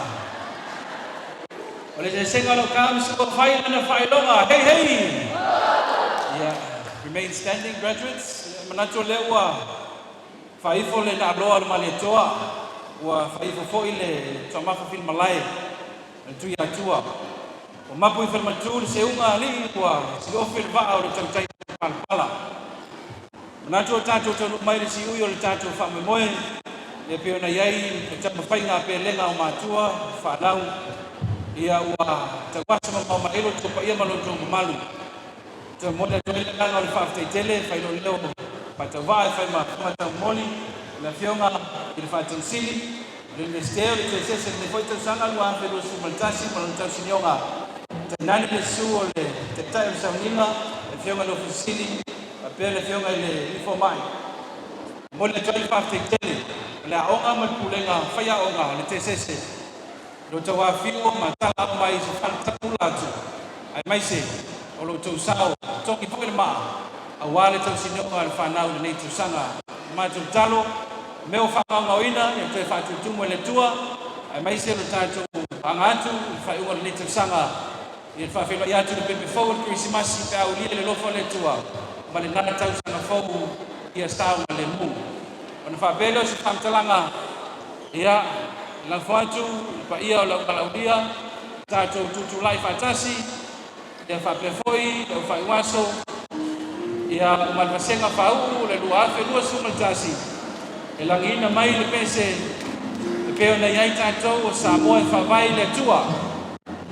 O le eseesega o lau kams ua fai lana faailoga. Hei hei! Ia, remain standing graduates. Ia, manatu o lea ua faaifo le naaloa o le Malietoa, ua faaifo foi le taumafa filimalae a le Tuiatua. Ua mapu i falematu le seuga a alii ua siliofe le vaa o le tautai palapala. Manatu o tatou taunuu mai i le siui o le tatou faamoemoe, e pei ona i ai le taumafaiga a pelega o matua ma fanau, ia ua tauasa mamao mai ai lo outou paia ma lo outou mamalu. E toe momoli atu ai le agaga o le faafetai tele e fai lou leo faatauvaa e fai ma fofoga taumoli i le Afioga i le Faatonu Sili o le Iunivesite o le TSS i lenei foi tausaga 2021 ma lona tausinioga. Tainane le susu o le Taitai o le Sauniga, le Afioga i le Ofisa Sili faapea le Afioga i le Alii Fomai. E momoli atu ai le faafetai tele o le aoga ma le Pulega Faiaoga a le TSS i lo outou afifio ma talaau mai i se fale tapula atu, aemaise o lo outou sao togi foi le maa aua le tausinioga a le fanau i lenei tausaga. Matou tatalo, o mea ua faagaogaoina ia toe faatutumu e le Atua, aemaise lo tatou aga atu i le faaiuga o lenei tausaga ia le faafeiloai atu i le pepe fou o le Kerisimasi pe a aulia le alofa o le Atua ma lena tausaga fou ia saogalemu. Ona faapea lea o se faamatalaga, ia, lafo atu i le paia o le auvalaaulia, tatou tutulai faatasi, ia faapea foi le aufaiuaso, ia ma le vasega faauu o le 2021, e lagiina mai le pese e pei ona i ai tatou o Samoa e faavae i le Atua,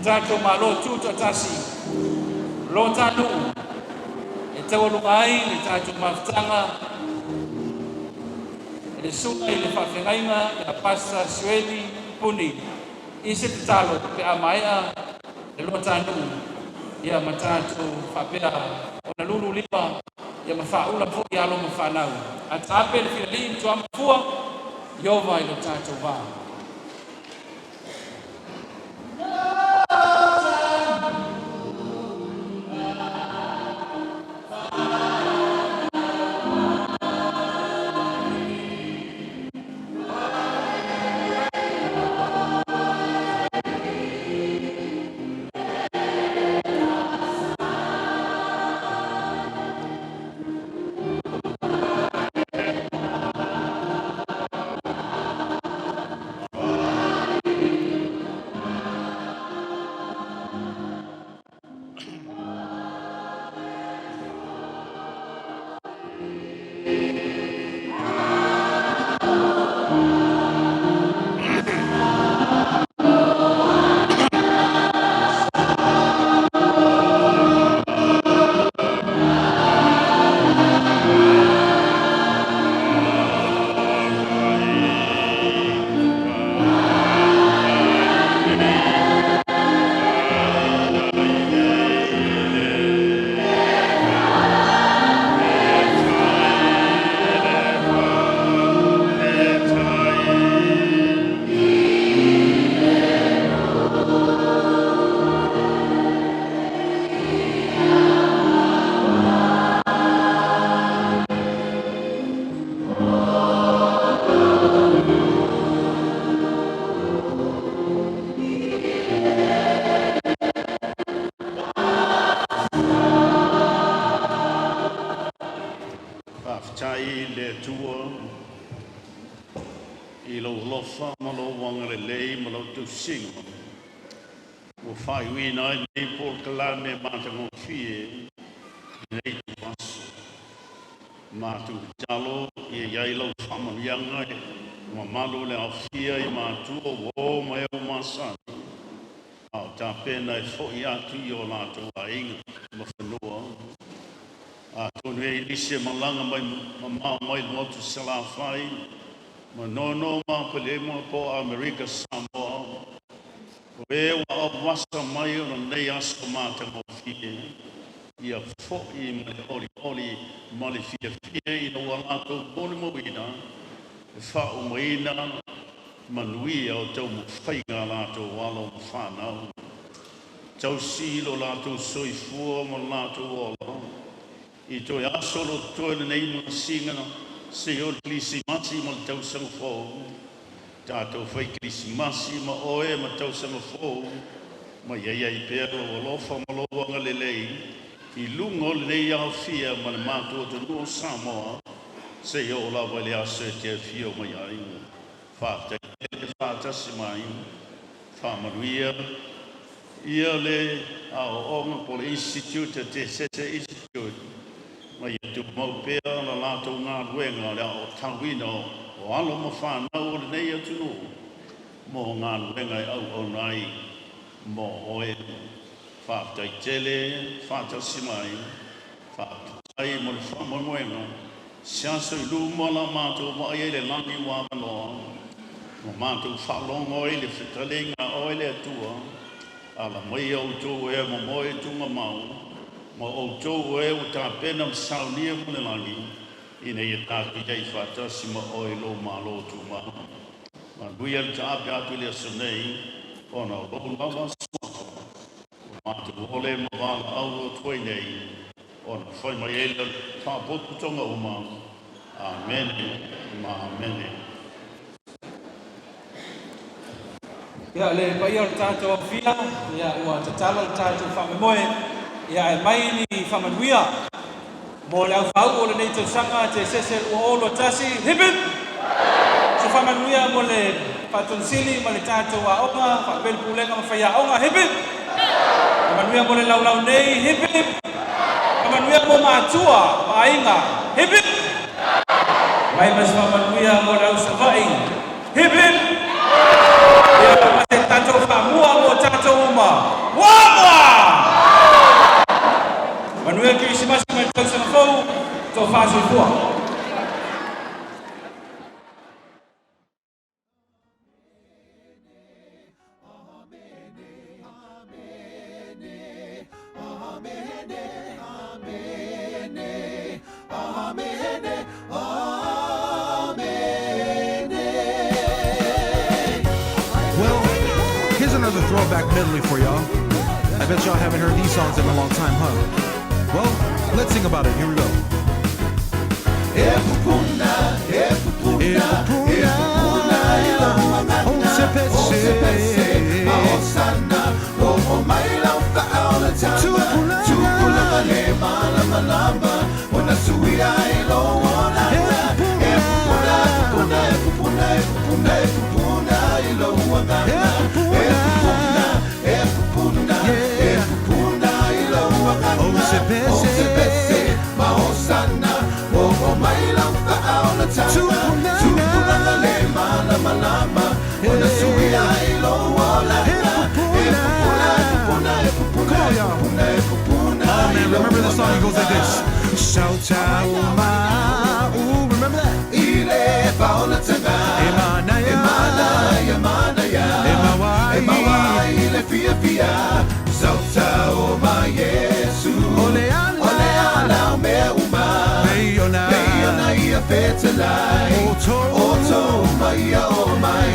tatou Malo tutoatasi, lo ta nuu e taualuga ai le tatou mafutaga e le susuga i le faafeagaiga ia Pastor Sueli Puni i se tatalo pe a maea le loatanuu ia ma tatou faapea ona lulu lima ia ma faaula foi alo ma fanau. A taape le filalii ma tuamafua, Ieova i lo tatou va. Faafetai i le Atua i lou alofa ma lou agalelei ma lau tausiga ua faaiuina ai lenei polokalame matagofie i lenei ituaso. Matou tatalo ia i ai lau faamanuiaga e mamalu le aofia i matua uō ma e ua masani a o tapena e fo'i atu i o latou aiga ma fanua. Atonu e i ai nisi e malaga mai mamao mai le motu Salafai, Manono ma Apolima po o Amerika Samoa, o e ua auasa mai ona nei aso matagofie, ia fo'i ma le olioli ma le fiafia ina ua latou molimauina le faaumaina manuia o taumafaiga a latou alo ma fanau. Tausi lo latou soifua ma lo latou ola i toe aso o lo o totoe lenei masina seia oo i le Kerisimasi ma le tausaga fou. Tatou fai Kerisimasi ma oe ma tausaga fou, ma ia i ai pea lou alofa ma lou agalelei i luga o lenei aofia ma le matou atunuu o Samoa, seia oo lava i le aso e te afio mai ai. Faafetai tele le faatasi mai. Faamanuia ia le aoaoga po o le Institute, Tesese Institute, ma ia tumau pea la latou galuega o le aotauina o alo ma fanau o lenei atunuu mo galuega e auauna ai mo oe. Faafetai tele faatasi mai, faafetai mo le faamoemoega, se aso i luma la matou vaai ai le lagi ua avanoa, ma matou faalogo ai le fetalaiga a oe le Atua, ala mai outou e momoe tugamau, ma outou e ua tapena ma saunia mo le lagi, ina ia tatou i ai faatasi ma oe i lou Malo tumau. Manuia le taape atu i le aso nei, ona o lou lava suafa, ua matou ole ma valaau atu ai nei, ona fai mai ai le faapotopotoga uma. Amene ma amene. Ia, le paia o le tatou aofia, ia, ua tatala le tatou faamoemoe, ia, ae mai ni faamanuia mo le aufauu o lenei tausaga Tesese 2021. Hip hip! Se faamanuia mo le Faatonisili ma le tatou aoga, faapea le pulega ma faiaoga. Hip hip! Faamanuia mo le laulau nei. Hip hip! Faamanuia mo matua ma aiga. Hip hip! Mai ma se faamanuia mo le au Savaii. Hip hip! Ia, ma se tatou faamua mo tatou uma. Muamua! Manuia Kerisimasi ma le tausaga fou, tofa soifua. Well, here's another throwback medley for y'all. I bet y'all haven't heard these songs in a long time, huh? Well, let's sing about it. Here we go. E pupuna, e pupuna, e pupuna i lau pese, ma osana, o o mai lau whaola tanga, tupulaga le malama lama, o na suia i lo olana. E pupuna, e pupuna, e pupuna, e pupuna, e pupuna i lou agaga. E pupuna, e pupuna, e pupuna i lou agaga. O se pese, ma osana, o o mai lau whaola tanga, tupulaga le malama lama, o na suia i lo olana. E pupuna, e pupuna, e pupuna, e pupuna, e pupuna. Oh man, remember the song? It goes like this. Shout out my, ooh, remember that? Ile paola tanga, e mana ya, e mana ya, mana ya, e mawai, e mawai le fia fia. Sauta o ma Yesu, ole ala, ole ala o mea uma. Peiona, peiona ia fetalai, o tō, o tō mai ia o mai,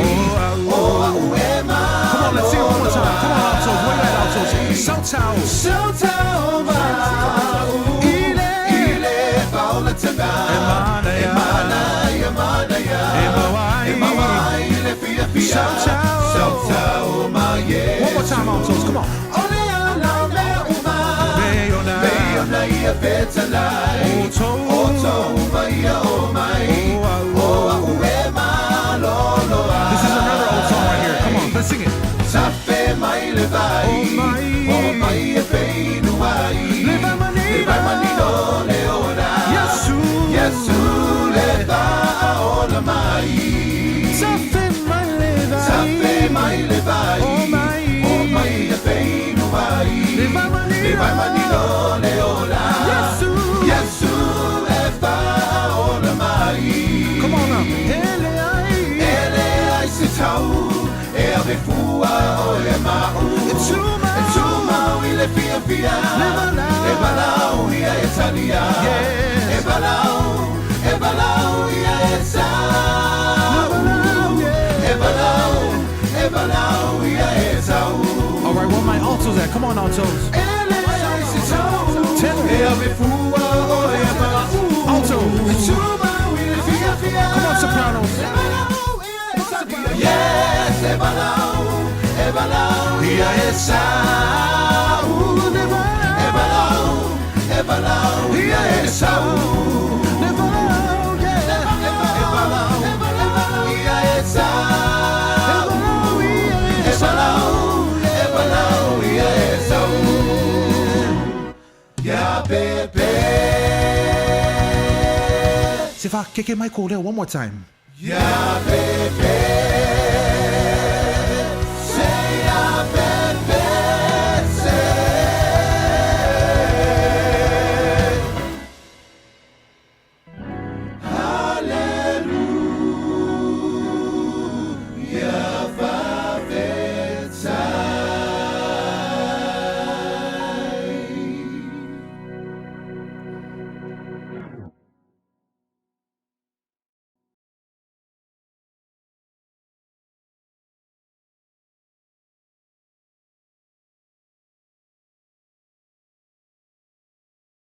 o au e ma. Come on, let's sing it one more time. Come on, altos. Where you at, altos? Sauta, sauta o ma. Ile, ile paola tanga, e mana ya, e mana ya, mana ya, e mawai, e mawai le fia fia. Sauta, sauta o ma Yesu. One more time, altos. Come on. Ole ala o mea uma. Peiona, peiona ia fetalai, o tō, o tō mai ia o mai, o au e malolo ai. This is another old song right here. Come on, let's sing it. Safe mai le vai, o mai, o mai e feinu ai. Le vai manino, le vai manino le ora. Yesu, Yesu le va ola mai. Safe mai le vai, safe mai le vai, o mai, o mai e feinu ai. Le vai manino, le vai manino le ora. Yesu, Yesu le va ola mai. Come on now. Ele ai, ele ai se tau, e ave fua o e ma'u. E tuma, e tuma i le fia fia. Le valau, le valau ia e talia. Yes. E valau, e valau ia e sau. E valau, e valau ia e sau. All right, where my altos at? Come on, altos. Ele ai se tau, Tenor. E ave fua o e ma'u. Alto. E tuma i le fia fia. Come on, sopranos. Le valau ia e talia. valaau, e valaau ia Esau. E valaau, e valaau ia Esau. E valaau, e valaau, e valaau ia Esau. E valaau, e valaau ia Esau. Ia pepe. Sefa, keke mai ko leo one more time. Ia pepe.